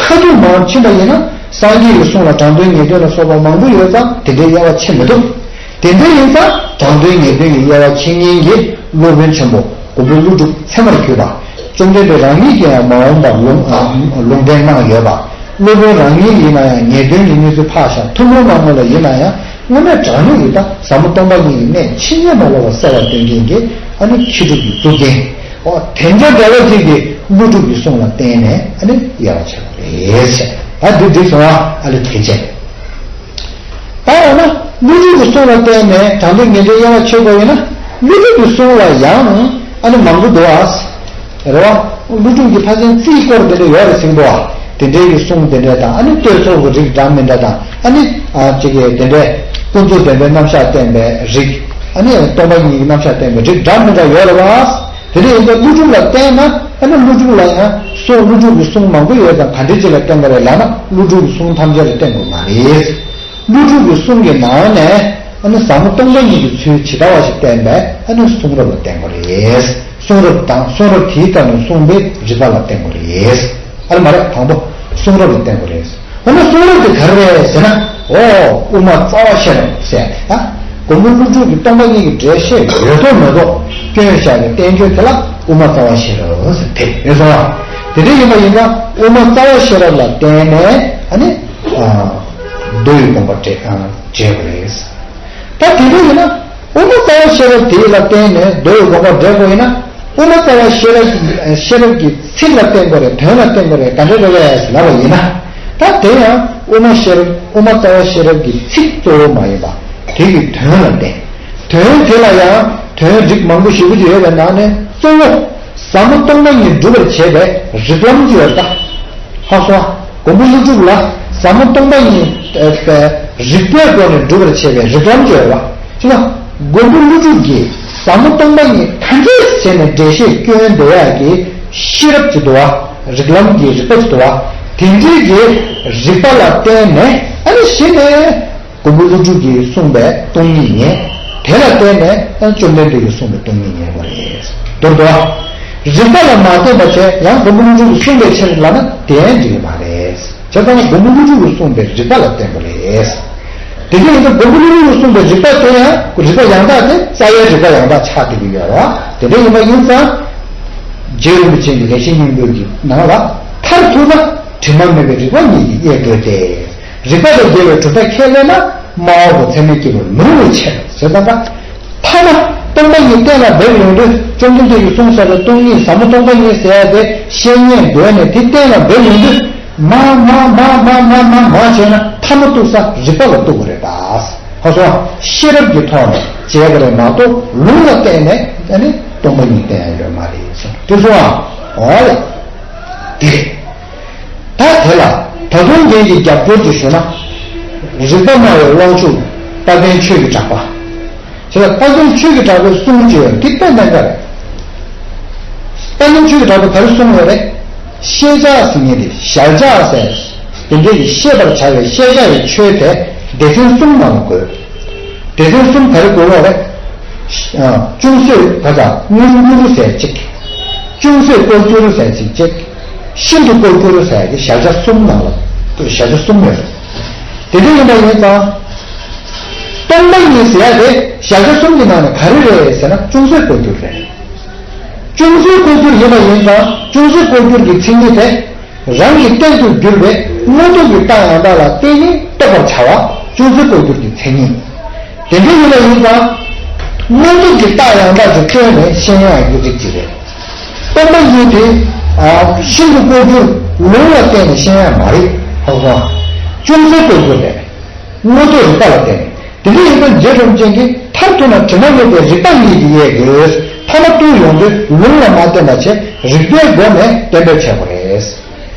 ཁ་ཐུག་མར་ཕྱིན་པ་ཡིན་ན་སངས་རྒྱས་ཀྱི་གསུང་ལ་དྲང་དོན་ངེས་དོན་ལ་སོགས་པ་མང་པོ་ཡོད་ཙང་དེ་འདྲའི་དབྱེ་བ་ཕྱེ་མི་ཐུབ། དེ་འདྲ་ཡིན་ཙང་དྲང་དོན་ངེས་དོན་གྱི་དབྱེ་བ་ཕྱེ་མཁན་གྱི་སློབ་དཔོན་ཆེན་པོ་མགོན་པོ་ཀླུ་སྒྲུབ་ཚད་མར་གྱུར་པ། བཅོམ་ལྡན་འདས་རང་ཉིད་ཀྱིས་ཡང་མ་འོངས་པར་ལུང་ཨ་ལུང་བསྟན་གནང་ཡོད་པ། སློབ་དཔོན་རང་ཉིད་ཡིན་ན་ཡང་ངེས་དོན་གྱི་གནས་ཚུལ་ཕར་བཞག་ཐུན་མོང་མ་དངོས་ལ་ཡིན་ན་ཡང་ དངོས་གནས་དྲང་གནས་ཀྱི་ད་ཟབ་མོ་སྟོང་པ་ཉིད་ཀྱི་གནད་ཕྱིས་ཉམས་མ་ལོག་པ་གསལ་བར་སྟོན་མཁན་གྱི་ཨ་ནི་མཁས་གྲུབ་ཀྱི་གཙུག་རྒྱན། འོ་དེ་འདྲ་འདྲ་བ་ཅིག་གིས་ཀླུ་སྒྲུབ་ཀྱི་གསུང་ལ་བརྟེན་ནས་ཨ་ནི་དབྱེ་བ་ཕྱེ་བ་རེད་ཟེར། ད་འདི་འགྲིག་སོང་ཨ། ཨ་ལས་དེ་བྱས། ད་འོ་ན་ཀླུ་སྒྲུབ་ཀྱི་གསུང་ལ་བརྟེན་ནས་དྲང་དོན་ངེས་འབྱེད་དབྱེ་བ་ཕྱེ་དགོས་ཡིན་ན། ཀླུ་སྒྲུབ་ཀྱི་གསུང་ལ་ཡང་ཨ་ནི་མང་པོ་འདུག་ཨ། རེད་བ། ཀླུ་སྒྲུབ་ཀྱི་ཕ་ཆེན་རྩིས་སྐོར་དེ་འདྲ་ཡོད་རེད་ཟེར་གྱི་འདུག་ཨ། དེ་འདྲའི་གི་གསུང་དེ་འདྲ་དང་ཨ་ནི་བསྟོད་ཚོགས་ཀྱི་རིགས་འདྲ་མི་འདྲ་དང་ཨ་ནི་ཨ་ཅིག་གི་དེ་འདྲའི་ཀུན་རྫོབ་བདེན་པའི་རྣམ་གཞག་བསྟན་པའི་རིགས། ཨ་ནི་སྟོང་པ་ཉིད་ཀྱི་རྣམ་གཞག་བསྟན་པའི་རིགས་འདྲ་མི་འདྲ་ཡོད་རེད་བ། དེ་འདྲ་ཡིན་ཙང་ཀླུ་སྒྲུབ་ལ་བལྟས་ན་ཨ་ནི་ཀླུ་སྒྲུབ་ལ་ཡང་གསུང་ཀླུ་སྒྲུབ་ཀྱི་གསུང་མང་པོ་ཡོད་ཙང་ག་འདྲ་ཅིག་ལ་བརྟེན་པ་རེད་ལབ་ན་ཀླུ་སྒྲུབ་ཀྱི་གསུང་ཐམས་ཅད་ལ་བརྟེན་དགོས་མ་རེད། ཀླུ་སྒྲུབ་ཀྱི་གསུང་གི་ནང་ནས་ཨ་ནི་ཟབ་མོ་སྟོང་པ་ཉིད་ཀྱི་ཚུལ་ཇི་ལྟ་བ་ཞིག་བསྟན་པས་ཨ་ནི་གསུང་རབ་ལ་བརྟེན་དགོས་རེད། གསུང་རབ་དང་གསུང་རབ་དེའི་སྐབས་ནས་གསུངས་པའི་རིགས་པ་ལ་བརྟེན་དགོས་རེད། ཨ་ནི་མ་རེད་དང་པོ་གསུང་རབ་ལ་བརྟེན་དགོས་རེད། འོ་ན་གསུང་རབ་དེ་ག་རེ་རེད་ཟེར་ན། འོ་དབུ་མ་རྩ་བ་ཤེས་རབ་ཟེར་ཡ་དེ་ད་མགོན་པོ་ཀླུ་སྒྲུབ་ཀྱི་སྟོང་པ་ཉིད་ཀྱི་འགྲེལ་བཤད་ཡོད་མདོག་མེད་མདོག་སྐྱོན་བཞག་པའི་བསྟན་བཅོས་དེ་ལ་དབུ་མ་རྩ་བ་ཤེས་རབ་ཟེར་དེ་ཡོད་སོང་བ། དེ་འདྲ་ཡིན་པ་ཡིན་ཙང་དབུ་མ་རྩ་བ་ཤེས་རབ་ལ་བརྟེན་ནས་ཨ་ནི་མདོ་ཡི་དགོངས་པ་འགྲེལ་འགྲེལ་དགོས་རེད། ད་དེ་འདྲ་ཡིན་ན་དབུ་མ་རྩ་བ་ཤེས་རབ་དེ་ལ་བརྟེན་ནས་མདོ་ཡི་དགོངས་པ་འགྲེལ་དགོས་ཡིན་ན། དབུ་མ་རྩ་བ་ཤེས་རབ་ཤེས་རབ་ཀྱི་ཚིག་ལ་བརྟེན་དགོས་རེད། དོན་ལ་བརྟེན་དགོས་རེད། ག་འདྲ་རེད་པས་ལབ་པ་ཡིན་ན། ད་དེ་ཡང་དབུ་མ་ཤེས་རབ་དབུ་མ་རྩ་བ་ཤེས་རབ་ཀྱི་ཚིག་གཙོ་བོ་མ་ཡིན་པ་དེ་གི་དོན་ལ་བརྟེན། དོན་དེ་ལ་ཡང་དོན་རིགས་མང་པོ་ཞེ་པོ་ཅིག་ཡོད་པའི་ནང་ནས་གཙོ་བོ་ཟབ་མོ་སྟོང་པ་ཉིད་སྒྲུབ་པར་བྱེད་པའི་རིགས་ལམ་ཅིག་ཡོད་ད། ཧ་གོ་སོང་ཨ། མགོན་པོ་ཀླུ་སྒྲུབ་ལ་ཟབ་མོ་སྟོང་པ་ཉིད་རིགས་པའི་སྒོ་ནས་སྒྲུབ་པར་བྱེད་པའི་རིགས་ལམ་ཅིག་ཡོད་པ། ཅི་ལ། མགོན་པོ་ཀླུ་སྒྲུབ་ཀྱིས་ཟབ་མོ་སྟོང་པ་ཉིད་ཐམས་ཅད་བྱས་ནས་འགྲེལ་བཤད་སྐྱོན་འདོད་ཡག་གི་ཤེས་རབ་ཅིག་འདུག་བ། རིགས་ལམ་གྱི་རིགས་པ་ཅིག་འདུག་བ། དེ་འདྲའི་གི་རིགས་པ་ལ་བརྟེན་ནས་ཨ་ནི་གཞི་ནས་མགོན་པོ་ཀླུ་སྒྲུབ་ཀྱིས་གསུངས་པའི་སྟོང་ཉིད་ཉན། དེ་ལ་བརྟེན་ནས་ཨ་ནི་བཅོམ་ལྡན་འདས་ཀྱིས་གསུངས་པའི་སྟོང་ཉིད་ཉན་དགོས་རེད། མདོར་བསྡུ་བ། རིགས་པ་ལ་མ་བརྟེན་པ་བྱས་ཡང་མགོན་པོ་ཀླུ་སྒྲུབ་ཀྱིས་གསུངས་པའི་ཕྱིར་ལབ་ན་དེ་ཡང་འགྲིག་གི་མ་རེད། བྱས་ཙང་མགོན་པོ་ཀླུ་སྒྲུབ་ཀྱིས་གསུངས་པའི་རིགས་པ་ལ་བརྟེན་དགོས་རེད། དེ་འདྲ་ཡིན་ཙང་མགོན་པོ་ཀླུ་སྒྲུབ་ཀྱིས་གསུངས་པའི་རིགས་པ་དེ་ཡང་རིགས་པ་ཡང་དག་དེ་རྩ་བའི་རིགས་པ་ཡང་དག་ཆགས་བསྡད་ཀྱི་ཡོད་རེད་བ། དེ་འདྲ་ཡིན་པ་ཡིན་ཙང་། རྗེ་རིན་པོ་ཆེ་གི་ལེགས་བཤད་སྙིང་པོ་གི་ནང་ལ་མཐར་ཐུག་ན་དྲི་མ་མེད་པའི་རིགས་པ་ཉིད་ཀྱིས་དབྱེ་དགོས་ཏེ། རིགས་པ་དང་འགལ་བའི་གྲུབ་མཐའ་ཁས་ལེན་ན་སྨྲ་བ་པོ་ཚད་མས་སྐྱེ་བོར་མི་རུང་བའི་ཕྱིར་ཟེར་ད་ལྟ། ཐ་མ་སྟོང་པ་ཉིད་གཏན་ལ་འབེབས་ཡོང་དུས་བཅོམ་ལྡན་འདས་ཀྱིས་གསུངས་ས་རེད། སྟོང་ཉིད་ཟབ་མོ་སྟོང་པ་ཉིད་ཟེར་ཡ་དེ་བཤད་ཉན་དགོས་ནས་དེ་གཏན་ལ་འབེབས་ཡོང་དུས། མ་མ་མ་མ་མ་མ་མ་བྱས་ན་ཐ་མ་གཏུགས་ས་རིགས་པ་ལ་གཏུགས་དགོས་རེད་ད། ཁ་སོ། ཤེས་རབ་ཀྱི་ཐོག་ནས་བྱས་པ་རེད་མ་གཏོགས་ལུང་ལ་བརྟེན་ནས་ཨ་ནི་སྟོང་པ་ཉིད་བསྟན་ཡ་ཡོད་མ་རེད་གསུངས་དེ་སོང་ཨ། འོ་ལེ། དེ་རེད། ད་དེ་ལ་ད་དུང་རྒྱན་གྱི་རྒྱབ་སྐྱོར་གྱིས་ཞུ་ན། རིགས་པ་སྨྲ་བའི་དབང་ཕྱུག་དཔལ་ལྡན་ཆོས་ཀྱི་གྲགས་པ། དེ་ལ་དཔལ་ལྡན་ཆོས་ཀྱི་གྲགས་པའི་གསུང་བཅོས་འདི་དཔེ་གནད་འགག་རེད། དཔལ་ལྡན་ཆོས་ཀྱི་གྲགས་པས་ག་རེ་གསུངས་ཡོད་རེད། ཤེས་བྱ་ཟེར་མཁན་དེ་གཞལ་བྱ་ཟེར། དེ་འདྲའི་ཤེས་པར་བྱ་བའི་ཤེས་བྱ་ཡི་ཆོས་དེ་སྡེ་ཚན་གསུམ་ནང་ལ་བགོས། སྡེ་ཚན་གསུམ་ག་རེ་བགོས་ཡོད་རེད། ཨ། ཅུང་ཟད་ག་ཚ་དངོས་འགྱུར་ཟེར་གཅིག་ཅུང་ཟད་ལྐོག་གྱུར་ཟེར་གཅིག་ཅིག་ཤིན་ཏུ་ལྐོག་གྱུར་ཟེར་གྱི་གཞལ་བྱ་གསུམ་ནང་ལ་གཞལ་བྱ་གསུམ་ཡོད་རེད། དེ་འདྲ་ཡིན་པ་ཡིན་ཙང་། སྟོང་པ་ཉིད་ཟེར་ཡ་དེ་གཞལ་བྱ་གསུམ་གྱི་ནང་ནས་ག་རེ་རེད་ཟེར་ན་ཅུང་ཟད་ལྐོག་གྱུར་རེད། ཅུང་ཟད་ལྐོག་གྱུར་ཡིན་པ་ཡིན་ཙང་ཅུང་ཟད་ལྐོག་གྱུར་གྱི་མཚན་ཉིད་དེ་རང་གི་རྟེན་དུ་གྱུར་པའི་དངོས་སྟོབས་ཀྱི་རྟགས་ཡང་དག་ལ་བརྟེན་ནས་རྟོགས་པར་བྱ་བ་ཅུང་ཟད་ལྐོག་གྱུར་གྱི་མཚན་ཉིད། དེ་འདྲ་ཡིན་པ་ཡིན་ཙང་། དངོས་སྟོབས་ཀྱི་རྟགས་ཡང་དག་ཅིག་བསྟན་ནས་ཤེས་ཡག་གི་རིགས་ཅིག་རེད། སྟོང་པ་ཉིད་དེ་ཤིན་ཏུ་ལྐོག་གྱུར་ལུང་ལ་བརྟེན་ནས་ཤེས་ཡག་མ་རེད། ཧ་གོ། ཅུང་ཟད་ལྐོག་གྱུར་རེད། དངོས་སྟོབས་རིགས་པ་ལ་བརྟེན་ནས། དེ་འདྲ་ཡིན་ཙང་རྗེ་རིན་པོ་ཆེ་གིས་མཐར་ཐུག་ན་དྲི་མ་མེད་པའི་རིགས་པ་ཉིད་ཀྱིས་དབྱེ་དགོས། ཐ་མ་གཏུགས་ཡོང་དུས་ལུང་ལ་མ་བརྟེན་པ་བྱས་རིགས་པའི་སྒོ་ནས་གཏན་འབེབས་བྱེད་དགོས་རེད།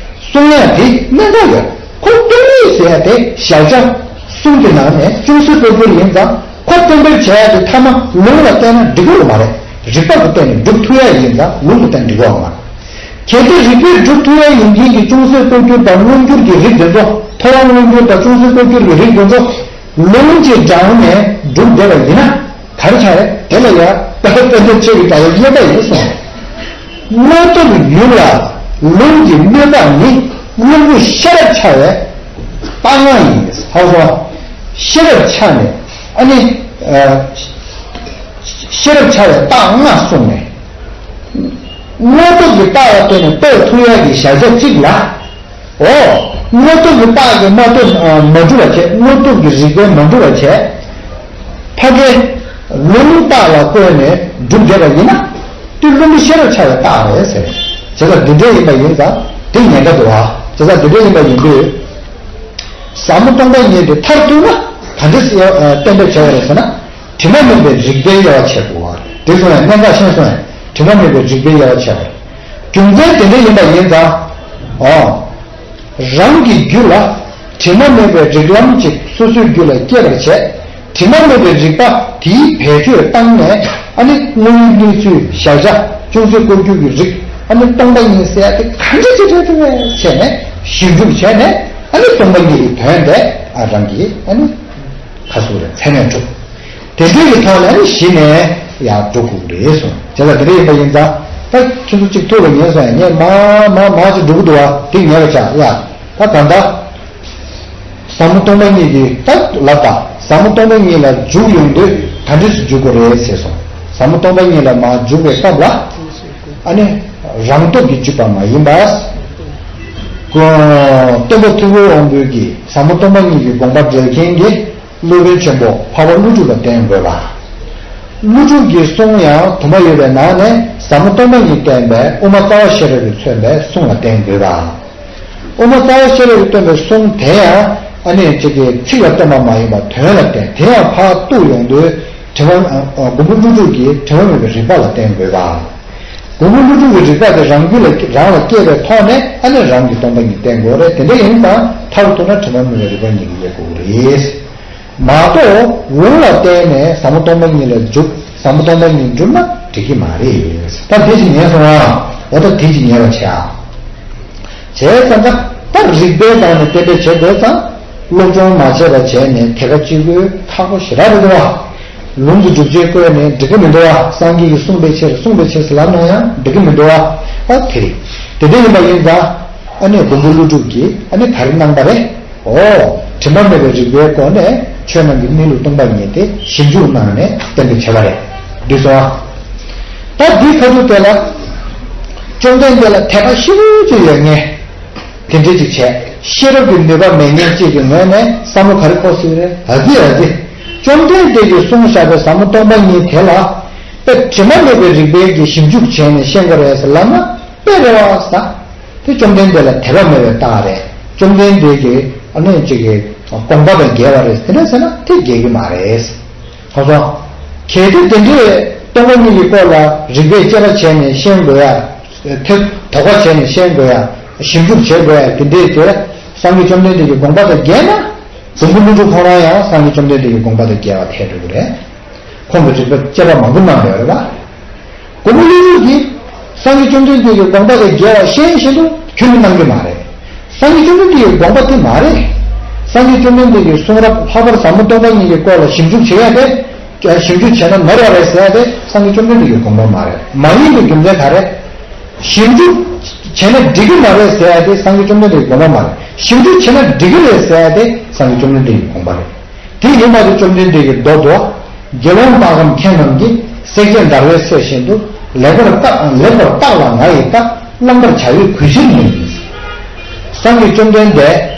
གསུང་ཡག་དེ་གནད་འགག་ཡོད། ཁོ་སྟོང་ཉིད་ཟེར་ཡག་དེ་གཞལ་བྱ་གསུམ་གྱི་ནང་ནས་ཅུང་ཟད་ལྐོག་གྱུར་ཡིན་ཙང་ཁོ་གཏན་འབེབས་བྱེད་ཡག་དེ་ཐ་མ་ལུང་ལ་བརྟེན་ན་འགྲིག་གི་ཡོད་མ་རེད། རིགས་པ་ལ་བརྟེན་ནས་སྒྲུབ་ཐུབ་ཡག་ཡིན་ཙང་ལུང་ལ་བརྟེན་འགྲིག་གི་ཡོད་མ་རེད། གལ་ཏེ་རིགས་པས་སྒྲུབ་ཐུབ་ཡག་ཡིན་མཁན་གྱི་ཅུང་ཟད་ལྐོག་གྱུར་དང་མངོན་གྱུར་གྱི་རིགས་དེ་ཚོ་ཐོབ་དབང་མངོན་གྱུར་དང་ཅུང་ཟད་ལྐོག་གྱུར་གྱི་རིགས་དེ་ཚོ་ལུང་གྱི་སྒྲ་ནས་སྒྲུབ་བསྡད་པ་ཡིན་ན། ག་རེ་ཆགས་རེད། དེ་ལ་ཡང་དཔལ་ལྡན་ཆོས་ཀྱི་སྒྲ་ཡང་དབྱེ་བ་ཡིན་གསུངས། དངོས་སྟོབས་ཡུལ་ལ་ལུང་གི་གནོད་པ་ནི་དངོས་པོ་ཤེས་རབ་འཆར་བའི་རྟགས་ལྔ་ཡིན། ཧ་གོ། ཤེས་རབ་འཆར་ནས་ཨ་ནི། ཤེས་རབ་འཆར་བའི་རྟགས་ལྔ་གསུངས་ནས། དངོས་སྟོབས་ཀྱི་རྟགས་ལ་བརྟེན་ནས་རྟོགས་ཐུབ་ཡག་གི་གཞལ་བྱ་གཅིག་ལ། འོ། དངོས་སྟོབས་ཀྱི་རྟགས་ཀྱིས་མ་གཏོགས་མ་གྲུབ་པ་བྱས། དངོས་སྟོབས་ཀྱི་རིགས་པས་མ་གྲུབ་པ་བྱས། ཕ་གིའི་ལུང་རྟགས་ལ་བཀོད་ནས་སྒྲུབ་བསྡད་པ་ཡིན་ན། དེ་བླུན་པོ་ཤེས་རབ་ཆགས་པའི་རྟགས་རེད་ཟེར། བྱས་ཙང་འདི་འདྲ་ཡིན་པ་ཡིན་ཙང་དེ་ཉེན་ཁ་འདུག་བ། བྱས་ཙང་འདི་འདྲ་ཡིན་པ་ཡིན་དུས། ཟབ་མོ་སྟོང་པ་ཉིད་དེ་མཐར་ཐུག་ན་ག་འདྲ་གཏན་འབེབས་བྱ་བ་རེད་ཟེར་ན། དྲི་མ་མེད་པའི་རིག་པའི་དབྱེ་བ་ཕྱེ་དགོས་བ། དེ་སོང་ཡང་གནད་འགག་ཤེས་སོང་ཡང་དྲི་མ་མེད་པའི་རིག་པའི་དབྱེ་བ་ཕྱེ་བ་རེད། རྒྱུ་མཚན་དེ་འདྲ་ཡིན་པ་ཡིན་ཙང་། ཨོ། རང་གི་རྒྱུད་ལ་དྲི་མ་མེད་པའི་རིགས་ལམ་གཅིག་སོ་སོའི་རྒྱུད་ལ་སྐྱེ་བར་བྱེད། དྲི་མ་མེད་པའི་རིགས་པ་དེའི་བེད་སྤྱོད་བཏང་ནས། ཨ་ནི་དངོས་ཡོད་གནས་ཚུལ་གཞལ་བྱ་ཅུང་ཟད་བཀོད་རྒྱུ་གི་རིགས། ཨ་ནི་སྟོང་པ་ཉིད་ཟེར་ཡ་དེ་གང་འདྲ་ཅིག་རེད་འདུག་བས་བྱས་ནས་ཞིབ་འཇུག་བྱས་ནས། ཨ་ནི་སྟོང་པ་ཉིད་ཀྱི་དོན་དེ་ཨ་རང་གིས་ཨ་ནི་ཁ་སུ་རེ་ཚད་མས་གྲུབ། དེ་འདྲའི་གི་ཐོག་ནས་ནི་གཞི་ནས་ཡར་འགྲོ་དགོས་རེད་གསུངས། བྱས་ཙང་དེ་འདྲ་ཡིན་པ་ཡིན་ཙང་། ད་ཁྱེད་ཚོ་གཅིག་ཐུག་ལ་ཉན་སོང་ཡང་ངས་མ་མ་མ་ཅིག་འགྲོ་གི་འདུག་བ། དེ་ཉན་རོགས་བྱ་ཡ། ད་ད་ལྟ་ཟབ་མོ་སྟོང་པ་ཉིད་ཀྱི་ད་ལབ་པ། ཟབ་མོ་སྟོང་པ་ཉིད་ལ་འཇུག་ཡོང་དུས་ག་འདྲས་སུ་འཇུག་དགོས་རེད་ཟེར་སོང་། ཟབ་མོ་སྟོང་པ་ཉིད་ལ་མར་འཇུག་པའི་སྐབས་ལ། ཨ་ནི་རང་སྟོབས་ཀྱིས་འཇུག་པ་མ་ཡིན་པ། སྟོན་པ་ཐུབ་པའི་དབང་པོའི་གི་ཟབ་མོ་སྟོང་པ་ཉིད་ཀྱི་དགོངས་པ་འགྲེལ་མཁན་གྱི། སློབ་དཔོན་ཆེན་པོ་འཕགས་པ་ཀླུ་སྒྲུབ་ལ་བརྟེན་དགོས་པ། ཀླུ་སྒྲུབ་ཀྱི་གསུང་ཡང་དུ་མ་ཡོད་པའི་ནང་ནས་ཟབ་མོ་སྟོང་པ་ཉིད་བསྟན་པའི་དབུ་མ་རྩ་བ་ཤེས་རབ་ཀྱིས་མཚོན་པའི་གསུང་ལ་བརྟེན་དགོས་པ། དབུ་མ་རྩ་བ་ཤེས་རབ་ཀྱིས་སྟོན་པའི་གསུང་དེ་ཡང་ཨ་ནི་གཅིག་གི་ཚིག་ལ་བརྟེན་པ་མ་ཡིན་པར་དོན་ལ་བརྟེན། དེ་ཡང་ཕར་གཏུགས་ཡོང་དུས་དྲི་མ། མགོན་པོ་ཀླུ་སྒྲུབ་ཀྱི་དྲི་མ་མེད་པའི་རིག་པ་ལ་བརྟེན་དགོས་པ། མགོན་པོ་ཀླུ་སྒྲུབ་ཀྱི་རིག་པ་དེ་རང་རྒྱུད་ལ་རང་ལ་སྐྱེས་པའི་ཐོག་ནས་ཨ་ནི་རང་གི་སྟོང་པ་ཉིད་བསྟན་དགོས་རེད། དེ་འདྲ་ཡིན་ཙང་མཐར་ཐུག་ན་དྲི་མ་མེད་པའི་རིག་པ་ཉིད་ཀྱིས་དབྱེ་དགོས་རེད། མ་གཏོགས་ལུང་ལ་བརྟེན་ནས་ཟབ་མོ་སྟོང་པ་ཉིད་ལ་འཇུག་ཟབ་མོ་སྟོང་པ་ཉིད་འགྲུབ་ན་འགྲིག་གི་མ་རེད། ད་དེ་ཅིག་ཉན་སོང་ཨ། འོ་ད་དེ་ཅིག་ཉན་པ་བྱེད་ཨ། བྱས་ཙང་ད་ད་རིགས་པའི་སྟེང་ནས་གཏན་འབེབས་བྱེད་དགོས་ཙང་། སློབ་སྦྱོང་མ་བྱས་པ་བྱས་ནས་དེ་ག་གཅིག་པུས་ཁག་པོ་ཞེ་དྲག་རེད་འདུག་བ། ལུང་གི་སྒྲུབ་བྱེད་བཀོད་ནས་འགྲིག་གི་མི་འདུག་བ། སངས་རྒྱས་ཀྱིས་གསུངས་པའི་ཕྱིར་གསུངས་པའི་ཕྱིར་ཟེར་ལབ་ན་ཡང་འགྲིག་གི་མི་འདུག་བ། ཨ་དེ་རེད། དེ་འདྲ་ཡིན་པ་ཡིན་ཙང་། ཨ་ནི་མགོན་པོ་ཀླུ་སྒྲུབ་ཀྱིས་ཨ་ནི་ག་རེ་གནང་པ་རེད། ཨོ། དྲི་མ་མེད་པའི་རིགས་པའི་སྒོ་ནས་ཆོས་རྣམས་ཀྱི་གནས་ལུགས་སྟོང་པ་ཉིད་དེ་ཞིབ་འཇུག་གནང་ནས་གཏན་འབེབས་བྱས་པ་རེད། འདི་སོང་ཨ། ད་འདི་ཁ་ཐུག་དེ་ལ། བཅོམ་ལྡན་འདས་ལ་དད་པ་ཞེ་པོ་ཅིག་ཡོད་མཁན། དེ་འདྲ་ཅིག་བྱས། ཤེས་རབ་ཀྱི་ནུས་པ་མེད་མཁན་ཅིག་གི་ངོས་ནས་བསམ་བློ་ག་རེ་འཁོར་སྲིད་རེད། ཨ་ཙི་ཨ་ཙི། བཅོམ་ལྡན་འདས་ཀྱིས་གསུངས་བཞག་པའི་ཟབ་མོ་སྟོང་པ་ཉིད་དེ་ལ། དཔེ་དྲི་མ་མེད་པའི་རིགས་པའི་གི་ཞིབ་འཇུག་བྱས་ནས་ཤེས་དགོས་རེད་ཟེར་ལབ་ན། དཔེ་རེད་བ་ཟེར། དེ་བཅོམ་ལྡན་འདས་ལ་དད་པ་མེད་པའི་རྟགས་རེད། བཅོམ་ལྡན་འདས་ཀྱི་ཨ་ནི་ཅིག་གི་དགོངས་པ་དང་འགལ་བ་རེད་དེ་འདྲ་ཟེར་ན་དེ་འགལ་གྱི་མ་རེད། ཧ་གོ། གལ་ཏེ་དེ་འདྲའི་སྟོང་པ་ཉིད་ཀྱི་སྐོར་ལ་རིགས་པས་དཔྱད་པ་བྱས་ནས་ཤེས་དགོས་ཡ། དེ་དོགས་པ་བྱས་ནས་ཤེས་དགོས་ཡ། ཞིབ་འཇུག་བྱེད་དགོས་ཡ་དེ་འདྲའི་དེ། སངས་རྒྱས་བཅོམ་ལྡན་འདས་ཀྱི་དགོངས་པ་དང་འགལ་ན། མགོན་པོ་ཀླུ་སྒྲུབ་ཁོ་རང་ཡང་སངས་རྒྱས་བཅོམ་ལྡན་འདས་ཀྱི་དགོངས་པ་དང་འགལ་བ་ཐལ་འགྲོ་གི་རེད། ཁོང་གི་རིགས་པ་དཔྱད་པ་མང་པོ་གནང་ཡོད་རེད་པ། མགོན་པོ་ཀླུ་སྒྲུབ་ཀྱིས་སངས་རྒྱས་བཅོམ་ལྡན་འདས་ཀྱི་དགོངས་པ་དང་འགལ་བ་ཤེས་བཞིན་དུ་ཁྱོན་ནས་གནང་གི་མ་རེད། སངས་རྒྱས་བཅོམ་ལྡན་འདས་ཀྱི་དགོངས་པ་དེ་མ་རེད། སངས་རྒྱས་བཅོམ་ལྡན་འདས་ཀྱི་གསུང་རབ་ལྷག་པར་ཟབ་མོ་སྟོང་པ་ཉིད་ཀྱི་སྐོར་ལ་ཞིབ་འཇུག་བྱེད་ཡ་དེ། ཞིབ་འཇུག་བྱས་ན་ནོར་བ་རེད་ཟེར་ཡ་དེ་སངས་རྒྱས་བཅོམ་ལྡན་འདས་ཀྱི་དགོངས་པ་མ་རེད། མ་ཡིན་པའི་རྒྱུ་མཚན་ག་རེ། ཞིབ་འཇུག་བྱས་ན་འགྲིག་གི་མ་རེད་ཟེར་ཡ་དེ་སངས་རྒྱས་བཅོམ་ལྡན་འདས་ཀྱི་དགོངས་པ་མ་རེད། ཞིབ་འཇུག་བྱས་ན་འགྲིག་གི་རེད་ཟེར་ཡ་དེ་སངས་རྒྱས་བཅོམ་ལྡན་འདས་ཀྱི་དགོངས་པ་རེད། དེ་ཡིན་མ་གཏོགས་བཅོམ་ལྡན་འདས་ཀྱི་མདོ་དུ། དགེ་སློང་དག་གམ་མཁས་རྣམས་ཀྱིས། བསྲེགས་བཅད་འདར་བའི་ཚད་བཞིན་དུ། ལེགས་པར་བརྟག་ལེགས་པར་བརྟག་ལ་ང་ཡི་བརྟག་བླང་དཀར་བྱ་བའི་གོས་ཕྱིར་ཡིན། སངས་རྒྱས་བཅོམ་ལྡན་འདས།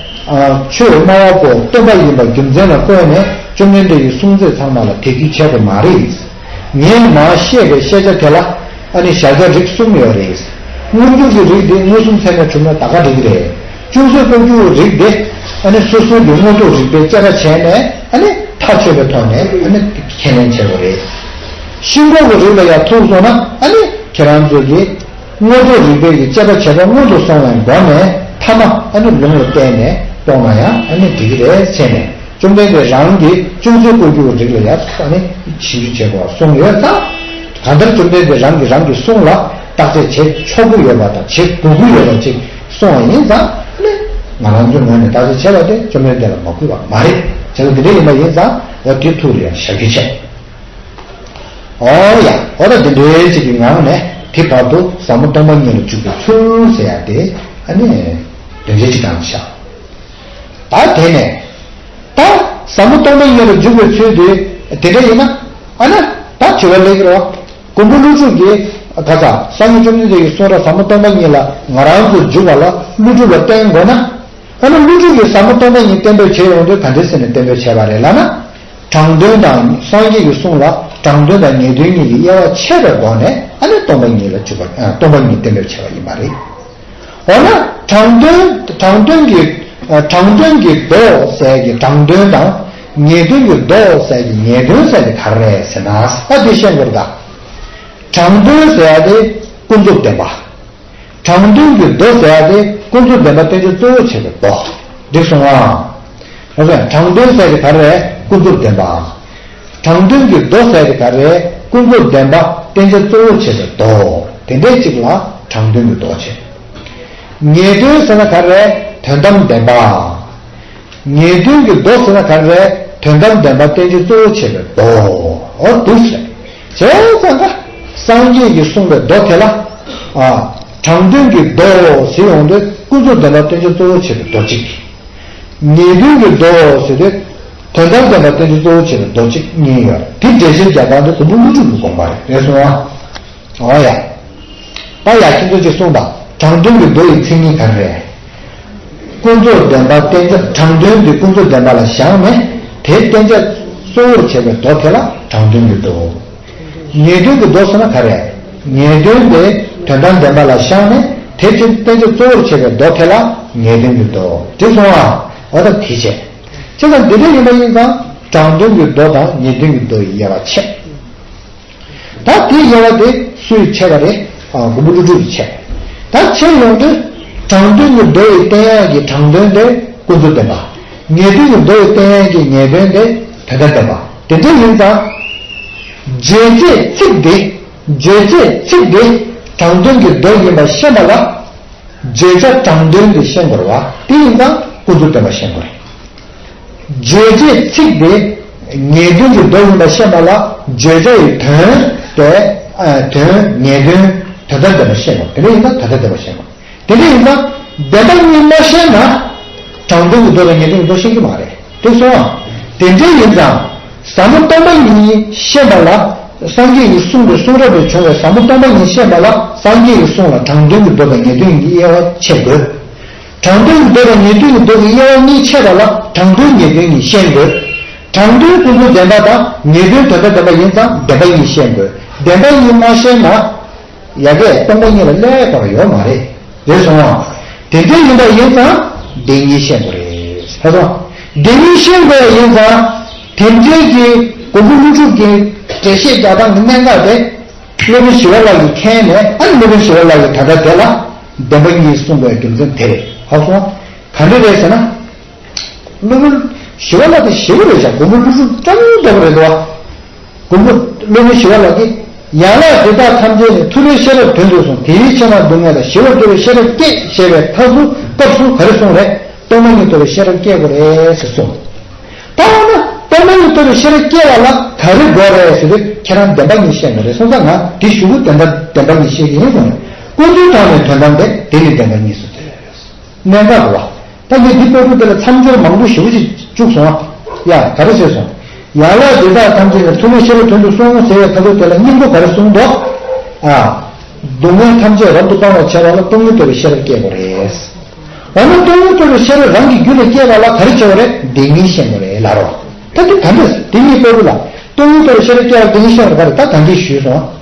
ཆོས་སྨྲ་བ་པོ་སྟོན་པ་ཡིན་པ་རྒྱུ་མཚན་ལ་བཀོད་ནས་བཅོམ་ལྡན་འདས་ཀྱི་གསུང་ཚད་ཚང་མ་ལ་དད་གུས་བྱེད་དགོས་མ་རེད། ངས་མར་བཤད་པའི་བཤད་བྱ་དེ་ལ་ཨ་ནི་གཞལ་བྱ་རིགས་གསུམ་ཡོད་རེད། མངོན་རྟོགས་ཀྱི་རིགས་དེ་མངོན་སུམ་ཚད་མས་གྲུབ་ན་ད་ག་འགྲིག་གི་རེད། ཅུང་ཟད་བཀོད་རྒྱུ་རིགས་དེ་ཨ་ནི་སོ་སོའི་གི་མངོན་རྟོགས་རིགས་པའི་དཔྱད་པ་བྱས་ནས་ཨ་ནི་ཐག་ཆོད་པའི་ཐོག་ནས་ཨ་ནི་ཁས་ལེན་བྱེད་དགོས་རེད། ཤིན་ཏུ་གི་རིགས་ལ་ཡང་ཐུག་སོང་ན་ཨ་ནི་ཁྱེད་རང་ཚོ་གི་མངོན་རྟོགས་རིགས་པའི་གི་དཔྱད་པ་བྱེད་པ་སྔོན་དུ་སོང་བའི་སྒོ་ནས་ཐ་མ་ཨ་ནི་ལུང་ལ་བརྟེན་ནས་རྟོགས་ན་ཡང་ཨ་ནི་འགྲིག་གི་རེད་ཟེར་ནས། བཅོམ་ལྡན་འདས་རང་གིས་ཅུང་ཟད་བཀོད་རྒྱུ་རིགས་ལ་ཡང་ཨ་ནི་ཞིབ་འཇུག་བྱེད་དགོས་པ་གསུངས་ཡོད་ཙང་། གང་ལྟར་བཅོམ་ལྡན་འདས་རང་གིས་རང་གི་གསུང་ལ་བརྟག་དཔྱད་བྱེད་ཆོག་གི་ཡོད་པ་དང་བྱེད་དགོས་ཀྱི་ཡོད་པ་ཅིག་གསུངས་པ་ཡིན་ཙང་ཨ་ནི་ང་རང་ཚོའི་ངོས་ནས་བརྟག་དཔྱད་བྱས་པ་དེ་བཅོམ་ལྡན་འདས་ལ་མ་གུས་པ་མ་རེད། བྱས་ཙང་འདི་འདྲ་ཡིན་པ་ཡིན་ཙང་འོ་དེ་ཐུགས་ལ་ཡང་བཞག་རྒྱུ་བྱས། ཨོ་ཡ། ཨོ་ད་འདི་འདྲའི་ཅིག་གི་ངང་ནས་དེ་བར་དུ་ཟབ་མོ་སྟོང་པ་ཉིད་ལ་འཇུག་པའི་ཚུལ་ཟེར་ཡ་དེ་ཨ་ནི་དོན་ཆེན་ཅིག་དྲངས་བཞག་ད་དེ་ནས་ད་ཟབ་མོ་སྟོང་པ་ཉིད་ལ་འཇུག་པའི་ཚུལ་དེ་དེ་འདྲ་ཡིན་ན་ཨ་ནི་ད་དྲི་བ་སླེབས་ཀྱི་རེད་བ། མགོན་པོ་ཀླུ་སྒྲུབ་ཀྱིས་ག་ས་སངས་རྒྱས་བཅོམ་ལྡན་འདས་ཀྱི་གསུང་རབ་ཟབ་མོ་སྟོང་པ་ཉིད་ལ་ང་རང་ཚོ་འཇུག་པ་ལ་ཀླུ་སྒྲུབ་ལ་བརྟེན་དགོས་ན། ཨ་ནི་ཀླུ་སྒྲུབ་ཀྱིས་ཟབ་མོ་སྟོང་པ་ཉིད་གཏན་འབེབས་བྱས་ཡོང་དུས་ག་འདྲ་ཟེར་ནས་གཏན་འབེབས་བྱས་པ་རེད་ལབ་ན། དྲང་དོན་དང་སངས་རྒྱས་ཀྱི་གསུང་ལ་དྲང་དོན་དང་ངེས་དོན་གཉིས་ཀྱི་དབྱེ་བ་ཕྱེ་བའི་སྒོ་ནས་ཨ་ནི་སྟོང་པ་ཉིད་ལ་འཇུག་པ། ཨ། སྟོང་པ་ཉིད་གཏན་འབེབས་བྱས་པ་ཡིན་པ་རེད། འོ་ན་དྲང་དོན་དྲང་དོན་གྱི་ཨ་དྲང་དོན་གྱི་མདོ་ཟེར་གྱི་དྲང་དོན་དང་ངེས་དོན་གྱི་མདོ་ཟེར་གྱི་ངེས་དོན་ཟེར་གྱི་ག་རེ་རེད་ཟེར་ན། ད་འདི་ཤེས་དགོས་རེད་ད། དྲང་དོན་ཟེར་ཡ་དེ་ཀུན་རྫོབ་བདེན་པ། དྲང་དོན་གྱི་མདོ་ཟེར་ཡ་དེ་ཀུན་རྫོབ་བདེན་པ་བསྟན་བཅོས་གཙོ་བོར་བྱས་པའི་མདོ། འགྲིག་སོང་ཨ། ཨོ་ཁེ། དྲང་དོན་ཟེར་གྱི་ག་རེ་རེད། ཀུན་རྫོབ་བདེན་པ། དྲང་དོན་གྱི་མདོ་ཟེར་གྱི་ག་རེ་རེད། ཀུན་རྫོབ་བདེན་པ་བསྟན་བཅོས་གཙོ་བོར་བྱས་པའི་མདོ། དེ་འདྲའི་གཅིག་ལ་དྲང་དོན་གྱི་མདོ་བྱས། ངེས་དོན་ཟེར་ན་ག་རེ་རེད། དོན་དམ་བདེན་པ། ངེས་དོན་གྱི་མདོ་ཟེར་ན་ག་རེ་རེད། དོན་དམ་བདེན་པ་བསྟན་བཅོས་གཙོ་བོར་བྱས་པའི་མདོ། འོ་འདུག་སེ། བྱས་ཙང་ཀ་སངས་རྒྱས་ཀྱིས་གསུངས་པའི་མདོ་དེ་ལ། ཨ། དྲང་དོན་གྱི་མདོ་ཟེར་ཡོང་དུས་ཀུན་རྫོབ་བདེན་པ་བསྟན་བཅོས་གཙོ་བོར་བྱས་པའི་མདོ་གཅིག། ངེས་དོན་གྱི་མདོ་ཟེར་དུས་དོན་དམ་བདེན་པ་བསྟན་བཅོས་གཙོ་བོར་བྱས་པའི་མདོ་གཅིག་གཉིས་ཡོད། དེ་འགྲེལ་བཤད་རྒྱག་སྟངས་དེ་མགོན་པོ་ཀླུ་སྒྲུབ་ཀྱི་དགོངས་པ་རེད། རེད་སོང་ཨ། འོ་ཡ། ད་ཡ་ཁྱེད་ཚོས་ཅིག་གསུངས་དང་། དྲང་དོན་གྱི་མདོ་ཡི་མཚན་ཉིད་ག་རེ་རེད། ཀུན་རྫོབ་བདེན་པ་བསྟན་བཅོས། དྲང་དོན་དེ་ཀུན་རྫོབ་བདེན་པ་ལ་བཞག་ནས་དེ་བསྟན་བཅོས་གཙོ་བོར་བྱས་པའི་མདོ་དེ་ལ་དྲང་དོན་གྱི་མདོ། ངེས་དོན་གྱི་མདོ་ཟེར་ན་ག་རེ། ངེས་དོན་དེ་དོན་དམ་བདེན་པ་ལ་བཞག་ནས་དེ་བསྟན་བཅོས་གཙོ་བོར་བྱས་པའི་མདོ་དེ་ལ་ངེས་དོན་གྱི་མདོ། འགྲིག་སོང་ཨ། འོ་ད་དེ་བྱས། བྱས་ཙང་འདི་འདྲ་ཡིན་པ་ཡིན་ཙང་དྲང་དོན་གྱི་མདོ་དང་ངེས་དོན་གྱི་མདོ་ཡི་དབྱེ་བ་ཕྱེ། ད་དེའི་དབྱེ་བ་དེ་སུས་ཕྱེ་བ་རེད། ཨ། མགོན་པོ་ཀླུ་སྒྲུབ་ཀྱིས་ཕྱེ། ད་ཕྱེ་ཡོང་དུས་དྲང་དོན་གྱི་མདོ་ཡི་བསྟན་ཡག་གི་དྲང་དོན་དེ་ཀུན་རྫོབ་བདེན་པ། ངེས་དོན་གྱི་མདོ་ཡི་བསྟན་ཡག་གི་ངེས་དོན་དེ་དོན་དམ་བདེན་པ། དེ་འདྲ་ཡིན་ཙང་། རྗོད་བྱེད་ཚིག་དེ། རྗོད་བྱེད་ཚིག་དེ་དྲང་དོན་གྱི་མདོ་ཡིན་པ་ཤེས་པ་ལ། བརྗོད་བྱ་དྲང་དོན་དེ་ཤེས་དགོས་རེད་བ། དེ་ཡིན་ཙང་ཀུན་རྫོབ་བདེན་པ་ཤེས་དགོས་རེད། རྗོད་བྱེད་ཚིག་དེ་ངེས་དོན་གྱི་མདོ་ཡིན་པ་ཤེས་པ་ལ་བརྗོད་བྱ་ཡི་དོན་དེ། ཨ། དོན་ངེས་དོན་དོན་དམ་བདེན་པ་ཤེས་དགོས། དེ་འདྲ་ཡིན་ན་དོན་དམ་བདེན་པ་ཤེས་དགོས། དེ་འདྲ་ཡིན་ན་བདེན་པ་གཉིས་མ་ཤེས་ན་དྲང་དོན་གྱི་མདོ་དང་ངེས་དོན་གྱི་མདོ་ཤེས་ཀྱི་མ་རེད། དེ་སོང་ཨ། དེ་འདྲ་ཡིན་ཙང་ཟབ་མོ་སྟོང་པ་ཉིད་ཤེས་པ་ལ། སངས་རྒྱས་ཀྱི་གསུང་དེ་གསུང་རབ་ནས་བྱུང་བའི་ཟབ་མོ་སྟོང་པ་ཉིད་ཤེས་པ་ལ་སངས་རྒྱས་ཀྱི་གསུང་ལ་དྲང་དོན་གྱི་མདོ་དང་ངེས་དོན་གྱི་དབྱེ་བ་ཕྱེ་དགོས། དྲང་དོན་གྱི་མདོ་དང་ངེས་དོན་གྱི་མདོ་གི་དབྱེ་བ་གཉིས་ཕྱེ་བ་ལ་དྲང་དོན་ངེས་དོན་གཉིས་ཤེས་དགོས། དྲང་དོན་ཀུན་རྫོབ་བདེན་པ་དང་ངེས་དོན་དོན་དམ་བདེན་པ་ཡིན་ཙང་བདེན་པ་གཉིས་ཤེས་དགོས། བདེན་པ་གཉིས་མ་ཤེས་ན། ཡ་གིའི་སྟོང་པ་ཉིད་ལ་སླེབས་པ་ཡོད་མ་རེད། རེད་སོང་ཨ། དེ་འདྲ་ཡིན་པ་ཡིན་ཙང་བདེན་གཉིས་ཤེས་དགོས་རེད། ཧ་སོང་། བདེན་གཉིས་ཤེས་དགོས་ཡིན་ཙང་། དེ་འདྲའི་གི་མགོན་པོ་ཀླུ་སྒྲུབ་ཀྱི་འགྲེལ་བཤད་རྒྱག་སྟངས་ཀྱི་གནད་འགག་དེ། སློབ་དཔོན་ཞི་བ་ལྷ་གིས་མཁྱེན་ནས། ཨ་ནི་སློབ་དཔོན་ཞི་བ་ལྷ་གིས་ད་ལྟ་དེ་ལ་བདེན་པ་གཉིས་གསུངས་པའི་རྒྱུ་མཚན་དེ་རེད། ཧ་སོང་། ག་འདྲ་རེད་ཟེར་ན། སློབ་དཔོན་ཞི་བ་ལྷ་དེ་ཞི་བ་རེད་ཤག་མགོན་པོ་ཀླུ་སྒྲུབ་ཅང་འདྲ་པོ་རེད་འདུག་བ། མགོན་པོ་སློབ་དཔོན་ཞི་བ་ལྷ་གིས། ཡན་ལག་འདི་དག་ཐམས་ཅད་ནི། ཐུབ་པས་ཤེས་རབ་དོན་དུ་གསུངས། དེ་ཡི་ཕྱིར་ན་སྡུག་བསྔལ་དང་། ཞི་བར་འགྱུར་བའི་ཤེས་རབ་བསྐྱེད། ཞེས་པའི་ཐབས་སུ་སྐབས་སུ་ག་རེ་གསུངས་རེད། སྟོང་པ་ཉིད་རྟོགས་པའི་ཤེས་རབ་བསྐྱེད་དགོས་རེད་ཟེར་གསུངས། ད་འོ་ན་སྟོང་པ་ཉིད་རྟོགས་པའི་ཤེས་རབ་བསྐྱེད་པ་ལ་ག་རེ་དགོས་རེད་ཟེར་དུས་ཁྱེད་རང་བདེན་པ་གཉིས་ཤེས་དགོས་རེད་གསུངས་ཙང་ང་དེ་ཞུ་གི། བདེན་པ་བདེན་པ་གཉིས་ཤེས་ཀྱི་ཡིན་གསུངས་རེད། ཀུན་རྫོབ་དྲང་བའི་དོན་དམ་དེ། དེ་ནི་བདེན་པ་གཉིས་སུ་འཛིན། གནད་འགག་རེད་བ། ད་ངས་འདི་པོད་ཕྲུག་དེ་ལ་མཚམས་སྦྱོར་མང་པོ་ཞེ་པོ་ཅིག་བཅུག་སོང་ཨ། ཡ་ག་རེ་བྱས་སོང་། ཡན་ལག་འདི་དག་ཐམས་ཅད་ནི། ཐུབ་པས་ཤེས་རབ་དོན་དུ་གསུངས། ཟེར་བའི་ཐ་ཚིག་དེ་ལ་སྙིང་པོ་ག་རེ་གསུངས་འདུག་ཨ། སྡུག་བསྔལ་ཐམས་ཅད་རབ་ཏུ་སྤང་བར་བྱ་བ་ལ་སྟོང་ཉིད་རྟོགས་པའི་ཤེས་རབ་བསྐྱེད་དགོས་རེད། འོ་ན་སྟོང་ཉིད་རྟོགས་པའི་ཤེས་རབ་རང་གི་རྒྱུད་ལ་སྐྱེས་པ་ལ་ག་རེ་བྱེད་དགོས་རེད། བདེན་གཉིས་ཤེས་དགོས་རེད་ལབ་རོ། ད་འདི་ག་འདྲ་དེ་གཉིས་པོད་ཕྲུག་ལ་སྟོང་ཉིད་རྟོགས་པའི་ཤེས་རབ་བསྐྱེད་པ་བདེན་གཉིས་ཤེས་དགོས་རེད། ད་ད་གིན་ཞུས་སོང་ཨ།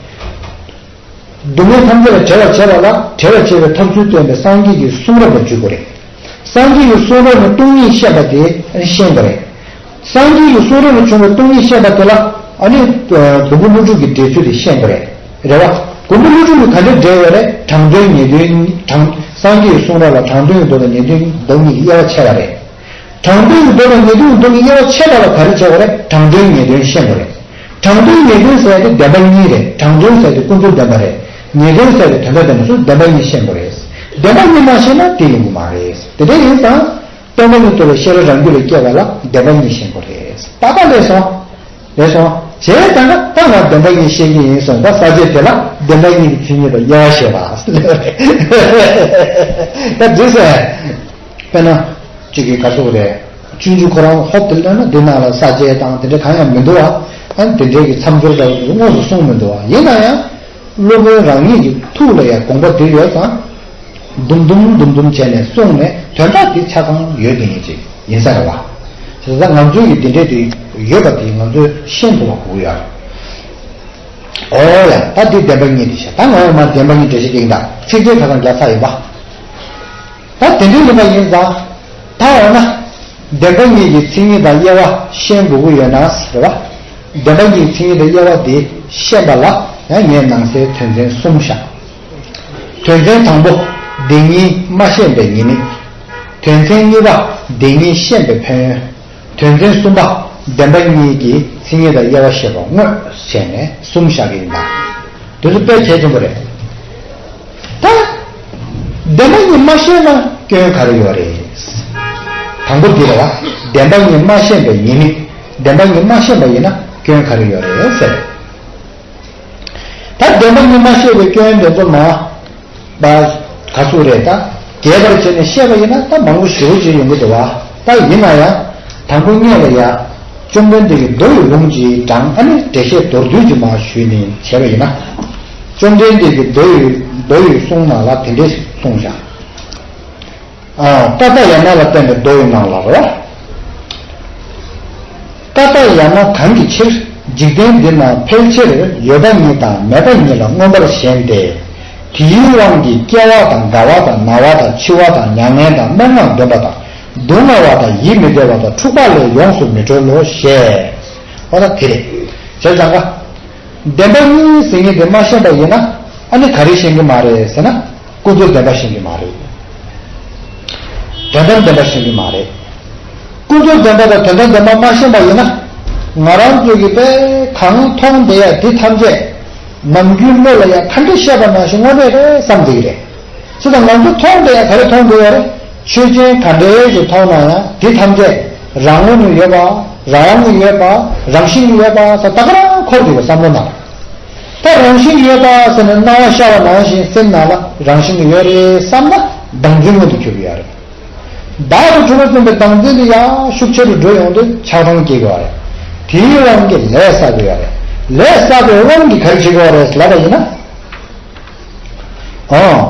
སྡུག་བསྔལ་ཐམས་ཅད་ལས་བྲལ་བར་བྱེད་པ་ལ་བྲལ་བར་བྱེད་པའི་ཐབས་ཚུལ་སྟོན་པའི་སངས་རྒྱས་ཀྱི་གསུང་རབ་ལ་འཇུག་དགོས་རེད། སངས་རྒྱས་ཀྱི་གསུང་རབ་ནས་སྟོང་ཉིད་བཤད་པ་དེ་ཤེས་དགོས་རེད། སངས་རྒྱས་ཀྱི་གསུང་རབ་ནས་བྱུང་བའི་སྟོང་ཉིད་བཤད་པ་དེ་ལ་ཨ་ནི་མགོན་པོ་ཀླུ་སྒྲུབ་ཀྱི་འགྲེལ་ཚུལ་དེ་ཤེས་དགོས་རེད། རེད་བ། མགོན་པོ་ཀླུ་སྒྲུབ་ཀྱིས་ག་འདྲ་འགྲེལ་ཡོད་རེད། དྲང་དོན་ངེས་དོན། དྲང་། སངས་རྒྱས་ཀྱི་གསུང་རབ་ལ་དྲང་དོན་གྱི་མདོ་དང་ངེས་དོན་གྱི་མདོ་གཉིས་ཀྱི་དབྱེ་བ་ཕྱེ་བ་རེད། དྲང་དོན་གྱི་མདོ་དང་ངེས་དོན་གྱི་མདོ་གཉིས་དབྱེ་བ་ཕྱེ་བ་ལ་ག་རེ་བྱེད་དགོས་རེད། དྲང་དོན་ངེས་དོན་ཤེས་དགོས་རེད། དྲང་དོན་ངེས་དོན་ཟེར་ཡ་དེ་བདེན་པ་གཉིས་རེད། དྲང་དོན་ཟེར་ཡ་དེ་ཀུན་རྫོབ་བདེན་པ་རེད། ངེས་དོན་ཟེར་ཡ་དེ་དོན་དམ་བདེན་པ་ཟེར། བདེན་པ་གཉིས་ཤེས་དགོས་རེད། བདེན་པ་གཉིས་མ་ཤེས་ན་དེ་ཡོང་གི་མ་རེད། དེ་འདྲ་ཡིན་ཙང་། སྟོང་པ་ཉིད་རྟོགས་པའི་ཤེས་རབ་རང་རྒྱུད་ལ་སྐྱེས་པ་ལ་བདེན་པ་གཉིས་ཤེས་དགོས་རེད། ཏག་ཏག་ལས་སོང་། ལས་སོང་། བྱས་ཙང་ད་ང་བདེན་པ་གཉིས་ཤེས་ཀྱི་ཡིན་གསུངས། ད་ས་བཅད་དེ་ལ་བདེན་པ་གཉིས་ཀྱི་མཚན་ཉིད་དང་དབྱེ་བ་བཤད་པ་ཟེར་ལབ་རེད། ད་འདི་ཟེར། དཔེར་ན། གཅིག་གིས་ག་རེ་ཟེར་དགོས་རེད། སྤྱོད་འཇུག་ཁོ་རང་ཧོབ་དེ་ལྟ་ན་འདི་ནང་ལ་ས་བཅད་དང་དེ་འདྲ་གང་ཡང་མི་འདུག་བ། ཨ་ནི་དེ་འདྲའི་གི་མཚམས་སྦྱོར་འདྲ་བོ་དེ་ཚོ་དངོས་སུ་གསུངས་མི་འདུག་བ། ཡིན་ན་ཡང་། སློབ་དཔོན་རང་ཉིད་ཀྱི་ཐུགས་ལ་ཡང་དགོངས་པ་འདི་ཡོད་ཙང་། དུམ་དུམ་དུམ་དུམ་བྱས་ནས་གསུངས་ནས་དོན་དག་འདི་ཆ་ཚང་ཡོད་དེ་ཡིན་ཅིག་ཡིན་ས་རེད་བ། བྱས་ཙང་ང་ཚོའི་གི་འདི་འདྲའི་དེ་ ཡོད་པ་དེ་ང་ཚོས་ཤེས་དགོས་པ་དགོས་ཡ། ཨོ་ཡ། ད་འདི་བདེན་པ་གཉིས་དེ་བཤད། ད་ང་ཡང་མ་བདེན་པ་གཉིས་འགྲེལ་བཤད་རྒྱག་གི་ད་ཚིག་འགྲེལ་ཁ་སང་རྒྱག་ཚར་ཡིན་པ། ད་དེ་འདྲ་ཡིན་པ་ཡིན་ཙང་། ད་འོ་ན། བདེན་པ་གཉིས་ཀྱི་མཚན་ཉིད་དང་དབྱེ་བ་ཤེས་དགོས་ཀྱི་ཡོད་ན་རེད་པ། བདེན་པ་གཉིས་ཀྱི་མཚན་ཉིད་དང་དབྱེ་བ་དེ་ཤེས་པ་ལ་ཡང་ངས་ནང་གསེས་དོན་ཚན་གསུམ་བཞག། དོན་ཚན་དང་པོ། བདེན་གཉིས་མ་ཤེས་པའི་ཉེས་དམིགས། དོན་ཚན་གཉིས་པ། བདེན་གཉིས་ཤེས་པའི་ཕན་ཡོན། དོན་ཚན་གསུམ་པ། བདེན་པ་གཉིས་ཀྱི་མཚན་ཉིད་དང་དབྱེ་བ་ཤེས་པ་དངོས་བྱས་ནས་གསུམ་བཞག་གི་ཡིན་པ། དེ་ཚོ་དཔེ་གལ་ཆེན་པོ་རེད། ད། བདེན་པ་གཉིས་མ་ཤེས་ན་སྐྱོན་ག་རེ་ཡོད་རེད། དང་པོ་འདི་རེད་བ། བདེན་པ་གཉིས་མ་ཤེས་པའི་ཉེས་དམིགས། བདེན་པ་གཉིས་མ་ཤེས་པ་ཡིན་ན་སྐྱོན་ག་རེ་ཡོད་རེད་ཟེར། ད་བདེན་པ་གཉིས་མ་ཤེས་པའི་སྐྱོན་དེ་ཚོ་མ། པ། ག་ཚོད་རེད་ད། རྒྱས་པར་བྱས་ནས་བཤད་པ་ཡིན་ན་ད་མང་པོ་ཞེ་པོ་ཅིག་ཡོང་གི་འདུག་བ། ད་ཡིན་ན་ཡང་། དང་པོ་སྔོན་ལ་ཡ། བཅོམ་ལྡན་འདས་ཀྱིས་མདོ་ཡི་ལུང་ཅིག་དྲངས། ཨ་ནི་འགྲེལ་བཤད་མདོར་བསྡུས་ཅིག་མར་ཞུས་ནས་བྱས་པ་ཡིན་ན། བཅོམ་ལྡན་འདས་ཀྱིས་མདོ་ཡི་མདོ་ཡི་གསུང་ནང་ལ་དེ་འདྲས་གསུངས་བཞག། ཨ། ཀ་ཏྱ་ཡ་ན་ལ་བརྟེན་པའི་མདོ་ཡི་ནང་ལ་རེད། ཀ་ཏྱ་ཡ་ན་གང་གི་ཕྱིར། འཇིག་རྟེན་འདི་ན་ཕལ་ཆེར་ཡོད་པ་ཉིད་དང་མེད་པ་ཉིད་ལ་མངོན་པར་ཞེན་ཏེ། དེའི་དབང་གིས་སྐྱེ་བ་དང་རྒ་བ་དང་ན་བ་དང་འཆི་བ་དང་མྱ་ངན་དང་སྨྲེ་སྔགས་འདོན་པ་དང་སྡུག་བསྔལ་བ་དང་ཡིད་མི་བདེ་བ་དང་འཁྲུག་པ་ལས་ཡོངས་སུ་མི་གྲོལ་ལོ་ཞེས། འོ་ད་དེ་རེད། བྱས་ཙང་ཀ་བདེན་པ་གཉིས་ཟེར་མཁན་དེ་མ་ཤེས་པ་ཡིན་ན་ཨ་ནི་ག་རེ་ཤེས་ཀྱི་མ་རེད་ཟེར་ན། ཀུན་རྫོབ་བདེན་པ་ཤེས་ཀྱི་མ་རེད། དོན་དམ་བདེན་པ་ཤེས་ཀྱི་མ་རེད། ཀུན་རྫོབ་བདེན་པ་དང་དོན་དམ་བདེན་པ་མ་ཤེས་པ་ཡིན་ན། ང་རང་ཚོ་གི་དཔེ་གང་མཐོང་བསྡད་ཡ་འདི་ཐམས་ཅད། ནམ་རྒྱུན་བློ་ལ་ཡ་ག་འདྲ་བཤད་པ་ནང་བཞིན་དངོས་གནས་རེད་བསམ་བསྡད་ཀྱི་རེད། སུ་དང་ང་ཚོ་མཐོང་བསྡད་ཡ་ག་རེ་མཐོང་བསྡད་ཡ་རེད། ཆོས་ཅན་ག་འདྲའི་ཞིག་མཐོང་ན་ཡང་འདི་ཐམས་ཅད་རང་ངོས་ནས་ཡོད་པ། རང་ངོས་ནས་ཡོད་པ། རང་བཞིན་གྱིས་ཡོད་པ་ཟེར་ད་ག་རང་འཁོར་བསྡད་པ་བསམ་བློ་ནང་། ད་རང་བཞིན་གྱིས་ཡོད་པ་ཟེར་ནས་སྣང་བ་ཤར་བ་ནང་བཞིན་སེམས་ནང་ལ་རང་བཞིན་གྱིས་ཡོད་རེད་བསམ་ན་བདག་འཛིན་མངོན་དུ་གྱུར་གྱི་ཡོད་རེད། བདག་ཏུ་གྲུབ་པ་བཙུན་པའི་བདག་འཛིན་དེ་ཡང་ཤུགས་ཆེ་རུ་འགྲོ་ཡོང་དུས་ཆགས་སྡང་སྐྱེ་དགོས་པ་རེད། དེའི་དབང་གིས་ལས་བསགས་དགོས་པ་རེད། ལས་བསགས་པའི་དབང་གིས་ག་རེ་བྱེད་དགོས་པ་རེད་ལབ་པ་ཡིན་ན། ཨང་།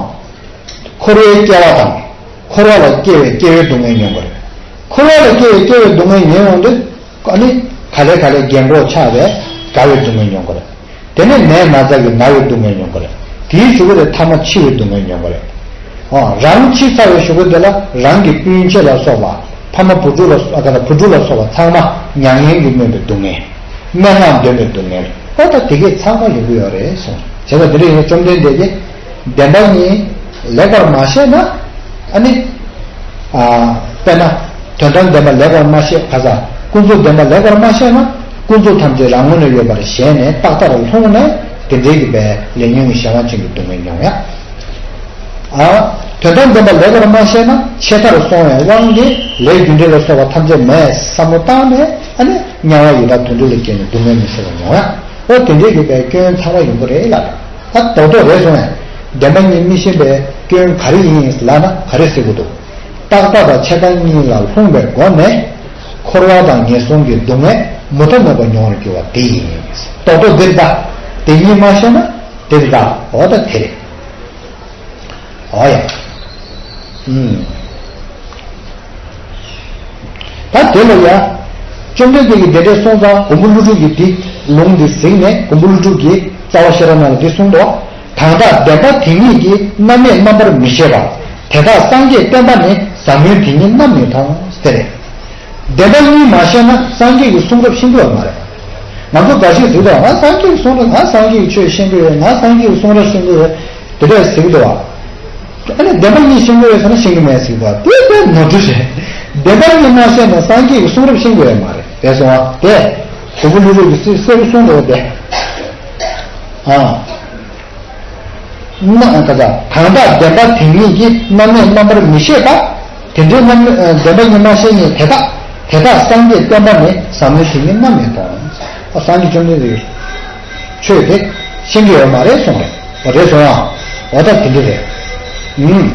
འཁོར་བའི་སྐྱེ་བ་དང་། འཁོར་བ་ལ་སྐྱེ་བའི་སྐྱེ་བའི་སྡུག་བསྔལ་མྱོང་དགོས་རེད། འཁོར་བ་ལ་སྐྱེ་བའི་སྐྱེ་བའི་སྡུག་བསྔལ་མྱོང་ཡོང་དུས། ཨ་ནི། ག་ལེ་ག་ལེ་རྒན་གོག་ཆགས་པས་རྒ་བའི་སྡུག་བསྔལ་མྱོང་གི་རེད། དེ་ནས་ནད་ན་ཚ་གིས་ན་བའི་སྡུག་བསྔལ་མྱོང་གི་རེད། དེའི་གཞུག་གུ་དེ་ཐ་མ་འཆི་བའི་སྡུག་བསྔལ་མྱོང་གི་རེད། ཨོ། རང་འཆི་ཚར་བའི་གཞུག་གུ་དེ་ལ་རང་གི་སྤུན་མཆེད་ལ་སོགས་པ། ཕ་མ་བུ་ཕྲུག་ལ་སོགས་པ་དང་བུ་ཕྲུག་ལ་སོགས་པ་ཚང་མ་མྱ་ངན་གྱིས་གནོན་པའི་སྡུག་བསྔལ། སྨྲེ་སྔགས་འདོན་པའི་སྡུག་བསྔལ། ཨོ་ད་དེ་གས་ཚང་མ་ཡོང་གི་ཡོད་རེད་གསུངས། བྱས་ཙང་དེ་འདྲ་ཡིན་ན་བཅོམ་ལྡན་འདས་ཀྱིས། བདེན་པ་གཉིས་ལེགས་པར་མ་ཤེས་ན། ཨ་ནི། ཨ། དཔེར་ན། དོན་དམ་བདེན་པ་ལེགས་པར་མ་ཤེས་ག་ས། ཀུན་རྫོབ་བདེན་པ་ལེགས་པར་མ་ཤེས་ན། ཀུན་རྫོབ་ཐམས་ཅད་རང་ངོས་ནས་ཡོད་པར་ཞེན་ནས་རྟག་ལྟར་ལྷུང་ནས་དེ་འདྲའི་གི་པའི་ལས་ཉོན་གྱི་གཞན་དབང་ཅན་གྱི་སྡུག་བསྔལ་མྱོང་ཡ། ཨ། དོན་དམ་བདེན་པ་ལེགས་པར་མ་ཤེས་ན་ཆད་མཐར་སོང་བའི་དབང་གིས་ལས་རྒྱུ་འབྲས་ལ་སོགས་པ་ཐམས་ཅད་མེད་བསམ་བློ་བཏང་ནས་ཨ་ནི་དམྱལ་བ་ཡི་དྭགས་དུད་འགྲོ་ལ་སྐྱེས་ནས་སྡུག་བསྔལ་མི་བཟད་པ་མྱོང་ཡ། ཨོ་དེ་འདྲའི་གི་པའི་སྐྱོན་ཚང་མ་ཡོང་གི་རེད་ལ། ད་རྡོག་རྡོག་རེད་སོང་ངས། བདེན་པ་གཉིས་མི་ཤེས་པའི་སྐྱོན་ག་རེ་ཡིན་ལབ་ན་ག་རེ་ཟེར་གི་འདུག་རྟག་ལྟ་དང་ཆད་ལྟ་གཉིས་ལ་ལྷུང་བའི་སྒོ་ནས། འཁོར་བ་དང་ངན་སོང་གི་སྡུག་བསྔལ་མུ་མཐའ་མེད་པ་མྱོང་བར་འགྱུར་བ་དེ་ཡིན། རྡོག་རྡོག་འདིར་ལྟ། དེ་གཉིས་མ་ཤེས་ན་འདིར་ལྟ། འོ་ད་དེ་རེད། འོ་ཡ། ཨུམ། ད་དེ་ལ་ཡ། བཅོམ་ལྡན་འདས་ཀྱིས་དེ་འདྲའི་གསུངས་ཙང་མགོན་པོ་ཀླུ་སྒྲུབ་ཀྱིས་འདི་ལུང་འདི་གཟིགས་ནས་མགོན་པོ་ཀླུ་སྒྲུབ་ཀྱིས་རྩ་བ་ཤེས་རབ་ནང་ལ་འདི་གསུངས་འདུག་གང་དག་བདེན་པ་དེ་ཉིད་ཀྱིས་རྣམ་སྨིན་རྣམ་པར་མི་ཤེས་པ། དེ་དག་སངས་རྒྱས་བསྟན་པ་ནི་ཟབ་མོའི་དེ་ཉིད་རྣམ་མི་མཐོང་། ཟེར། བདེན་པ་གཉིས་མ་ཤེས་ན་སངས་རྒྱས་ཀྱི་གསུང་རབ་ཤེས་ཀྱི་ཡོད་མ་རེད། ང་ཚོ་འགའ་ཞིག་ཟེར་འདུག་ང་སངས་རྒྱས་ཀྱི་གསུང་རབ། ང་སངས་རྒྱས་ཀྱི་ཆོས་ཤེས་ཀྱི་ཡོད། ང་སངས་རྒྱས་ཀྱི་གསུང་རབ་ཤེས་ཀྱི་ཡོད། དེ་འདྲ་ཟེར་གྱི་འདུག་བ། ཨ་ནི་བདེན་པ་གཉིས་ཤེས་ཀྱི་ཡོད་ཟེར་ན་ཤེས་ཀྱི་མེད་ཟེར་གྱི་འདུག་བ། དེ་དཔེ་ནོར་འཁྲུལ་རེད། བདེན་པ་གཉིས་མ་ཤེས་ན་སངས་རྒྱས་ཀྱི་གསུང་རབ་ཤེས་ཀྱི་ཡོད་མ་རེད། དེ་སོང་བ་དེ། མགོན་པོ་ཀླུ་སྒྲུབ་ཀྱིས་གསལ་པོ་གསུངས་འདུག་བ་དེ། ཨ། རྣམ་ག་ས་གང་དག་བདེན་པ་དེ་ཉིད་ཀྱིས་རྣམ་སྨིན་རྣམ་པར་མི་ཤེས་པ། དེ་འདྲའི་རྣམ་སྨིན་བདེན་པ་གཉིས་མ་ཤེས་ནས་དེ་དག་དེ་དག་སངས་རྒྱས་བསྟན་པ་ནི་ཟབ་མོའི་དེ་ཉིད་རྣམ་སྨིན་དང་། ཨ་སངས་རྒྱས་བཅོམ་ལྡན་འདས་ཀྱི་ཆོས་དེ་ཤེས་ཀྱི་ཡོད་མ་རེད་གསུངས་རེད། འོ་རེད་སོང་ཨ། འོ་ད་དེ་འདྲ་རེད། ཨུམ།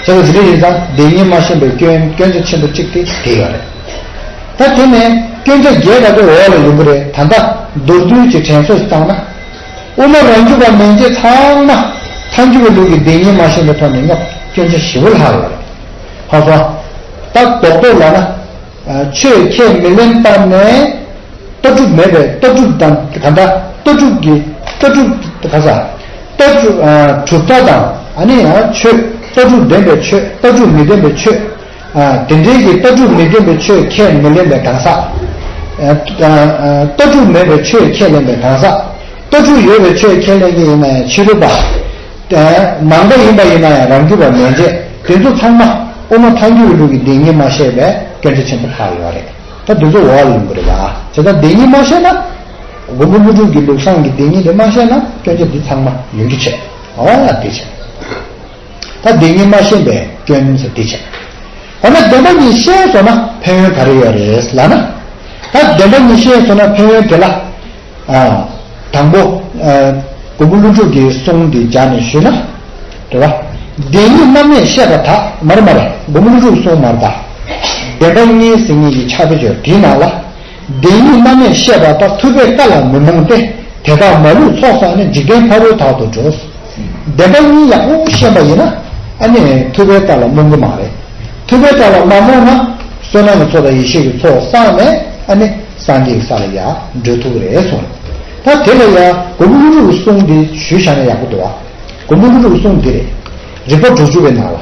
བྱས་པ་དེ་འདྲ་ཡིན་ཙང་བདེན་གཉིས་མ་ཤེས་པའི་སྐྱོན་སྐྱོན་ཆ་ཆེན་པོ་གཅིག་དེ་དེ་ཡོད་རེད། ད་དེ་ནས་སྐྱོན་ཆ་བརྒྱད་ག་ཚོད་འོག་ལ་ཡོང་གི་རེད། ད་ལྟ་མདོར་བསྡུས་ཀྱི་དྲན་གསོ་ཞིག་བཏང་ན། དབུ་མ་རང་རྒྱུད་པ་མན་ཆད་ཚང་མ་ཐལ་འགྱུར་བའི་ལུགས་ཀྱི་བདེན་གཉིས་མ་ཤེས་པའི་ཐོག་ནས་རྙོག་སྐྱོན་ཆ་ཞེ་པོ་ལྷག་ཡོད་རེད། ཧ་གོ། ད་རྡོག་རྡོག་ལབ་ན། ཆོས་ཁས་མི་ལེན་པ་ནས་ ལྟ་གྲུབ་མེད་པའི་ལྟ་གྲུབ་དང་ག་འདྲ་ལྟ་གྲུབ་ཀྱི་ལྟ་གྲུབ་ག་ས་ལྟ་གྲུབ་ཨ་གྲུབ་མཐའ་དང་ཨ་ནི་ཡང་ཆོས་ལྟ་གྲུབ་ལྡན་པའི་ཆོས་ལྟ་གྲུབ་མི་ལྡན་པའི་ཆོས། ཨ་དེ་འདྲའི་གི་ལྟ་གྲུབ་མི་ལྡན་པའི་ཆོས་ཁས་མི་ལེན་པའི་གང་ཟག་ཨ་ཨ་ལྟ་གྲུབ་མེད་པའི་ཆོས་ཁས་ལེན་པའི་གང་ཟག་ལྟ་གྲུབ་ཡོད་པའི་ཆོས་ཁས་ལེན་གྱི་ཡིན་ན་ཡང་ཕྱི་རོལ་པ། ནང་པ་ཡིན་པ་ཡིན་ན་ཡང་རང་རྒྱུད་པ་མན་ཆད་དེ་ཚོ་ཚང་མ་དབུ་མ་ཐལ་འགྱུར་བའི་ལུགས་ཀྱི་བདེན་གཉིས་མ་ཤེས་པའི་སྐྱོན་ཆ་ཆེན་པོ་ལྷག་ཡོད་རེད། ད་དེ་ཚོ་འོག་ལ་ཡོང་གི་རེད་བ། བྱས་ཙང་བདེན་གཉིས་མ་ཤེས་ན། མགོན་པོ་ཀླུ་སྒྲུབ་ཀྱི་ལུགས་བཟང་གི་བདེན་གཉིས་དེ་མ་ཤེས་ན་སྐྱོན་ཆ་འདི་ཚང་མ་ཡོང་གི་བྱས། འོ་ཡ་དེ་བྱས། ད་བདེན་གཉིས་མ་ཤེས་པའི་སྐྱོན་ཟེར་དེ་བྱས། འོ་ན་བདེན་པ་གཉིས་ཤེས་སོང་ན་ཕན་ཡོན་ག་རེ་ཡོད་རེད་ལབ་ན། ད་བདེན་པ་གཉིས་ཤེས་སོང་ན་ཕན་ཡོན་དེ་ལ། ཨ། དང་པོ། ཨ། མགོན་པོ་ཀླུ་སྒྲུབ་ཀྱི་གསུང་འདི་སྦྱར་ནས་ཞུས་ན། རེད་བ། བདེན་གཉིས་རྣམ་གཡེང་བཤད་པ་དག་མ་རེད་མ་རེད་མགོན་པོ་ཀླུ་སྒྲུབ་གསུང་མ་རེད་ད། བདེན་པ་གཉིས་ཟེར་མཁན་གྱི་ཕྱག་དཔེ་བརྗོད་དེའི་ནང་ལ། བདེན་གཉིས་རྣམ་གཡེང་བཤད་པ་དག་ཐུབ་པའི་བཀའ་ལ་མི་རྨོངས་ཏེ། དེ་དག་མ་ལུས་ཚོགས་བསགས་ནས། འཇིག་རྟེན་ཕ་རོལ་དག་ཏུ་འགྲོ། བདེན་པ་གཉིས་ཡག་པོ་ཤེས་པ་ཡིན་ན། ཨ་ནི་ཐུབ་པའི་བཀའ་ལ་རྨོངས་ཀྱི་མ་རེད། ཐུབ་པའི་བཀའ་ལ་མ་རྨོངས་ན། བསོད་ནམས་ཀྱི་ཚོགས་དང་ཡེ་ཤེས་ཀྱི་ཚོགས་བསགས་ནས་ཨ་ནི་སངས་རྒྱས་ཀྱི་ས་ལ་ཡར་འགྲོ་ཐུབ་ཀྱི་རེད་གསུངས། ད་དེ་ལ་ཡང་མགོན་པོ་ཀླུ་སྒྲུབ་ཀྱི་གསུང་འདི་ཞུས་བཞག་ན་ཡག་པོ་འདུག་བ། མགོན་པོ་ཀླུ་སྒྲུབ་ཀྱི་གསུང་འདི་རེད། རིག་པ་དྲུག་ཅུ་པའི་ནང་ལ།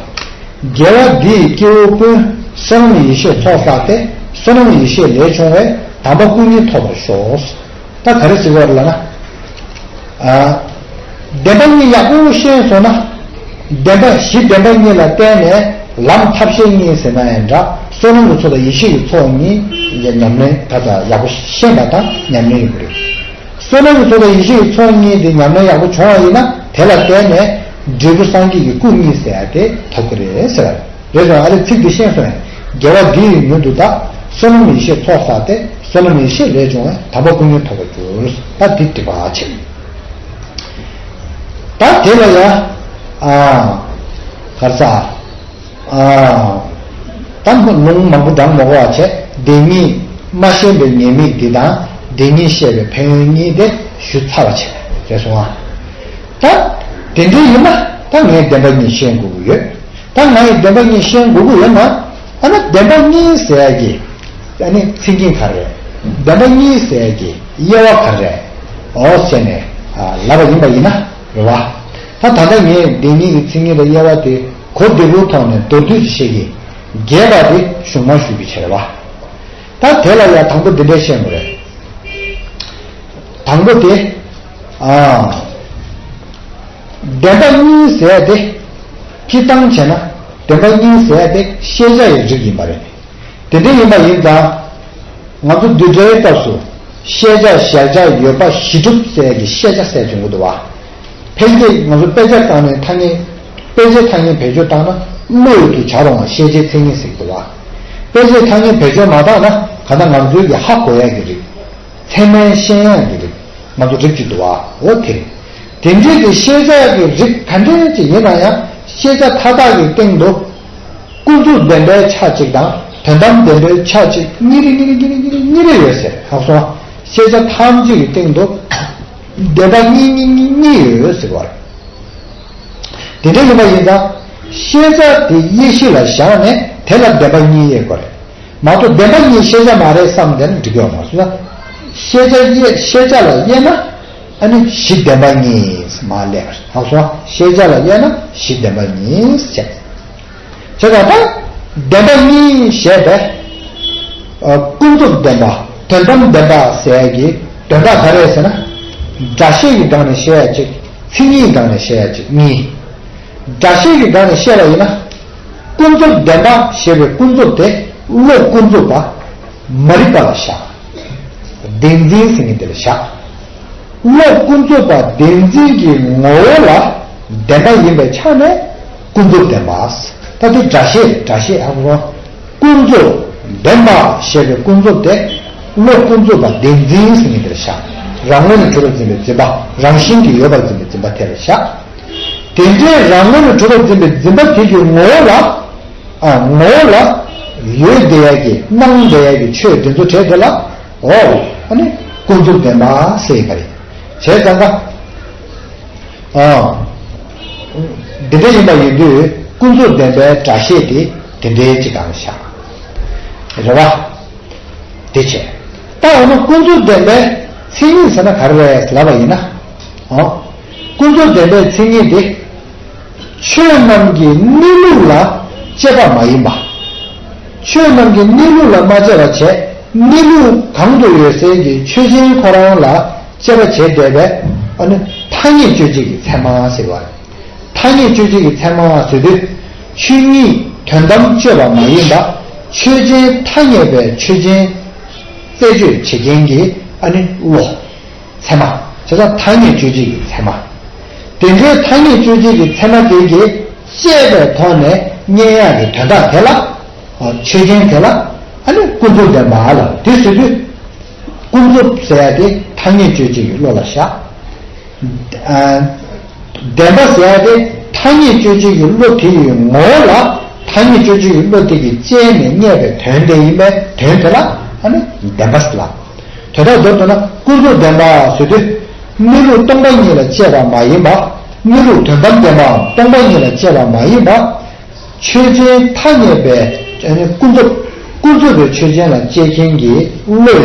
དགེ་བ་འདི་ཡིས་སྐྱེ་བོ་ཀུན། བསོད་ནམས་ཡེ་ཤེས་ཚོགས་བསགས་ཏེ། བསོད་ནམས་ཡེ་ཤེས་ལས་བྱུང་བའི། དམ་པ་སྐུ་གཉིས་ཐོབ་པར་ཤོག། ད་ག་རེ་ཟེར་བ་རེད་ལབ་ན། ཨ། བདེན་པ་གཉིས་ཡག་པོ་ཤེས་སོང་ན། བདེན་པ་གཞི་བདེན་པ་གཉིས་ལ་བརྟེན་ནས་ལམ་ཐབས་ཤེས་གཉིས་ཟེར་ན་ཡང་འདྲ། བསོད་ནམས་ཀྱི་ཚོགས་དང་ཡེ་ཤེས་ཀྱི་ཚོགས་གཉིས་ཉམས་ལེན་ད་ལྟ་ཡག་པོ་ཤེས་པ་དང་ཉམས་ལེན་ཡོང་གི་རེད། བསོད་ནམས་ཀྱི་ཚོགས་དང་ཡེ་ཤེས་ཀྱི་ཚོགས་གཉིས་དེ་ཉམས་ལེན་ཡག་པོ་བྱུང་བ་ཡིན་ན་དེ་ལ་བརྟེན་ནས་འབྲས་བུ་སངས་རྒྱས་ཀྱི་སྐུ་གཉིས་ཟེར་ཡ་དེ་ཐོབ་ཀྱི་རེད་ཟེར་བ་རེད། རེད་སོང་ཨ་རེ་ཚིག་འདི་ཤེས་སོང་། དགེ་བ་འདི་ཡིས་མྱུར་དུ་བདག། བསོད་ནམས་ཡེ་ཤེས་ཚོགས་བསགས་ཏེ། བསོད་ནམས་ཡེ་ཤེས་ལས་བྱུང་བའི། དམ་པ་སྐུ་གཉིས་ཐོབ་པར་འགྱུར། ད་འདི་འགྲིག་པ་བྱེད། ད་དེ་ལ་ཡ། ཨ། ག་རེ་ཟ། ཨ། ད་ལུང་མང་པོ་བགྲང་མ་དགོས་པ་བྱས། བདེན་གཉིས་མ་ཤེས་པའི་ཉེས་དམིགས་འདི་དང་། བདེན་གཉིས་ཤེས་པའི་ཕན་ཡོན་གཉིས་དེ་ཞུ་ཚར་བ་བྱས། རེད་སོང་ཨ། ད། དེ་འདྲ་ཡིན་ན་ད་ངས་བདེན་པ་གཉིས་ཤེས་དགོས་ཀྱི་ཡོད། ད་ང་ཡི་བདེན་པ་གཉིས་ཤེས་དགོས་ཀྱི་ཡོད་ན། ཨ་ན་བདེན་པ་གཉིས་ཟེར་ཡ་གི། ཨ་ནི་མཚན་ཉིད་ག་རེ། བདེན་པ་གཉིས་ཟེར་ཡ་གི་དབྱེ་བ་ག་རེ། འོ་ཟེར་ནས་ལབ་པ་ཡིན་པ་ཡིན་ན་རེད་བ། ད་ད་ལྟ་ངས་བདེན་གཉིས་ཀྱི་མཚན་ཉིད་དང་དབྱེ་བ་དེ་གོ་བདེ་པོའི་ཐོག་ནས་མདོར་བསྡུས་ཀྱི་བཤད་ཀྱི། རྒྱས་པ་དེ་གཞུང་མ་ཞུས་པའི་ཕྱིར་བ། ད་དེ་ལ་ཡང་དང་པོ་འདི་འདྲ་བཤད་དགོས་རེད། དང་པོ་དེ། ཨ། བདེན་པ་གཉིས་ཟེར་ཏེ། སྤྱིར་བཏང་བྱས་ན་བདེན་པ་གཉིས་ཟེར་ཏེ་ཤེས་བྱ་ཡི་རིགས་ཡིན་པ་རེད། དེ་འདྲ་ཡིན་པ་ཡིན་ཙང་། ང་ཚོ་བསྡུས་གྲྭའི་སྐབས་སུ་ཤེས་བྱ་གཞལ་བྱ་ཡོད་པ་གཞི་གྲུབ་ཟེར་གྱི་ཤེས་བྱ་ཟེར་བྱུང་གི་འདུག་བ། ཕལ་ཆེར་ང་ཚོ་དཔེ་ཆ་བཏང་ནས་ཐ་སྙད། དཔེ་ཆའི་ཐ་སྙད་བེད་སྤྱོད་བཏང་ན་བློ་ཡུལ་དུ་བྱ་རུང་བ་ཤེས་བྱའི་མཚན་ཉིད་ཟེར་གྱི་འདུག་བ། དཔེ་ཆའི་ཐ་སྙད་བེད་སྤྱོད་མ་བཏང་ན་གང་ལྟར་ང་ཚོའི་གི་ཧ་གོ་ཡ་གི་རིགས། ཚད་མས་ཤེས་ཡ་གི་རིགས། ང་ཚོ་རིགས་གཅིག་འདུག་བ། འོ་དེ་རེད། དེ་འདྲའི་གི་ཤེས་བྱ་གི་རིགས་ག་འདྲ་ཅིག་ཡིན་ན་ཡང་ཤེས་བྱ་མཐའ་དག་གི་སྟེང་དུ། ཀུན་རྫོབ་བདེན་པའི་ཆ་གཅིག་དང་དོན་དམ་བདེན་པའི་ཆ་གཅིག་གཉིས་རེ་གཉིས་རེ་གཉིས་རེ་གཉིས་རེ་གཉིས་རེ་ཡོད་ཟེར་ཧ་སོང་། ཤེས་བྱ་ཐམས་ཅད་ཀྱི་སྟེང་དུ་བདེན་པ་གཉིས་གཉིས་གཉིས་གཉིས་ཡོད་ཟེར་བ་རེད། དེ་འདྲ་ཡིན་པ་ཡིན་ཙང་ཤེས་བྱ་དེ་དབྱེ་གཞི་ལ་བཞག་ནས་དེ་ལ་བདེན་པ་གཉིས་དབྱེ་དགོས་རེད། མ་གཏོགས་བདེན་པ་གཉིས་ཤེས་བྱ་མ་རེད་བསམ་དེ་ན་འགྲིག་གི་ཡོད་མ་རེད། ཤེས་བྱ་དབྱེ་ཤེས་བྱ་ལ་དབྱེ་ན་ཨ་ནི་གཞི་བདེན་པ་གཉིས་མ་སླེབས་ཧ་སོང་། ཤེས་བྱ་ལ་དབྱེ་ན་གཞི་བདེན་པ་གཉིས་བྱས། བྱས་ཙང་ད་བདེན་པ་གཉིས་བཤད་པས། ཨ། ཀུན་རྫོབ་བདེན་པ་དོན་དམ་བདེན་པ་ཟེར་གྱི་དོན་དག་ག་རེ་ཟེར་ན། སྒྲ་བཤད་ཀྱི་སྒང་ནས་བཤད་ཡ་གཅིག་མཚན་ཉིད་སྒང་ནས་བཤད་ཡ་གཅིག་གཉིས། སྒྲ་བཤད་ཀྱི་སྒང་ནས་བཤད་པ་ཡིན་ན། ཀུན་རྫོབ་བདེན་པ་ཞེས་པའི་ཀུན་རྫོབ་དེ་བློ་ཀུན་རྫོབ་པ་མ་རིག་པ་ལ་བཞག་བདེན་འཛིན་ཟེར་མཁན་དེ་ལ་བཞག་བློ་ཀུན་རྫོབ་པ་བདེན་འཛིན་གྱི་ངོ་བོ་ལ་བདེན་པ་ཡིན་པའི་ཆ་ནས་ཀུན་རྫོབ་བདེན་པ། ད་དེ་སྒྲ་བཤད་སྒྲ་བཤད་ཧ་གོ། ཀུན་རྫོབ་བདེན་པ་ཞེས་པའི་ཀུན་རྫོབ་དེ་བློ་ཀུན་རྫོབ་པ་བདེན་འཛིན་ཟེར་མཁན་དེ་ལ་བཞག་རང་ངོས་ནས་གྲུབ་པར་འཛིན་པའི་འཛིན་པ། རང་བཞིན་གྱིས་ཡོད་པར་འཛིན་པའི་འཛིན་པ་དེ་ལ་བཞག་དེ་འདྲའི་རང་ངོས་ནས་གྲུབ་པར་འཛིན་པའི་འཛིན་པ་དེ་གི་ངོ་བོ་ལ། ཨ། ངོ་བོ་ལ་ཡོད་བསྡད་ཡ་གི་སྣང་བསྡད་ཡ་གི་ཆོས་དེ་ཚོ་གྲས་དེ་ལ། འོ། ཨ་ནི་ཀུན་རྫོབ་བདེན་པ་ཟེར་གི་རེད། བྱས་ཙང་ཀ། ཨ། འདི་འདྲ་ཡིན་པ་ཡིན་དུས་ཀུན་རྫོབ་བདེན་པའི་སྒྲ་བཤད་དེ་དེ་འདྲའི་གཅིག་གང་བཞག་རེད་བ། དེ་བྱས། ད་འོ་ན་ཀུན་རྫོབ་བདེན་པའི་མཚན་ཉིད་ཟེར་ན་ག་རེ་རེད་ལབ་པ་ཡིན་ན། འོ། ཀུན་རྫོབ་བདེན་པའི་མཚན་ཉིད་དེ། ཆོས་རྣམས་ཀྱི་གནས་ལུགས་ལ་དཔྱད་པ་མ་ཡིན་པ། ཆོས་རྣམས་ཀྱི་གནས་ལུགས་ལ་མ་དཔྱད་པ་བྱས། གནས་ལུགས་གང་དུ་ཡོད་སའི་གི་ཆོས་ཅན་ཁོ་རང་ལ་དཔྱད་པ་བྱས་བསྡད་པའི་ཨ་ནི་ཐ་སྙད་དཔྱོད་བྱེད་ཀྱི་ཚད་མ་ཟེར་བ་རེད། ཐ་སྙད་དཔྱོད་བྱེད་ཀྱི་ཚད་མ་ཟེར་དུས། ཆོས་ཉིད་དོན་དམ་དཔྱོད་པ་མ་ཡིན་པ། ཆོས་ཅན་ཐ་སྙད་པའི་ཆོས་ཅན་རྩད་གཅོད་བྱེད་མཁན་གྱི་ཨ་ནི་བློ། ཚད་མ། བྱས་ཙང་ཐ་སྙད་དཔྱོད་བྱེད་ཀྱི་ཚད་མ། དེ་འདྲའི་ཐ་སྙད་དཔྱོད་བྱེད་ཀྱི་ཚད་མ་དེ་གིས་དཔྱད་པའི་ཐོག་ནས་རྙེད་ཡག་གི་དོན་དག་དེ་ལ། ཆོས་ཅན་དེ་ལ་ཨ་ནི་ཀུན་རྫོབ་བདེན་པ་ལ་དེ་ཟེར་དུས། ཀུན་རྫོབ་ཟེར་ཡ་དེ་ཐ་སྙད་དཔྱོད་བྱེད་ཀྱི་བློ་ལ་བཞག་བདེན་པ་ཟེར་ཡ་དེ་ཐ་སྙད་དཔྱོད་བྱེད་ཀྱི་བློ་དེ་ཡི་ངོ་བོ་ལ། ཐ་སྙད་དཔྱོད་བྱེད་ཀྱི་བློ་དེ་གིས་དཔྱད་ནས་རྙེད་པའི་དོན་དེ་ཡིན་པས་དོན་དེ་ལ་ཨ་ནི་བདེན་པ་ཟེར་ལ། དོན་དག་མདོར་བསྡུ་ན་ཀུན་རྫོབ་བདེན་པ་ཟེར་དུས། གནས་ལུགས་སྟོང་པ་ཉིད་ལ་དཔྱད་པ་མ་ཡིན་པ། གནས་ལུགས་དོན་དམ་བདེན་པའམ་སྟོང་པ་ཉིད་ལ་དཔྱད་པ་མ་ཡིན་པ། ཆོས་ཅན་ཐ་སྙད་པའི་ཀུན་རྫོབ། ཀུན་རྫོབ་པའི་ཆོས་ཅན་ལ་དཔྱད་མཁན་གྱི་བློས་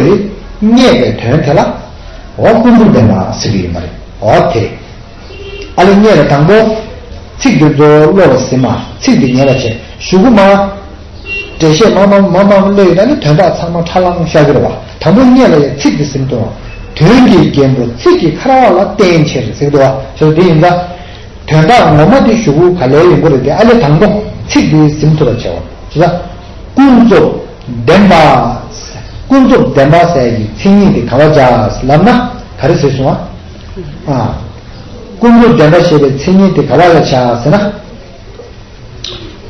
རྙེད་པའི་དོན་དེ་ལ། འོ་ཀུན་རྫོབ་བདེན་པ་ཟེར་གྱི་ཡོད་མ་རེད། འོ་དེ་རེད། ཨ་ལས་རྙེད་ལ་དང་པོ། ཚིག་འདི་ཚོ་བློ་ལ་ཟིན་མ། ཚིག་འདི་ཉན་པ་བྱས་གཞུག་གུ་མ། འགྲེལ་བཤད་མང་མང་མང་མང་སླེབས་ཡོད་ན་ནི་དོན་དག་ཚང་མ་ཁྲ་ལམ་ཤར་གྱི་རེད་བ། དང་པོ་རྙེད་ལ་ཡང་ཚིག་འདི་ཟིན་ཐུབ། དོན་གྱི་རྒྱན་པོ་ཚིག་གི་འཁར་བ་ལ་བརྟེན་ཕྱིར་ཟེར་གྱི་འདུག་བ། ཞེས་པ་འདི་ཡིན་ཙང་། དོན་དག་ངོ་མ་དེ་གཞུག་གུ་ག་ལེར་ཡོང་གི་རེད་དེ། ཨ་ལས་དང་པོ་ཚིག་འདི་ཟིན་ཐུབ་པ་བྱས་པ་ཞེས་ལ། ཀུན་རྫོབ་བདེན་པ། ཀུན་རྫོབ་བདེན་པ་ཟེར་གྱི་མཚན་ཉིད་དེ་ག་བ་བྱ་ལབ་ན་ག་རེ་ཟེར་སོང་ཨ། ཨ། ཀུན་རྫོབ་བདེན་པ་ཞེས་པའི་མཚན་ཉིད་དེ་ག་བ་ལ་བྱ་ཟེར་ན།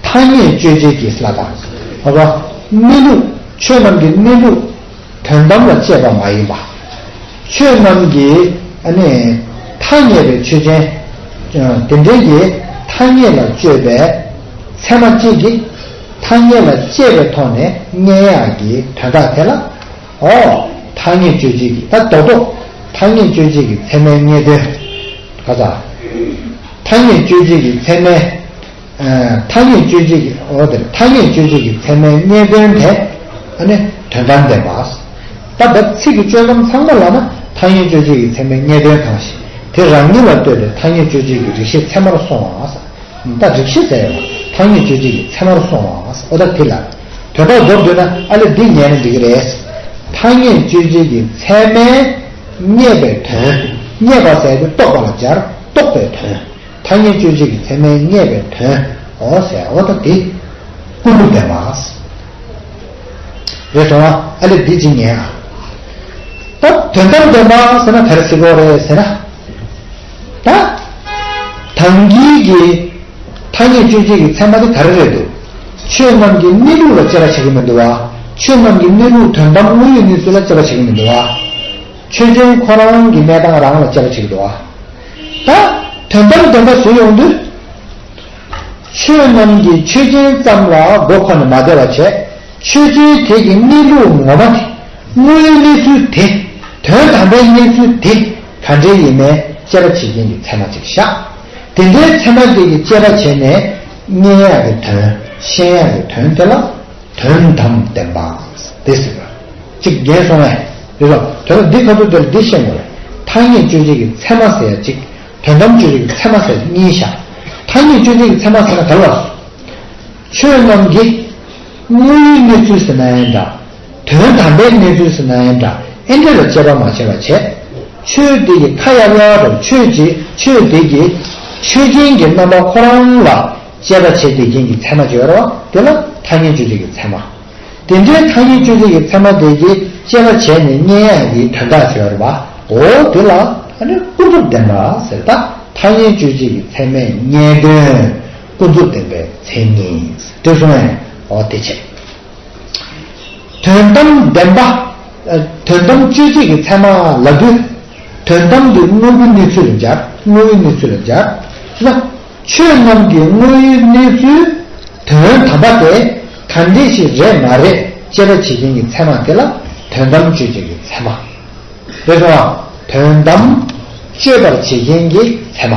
ཐ་སྙད་དཔྱོད་བྱེད་ཀྱི་ལ་དང་། ཧ་གོ། གནས་ལུགས་ཆོས་རྣམས་ཀྱི་གནས་ལུགས་དོན་དམ་ལ་དཔྱད་པ་མ་ཡིན་པ། ཆོས་རྣམས་ཀྱི་ཨ་ནི་ཐ་སྙད་པའི་ཆོས་ཅན། དེ་འདྲའི་གི་ཐ་སྙད་ལ་དཔྱོད་པའི་ཚད་མ་གཅིག་གིས་ཐ་སྙད་ལ་དཔྱད་པའི་ཐོག་ནས་རྙེད་ཡག་གི་དོན་དག་དེ་ལ། འོ། ཐ་སྙད་དཔྱོད་བྱེད་ཀྱི་ད་རྡོག་རྡོག་ཐ་སྙད་དཔྱོད་བྱེད་ཀྱི་ཚད་མའི་རྙེད་དོན། ག་ས། ཐ་སྙད་དཔྱོད་བྱེད་ཀྱི་ཚད་མའི། ཐ་སྙད་དཔྱོད་བྱེད་ཀྱི་འོ་དེར་ཐ་སྙད་དཔྱོད་བྱེད་ཀྱི་ཚད་མའི་རྙེད་དོན་དེ་ཨ་ནི་དོན་དམ་བདེན་པ། ད་ད་ཚིག་གི་དཔྱོད་ལམ་ཚང་མ་ལ་ན་ཐ་སྙད་དཔྱོད་བྱེད་ཀྱི་ཚད་མའི་རྙེད་དོན་གང་ཞིག་དེ་རང་ཉིད་ལ་ལྟོས་ཏེ་ཐ་སྙད་དཔྱོད་བྱེད་ཀྱི་རིགས་ཤེས་ཚད་མར་སོང་བ། ད་རིགས་ཤེས་ཟེར་ཡོད་པ་ཐ་སྙད་དཔྱོད་བྱེད་ཀྱི་ཚད་མར་སོང་བ། འོ་ད་དེ་ལ་དོན་དག་མདོར་བསྡུས་ན་ཨ་ལས་འདི་ཉན་ན་འགྲིག་གི་རེད། ཐ་སྙད་དཔྱོད་བྱེད་ཀྱི་ཚད་མའི་རྙེད་པའི་དོན། རྙེད་པ་ཟེར་དུས་རྟོགས་པ་ལ་སྦྱར་རྟོགས་པའི་དོན། ཐ་སྙད་དཔྱོད་བྱེད་ཀྱི་ཚད་མའི་རྙེད་པའི་དོན། འོ་ཟེར་འོ་ད་དེ་ཀུན་རྫོབ་བདེན་པ། རེད་སོང་ཨ་ལས་འདི་ཅི་ཉན་ཨ། ད་དོན་དམ་བདེན་པ་ཟེར་ན་ག་རེ་ཟེར་དགོས་རེད་ཟེར་ན། ད། ད་གིན་གྱི་ཐ་སྙད་དཔྱོད་བྱེད་ཀྱི་ཚད་མ་དེ་ག་རེ་རེད་འདུག་ཆོས་རྣམས་ཀྱི་གནས་ལུགས་ལ་དཔྱད་པ་བྱེད་ཀྱི་མི་འདུག་བ། ཆོས་རྣམས་ཀྱི་གནས་ལུགས་དོན་དམ་དངོས་ཡོད་གནས་ཚུལ་ལ་དཔྱད་པ་བྱེད་ཀྱི་མི་འདུག་བ། ཆོས་ཅན་ཁོ་རང་གི་གནས་སྟངས་རང་ལ་དཔྱད་པ་བྱེད་ཀྱི་འདུག་བ། ད། དོན་དམ་བདེན་པ་བཟོས་ཡོང་དུས། ཆོས་རྣམས་ཀྱི་ཆོས་ཅན་ཙམ་ལ་མགོ་འཁོར་ནས་མ་བསྡད་པ་བྱས། ཆོས་ཅན་དེ་གི་གནས་ལུགས་ངོ་མ་དེ། དངོས་ཡོད་གནས་ཚུལ་དེ། དོན་དམ་པའི་གནས་ཚུལ་དེ་ག་འདྲ་ཡིན་མིན་དཔྱད་པ་བྱེད་མཁན་གྱི་ཚད་མ་ཅིག་བཞག་དེ་འདྲའི་ཚད་མ་དེ་གི་དཔྱད་པ་བྱས་ནས་རྙེད་ཡག་གི་དོན། ཤེས་ཡག་གི་དོན་དེ་ལ་དོན་དམ་བདེན་པ་དེ་ཟེར་བ། གཅིག་རྒྱན་སོང་ངས། རེད་ལ་དོན་ལ་འདི་ཁ་ཐུག་དེ་ལ་འདི་ཤེས་དགོས་རེད། ཐ་སྙད་དཔྱོད་བྱེད་ཀྱི་ཚད་མ་ཟེར་ཡ་གཅིག་དོན་དམ་དཔྱོད་བྱེད་ཀྱི་ཚད་མ་ཟེར་གཉིས་བཞག་ཐ་སྙད་དཔྱོད་བྱེད་ཀྱི་ཚད་མ་ཟེར་ན་ག་ལ། ཆོས་རྣམས་ཀྱི་དངོས་ཡོད་གནས་ཚུལ་ཟེར་ན་ཡང་འདྲ། དོན་དམ་པའི་གནས་ཚུལ་ཟེར་ན་ཡང་འདྲ། ཨེ་འདྲ་ལ་དཔྱད་པ་མ་བྱས་པ་བྱས། ཆོས་དེ་ཡི་ཁ་ཡག་ཡག་རུ་ཆོས་ཀྱི་ཆོས་དེ་གི་ཆོས་ཅན་གྱི་རྣམ་པ་ཁོ་རང་ལ་དཔྱད་པ་བྱེད་བསྡད་མཁན་གྱི་ཚད་མ་ཅིག་ཡོད་རེད་བ། དེ་ལ་ཐ་སྙད་དཔྱོད་བྱེད་ཀྱི་ཚད་མ། དེ་འདྲའི་ཐ་སྙད་དཔྱོད་བྱེད་ཀྱི་ཚད་མ་དེ་གི་དཔྱད་པ་བྱས་ནས་རྙེད་ཡག་གི་དོན་དག་ཅིག་ཡོད་རེད་བ། འོ་དེ་ལ་ཨ་ནི་ཀུན་རྫོབ་བདེན་པ་ཟེར། ད་ཐ་སྙད་དཔྱོད་བྱེད་ཀྱི་ཚད་མའི་རྙེད་དོན། ཀུན་རྫོབ་བདེན་པའི་མཚན་ཉིད་དེ་སོང་ངས་འོ་དེ་བྱས། དོན་དམ་བདེན་པ། དོན་དམ་དཔྱོད་བྱེད་ཀྱི་ཚད་མ་ལབ་དུས། དོན་དམ་གྱི་དངོས་པོའི་གནས་ཚུལ་ལ་སྦྱར། དངོས་པོའི་གནས་ཚུལ་ལ་སྦྱར་ན། ཆོས་རྣམས་ཀྱི་དངོས་ཡོད་གནས་ཚུལ་དོན་དམ་པ་དེ་ག་འདྲས་ཤིག་རེད་མ་རེད་དཔྱད་པ་བྱེད་མཁན་གྱི་ཚད་མ་དེ་ལ་དོན་དམ་དཔྱོད་བྱེད་ཀྱི་ཚད་མ། རེད་སོང་ཨ། དོན་དམ་དཔྱོད་པར་བྱེད་མཁན་གྱི་ཚད་མ།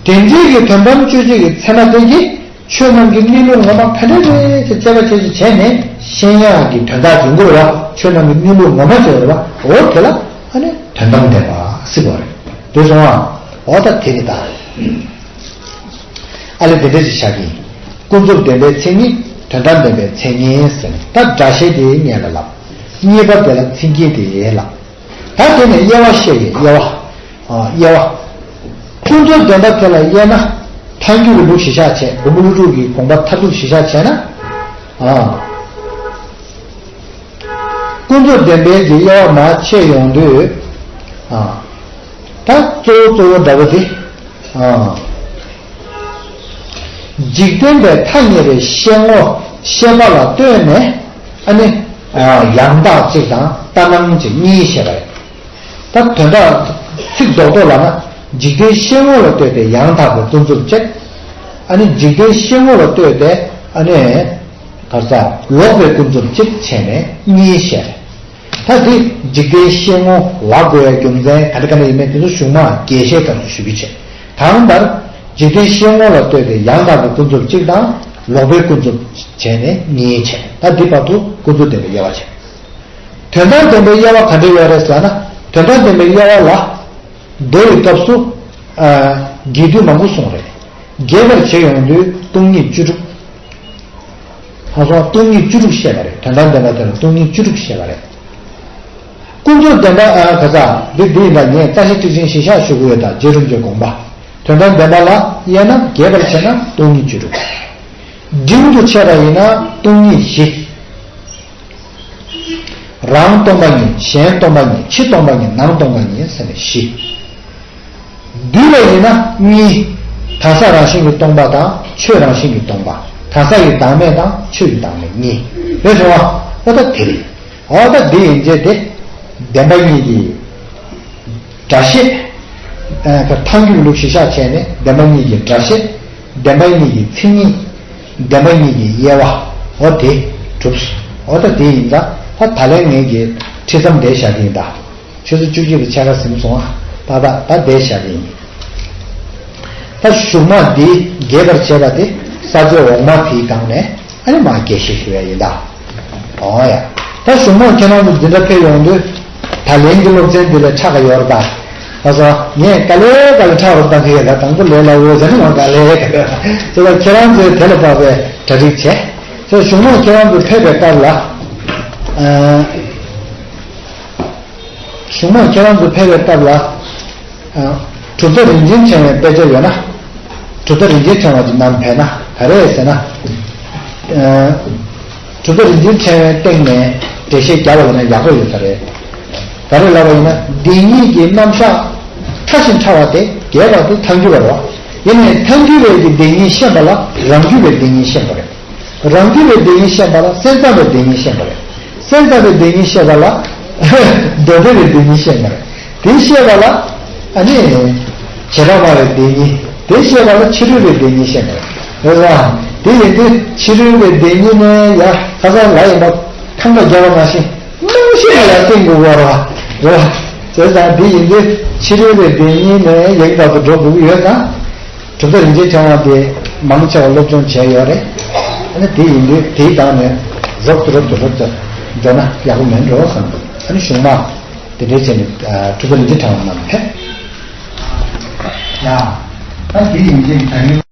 དེ་འདྲའི་གི་དོན་དམ་དཔྱོད་བྱེད་ཀྱི་ཚད་མ་དེ་གིས་ཆོས་རྣམས་ཀྱི་གནས་ལུགས་ངོ་མ་ག་འདྲ་རེད་ཅེས་དཔྱད་པ་བྱེད་ཅིག་བྱས་ནས་ ཤེས་ཡག་གི་དོན་དག་ཡིན་དགོས་རེད་བ། ཆོས་རྣམས་ཀྱི་གནས་ལུགས་ངོ་མ་ཆོས་རེད་བ། འོ་དེ་ལ་ཨ་ནི་དོན་དམ་བདེན་པ་ཟེར་བ་རེད། དེ་སོང་ཨ། འོ་ད་དེ་རེད་ད། ཨ་ལས་དེ་འདྲ་ཞིག་བཞག་གི་ཡིན། ཀུན་རྫོབ་བདེན་པའི་མཚན་ཉིད། དོན་དམ་བདེན་པའི་མཚན་ཉིད་ཟེར་ནས་ད་སྒྲ་བཤད་དེ་སྔོན་ལ་ལབ། གཉིས་པ་དེ་ལ་མཚན་ཉིད་དེ་ལབ། ད་དེ་ནས་དབྱེ་བ་བཤད་ཡོད། དབྱེ་བ། ཨ། དབྱེ་བ། ཀུན་རྫོབ་བདེན་པ་དེ་ལ་དབྱེ་ན། ཐལ་འགྱུར་གྱི་ལུགས་གཞིར་བཞག་བྱས། མགོན་པོ་ཀླུ་སྒྲུབ་ཀྱི་དགོངས་པ་མཐར་ཐུག་གཞིར་བཞག་བྱས་ན། ཨ། ཀུན་རྫོབ་བདེན་པའི་གི་དབྱེ་བ་མར་ཕྱེ་ཡོང་དུས། ཨ། ད་གཙོ་བོ་གཙོ་བོ་འདྲ་བོ་དེ། ཨ། འཇིག་རྟེན་པའི་ཐ་སྙད་པའི་ཤེས་ངོ་ཤེས་པ་ལ་ལྟོས་ནས། ཨ་ནི། ཨ། ཡང་དག་གཅིག་དང་ལྟར་སྣང་གཅིག་གཉིས་བཤད་པ་རེད། ད་དོན་དག་ཚིག་རྡོག་རྡོག་ལབ་ན། འཇིག་རྟེན་ཤེས་ངོ་ལ་ལྟོས་ཏེ་ཡང་དག་པའི་ཀུན་རྫོབ་གཅིག། ཨ་ནི་འཇིག་རྟེན་ཤེས་ངོ་ལ་ལྟོས་ཏེ། ཨ་ནི། ག་རེ་ཟེར། ལོག་པའི་ཀུན་རྫོབ་གཅིག་བྱས་ནས་གཉིས་བཤད་རེད། ད་དེ་འཇིག་རྟེན་ཤེས་ངོ་ལབ་དགོས་ཡ་རྒྱུ་མཚན་ག་འདྲ་ག་འདྲ་ཡིན་མིན་དེ་ཚོ་གཞུག་མ་རྒྱས་བཤད་སྐབས་སུ་ཞུ་གི་བྱས། གང་ལྟར་འཇིག་རྟེན་ཤེས་ངོ་ལ་ལྟོས་ཏེ་ཡང་དག་པའི་ཀུན་རྫོབ་གཅིག་དང་ལོག་པའི་ཀུན་རྫོབ་བྱས་ནས་གཉིས་བྱས། ད་འདི་བར་དུ་ཀུན་རྫོབ་བདེན་པའི་དབྱེ་བ་བྱས། དོན་དམ་བདེན་པའི་དབྱེ་བ་ག་འདྲ་ཡོད་རེད་ཟེར་ན། དོན་དམ་བདེན་པའི་དབྱེ་བ་ལ། མདོ་ཡི་སྐབས་སུ། ཨ། རྒྱས་བསྡུས་མང་པོ་གསུངས་རེད། རྒྱས་པར་བྱས་ཡོང་དུས་སྟོང་ཉིད་བཅུ་དྲུག། ཧ་སོང་། སྟོང་ཉིད་བཅུ་དྲུག་བཤད་པ་རེད། དོན་དམ་བདེན་པ་དེ་ལ་སྟོང་ཉིད་བཅུ་དྲུག་བཤད་པ་རེད། ཀུན་རྫོབ་བདེན་པ། ཨ། ག་ས་འདི་འདི་ཡིན་ད། ངས་རྩ་ཤེ་ཊཱིཀ་ཆེན་གཞིར་བཞག་ཞུ་གི་ཡོད་ད། རྗེ་རིན་པོ་ཆེའི་དགོངས་པ། དོན་དམ་བདེན་པ་ལ་དབྱེ་ན། རྒྱས་པར་བྱས་ན་སྟོང་ཉིད་བཅུ་དྲུག། འབྲིང་དུ་ཕྱེ་བ་ཡིན་ན་སྟོང་ཉིད་བཞི། རང་སྟོང་པ་ཉིད། གཞན་སྟོང་པ་ཉིད། ཕྱི་སྟོང་པ་ཉིད། ནང་སྟོང་པ་ཉིད་ཟེར་ནས་བཞི། བསྡུས་པ་ཡིན་ན་གཉིས། གང་ཟག་རང་བཞིན་གྱིས་སྟོང་པ་དང་ཆོས་རང་བཞིན་གྱིས་སྟོང་པ། གང་ཟག་གི་བདག་མེད་དང་ཆོས་ཀྱི་བདག་མེད་གཉིས། རེད་སོང་ཨ། ཨོ་ད་དེ་རེད། ཨོ་ད་དེ་ཡིན་རྗེས་དེ། བདེན་པ་གཉིས་ཀྱི་སྒྲ་བཤད། ཨ། ཐལ་འགྱུར་ལུགས་གཞིར་བཞག་བྱས་ནས་བདེན་པ་གཉིས་ཀྱི་སྒྲ་བཤད། བདེན་པ་གཉིས་ཀྱི་མཚན་ཉིད། བདེན་པ་གཉིས་ཀྱི་དབྱེ་བ། ཨོ་དེ་གྲུབ་སོང་། ཨོ་ད་དེ་ཡིན་ཙང་ད་ད་ལན་ངེད་ཀྱི་ཁྲིད་མཚམས་དེ་བཞག་གི་ཡིན་ད། ཆུ་ཚོད་བཅུ་གཅིག་ལ་ཕྱེད་ཀ་ཟིན་སོང་ཨ། ད་ད་ད་དེ་བཞག་གི་ཡིན། ད་གཞུག་མ་འདི་རྒྱས་པར་བྱས་པ་དེ་ས་བཅད་འོག་མ་དེའི་སྒང་ནས། ཨ་ནི་མར་རྒྱས་བཤད་ཞུ་ཡ་ཡིན་ད། ཨོ་ཡ། ད་གཞུག་མ་ཁྱེད་རང་ཚོ་འཛིན་གྲྭ་ཕེབས་ཡོང་དུས། ད་ལན་གྱི་སློབ་ཚན་འདི་ལས་ཁག་ག་ཡོད་རེད་ད། ད་སོ་ངས་དཀའ་ལས་དཀའ་ལས་ཁག་པོ་བཏང་གི་ཡོད་ད། དང་པོ་ལས་སླ་བོ་ཟེར་ནས་མར་དཀའ་ལས་ཁག་པོ། དེ་ལ་ཁྱེད་རང་ཚོས་དེ་ལ་དཔག་པའི་གྲ་སྒྲིག་བྱས། ད་གཞུག་མ་ཁྱེད་རང་ཚོ་ཕེབས་པའི་སྐབས་ལ། ཨ། གཞུག་མ་ཁྱེད་རང་ཚོ་ཕེབས་པའི་སྐབས་ལ། ཨ། གྲུབ་མཐའ་རིན་ཆེན་ཕྲེང་བའི་དཔེ་ཆ་ཡོད་ན། གྲུབ་མཐའ་རིན་ཆེན་ཕྲེང་བ་གྱི་ནང་ཕེབས་ན་ག་རེ་ཟེར་ན། ཨ། གྲུབ་མཐའ་རིན་ཆེན་ཕྲེང་བའི་སྟེང་ནས་འགྲེལ་བཤད་བརྒྱབ་པ་ཡིན་ན་ཡག་པོ་ཡོད་ས་རེད། ག་རེ་ལབ་པ་ཡིན་ན། བདེན་གཉིས་ཀྱི་རྣམ་གཞག་ཕྲ་ཞིང་ཕྲ་བ་སྟེ། རྒྱས་པར་དུ་ཐལ་འགྱུར་བ་རེད་བ། ཡིན་ནའི་ཐལ་འགྱུར་བའི་གི་བདེན་གཉིས་ཤེས་པ་ལ་རང་རྒྱུད་པའི་བདེན་གཉིས་ཤེས་པ་རེད། རང་རྒྱུད་པའི་བདེན་གཉིས་ཤེས་པ་ལ་སེམས་ཙམ་པའི་བདེན་གཉིས་ཤེས་པ་རེད། སེམས་ཙམ་པའི་བདེན་གཉིས་ཤེས་པ་ལ་འདོད་པའི་བདེན་གཉིས་ཤེས་པ་རེད། དེ་ཤེས་པ་ལ་ཨ་ནི་བྱེ་བྲག་སྨྲ་བའི་བདེན་གཉིས། དེ་ཤེས་པ་ལ་ཕྱི་རོལ་པའི་བདེན་གཉིས་ཤེས་པ་རེད། རེད་བ། དེ་ཡིན་དུས་ཕྱི་རོལ་པའི་བདེན་གཉིས་ནས་ཡ་ཁ་སང་ལ་ཡིན་པ་ཐང་ག་རྒྱབ་པ་ནང་བཞིན་རྨང་གཞི་ལ་ཡར་བསྟན་དགོས་པ་རེད་བ། རེད་བ། བྱས་ཙང་དེ་ཡིན་དུས་ཕྱི་རོལ་པའི་བདེན་གཉིས་ནས་ཡང་དག་ཏུ་འགྲོ་དགོས་ཀྱི་ཡོད་ཙང་། གྲུབ་མཐའ་རིན་ཆེན་ཕྲེང་བ་དེ་མང་ཆེ་བ་སློབ་སྦྱོང་བྱས་ཡོད་རེད། ཨ་ནི་དེ་ཡིན་དུས་དེའི་སྒང་ནས་རོབ་ཏུ་རོབ་ཏུ་རོབ་ཏུ་འགྲོ་ན་ཡག་པོ་མེད་འགྲོ་བསམ་འདུག་ཨ་ནི་གཞུག་མ་དེ་འདྲའི་བྱས་ནས། ཨ། གྲུབ་མཐའ་རིན་ཆེན་ཕྲེང་བ་ནང་ཕེབས། ཡ། ད་དེ་ཡིན་དུས་ད་རིང་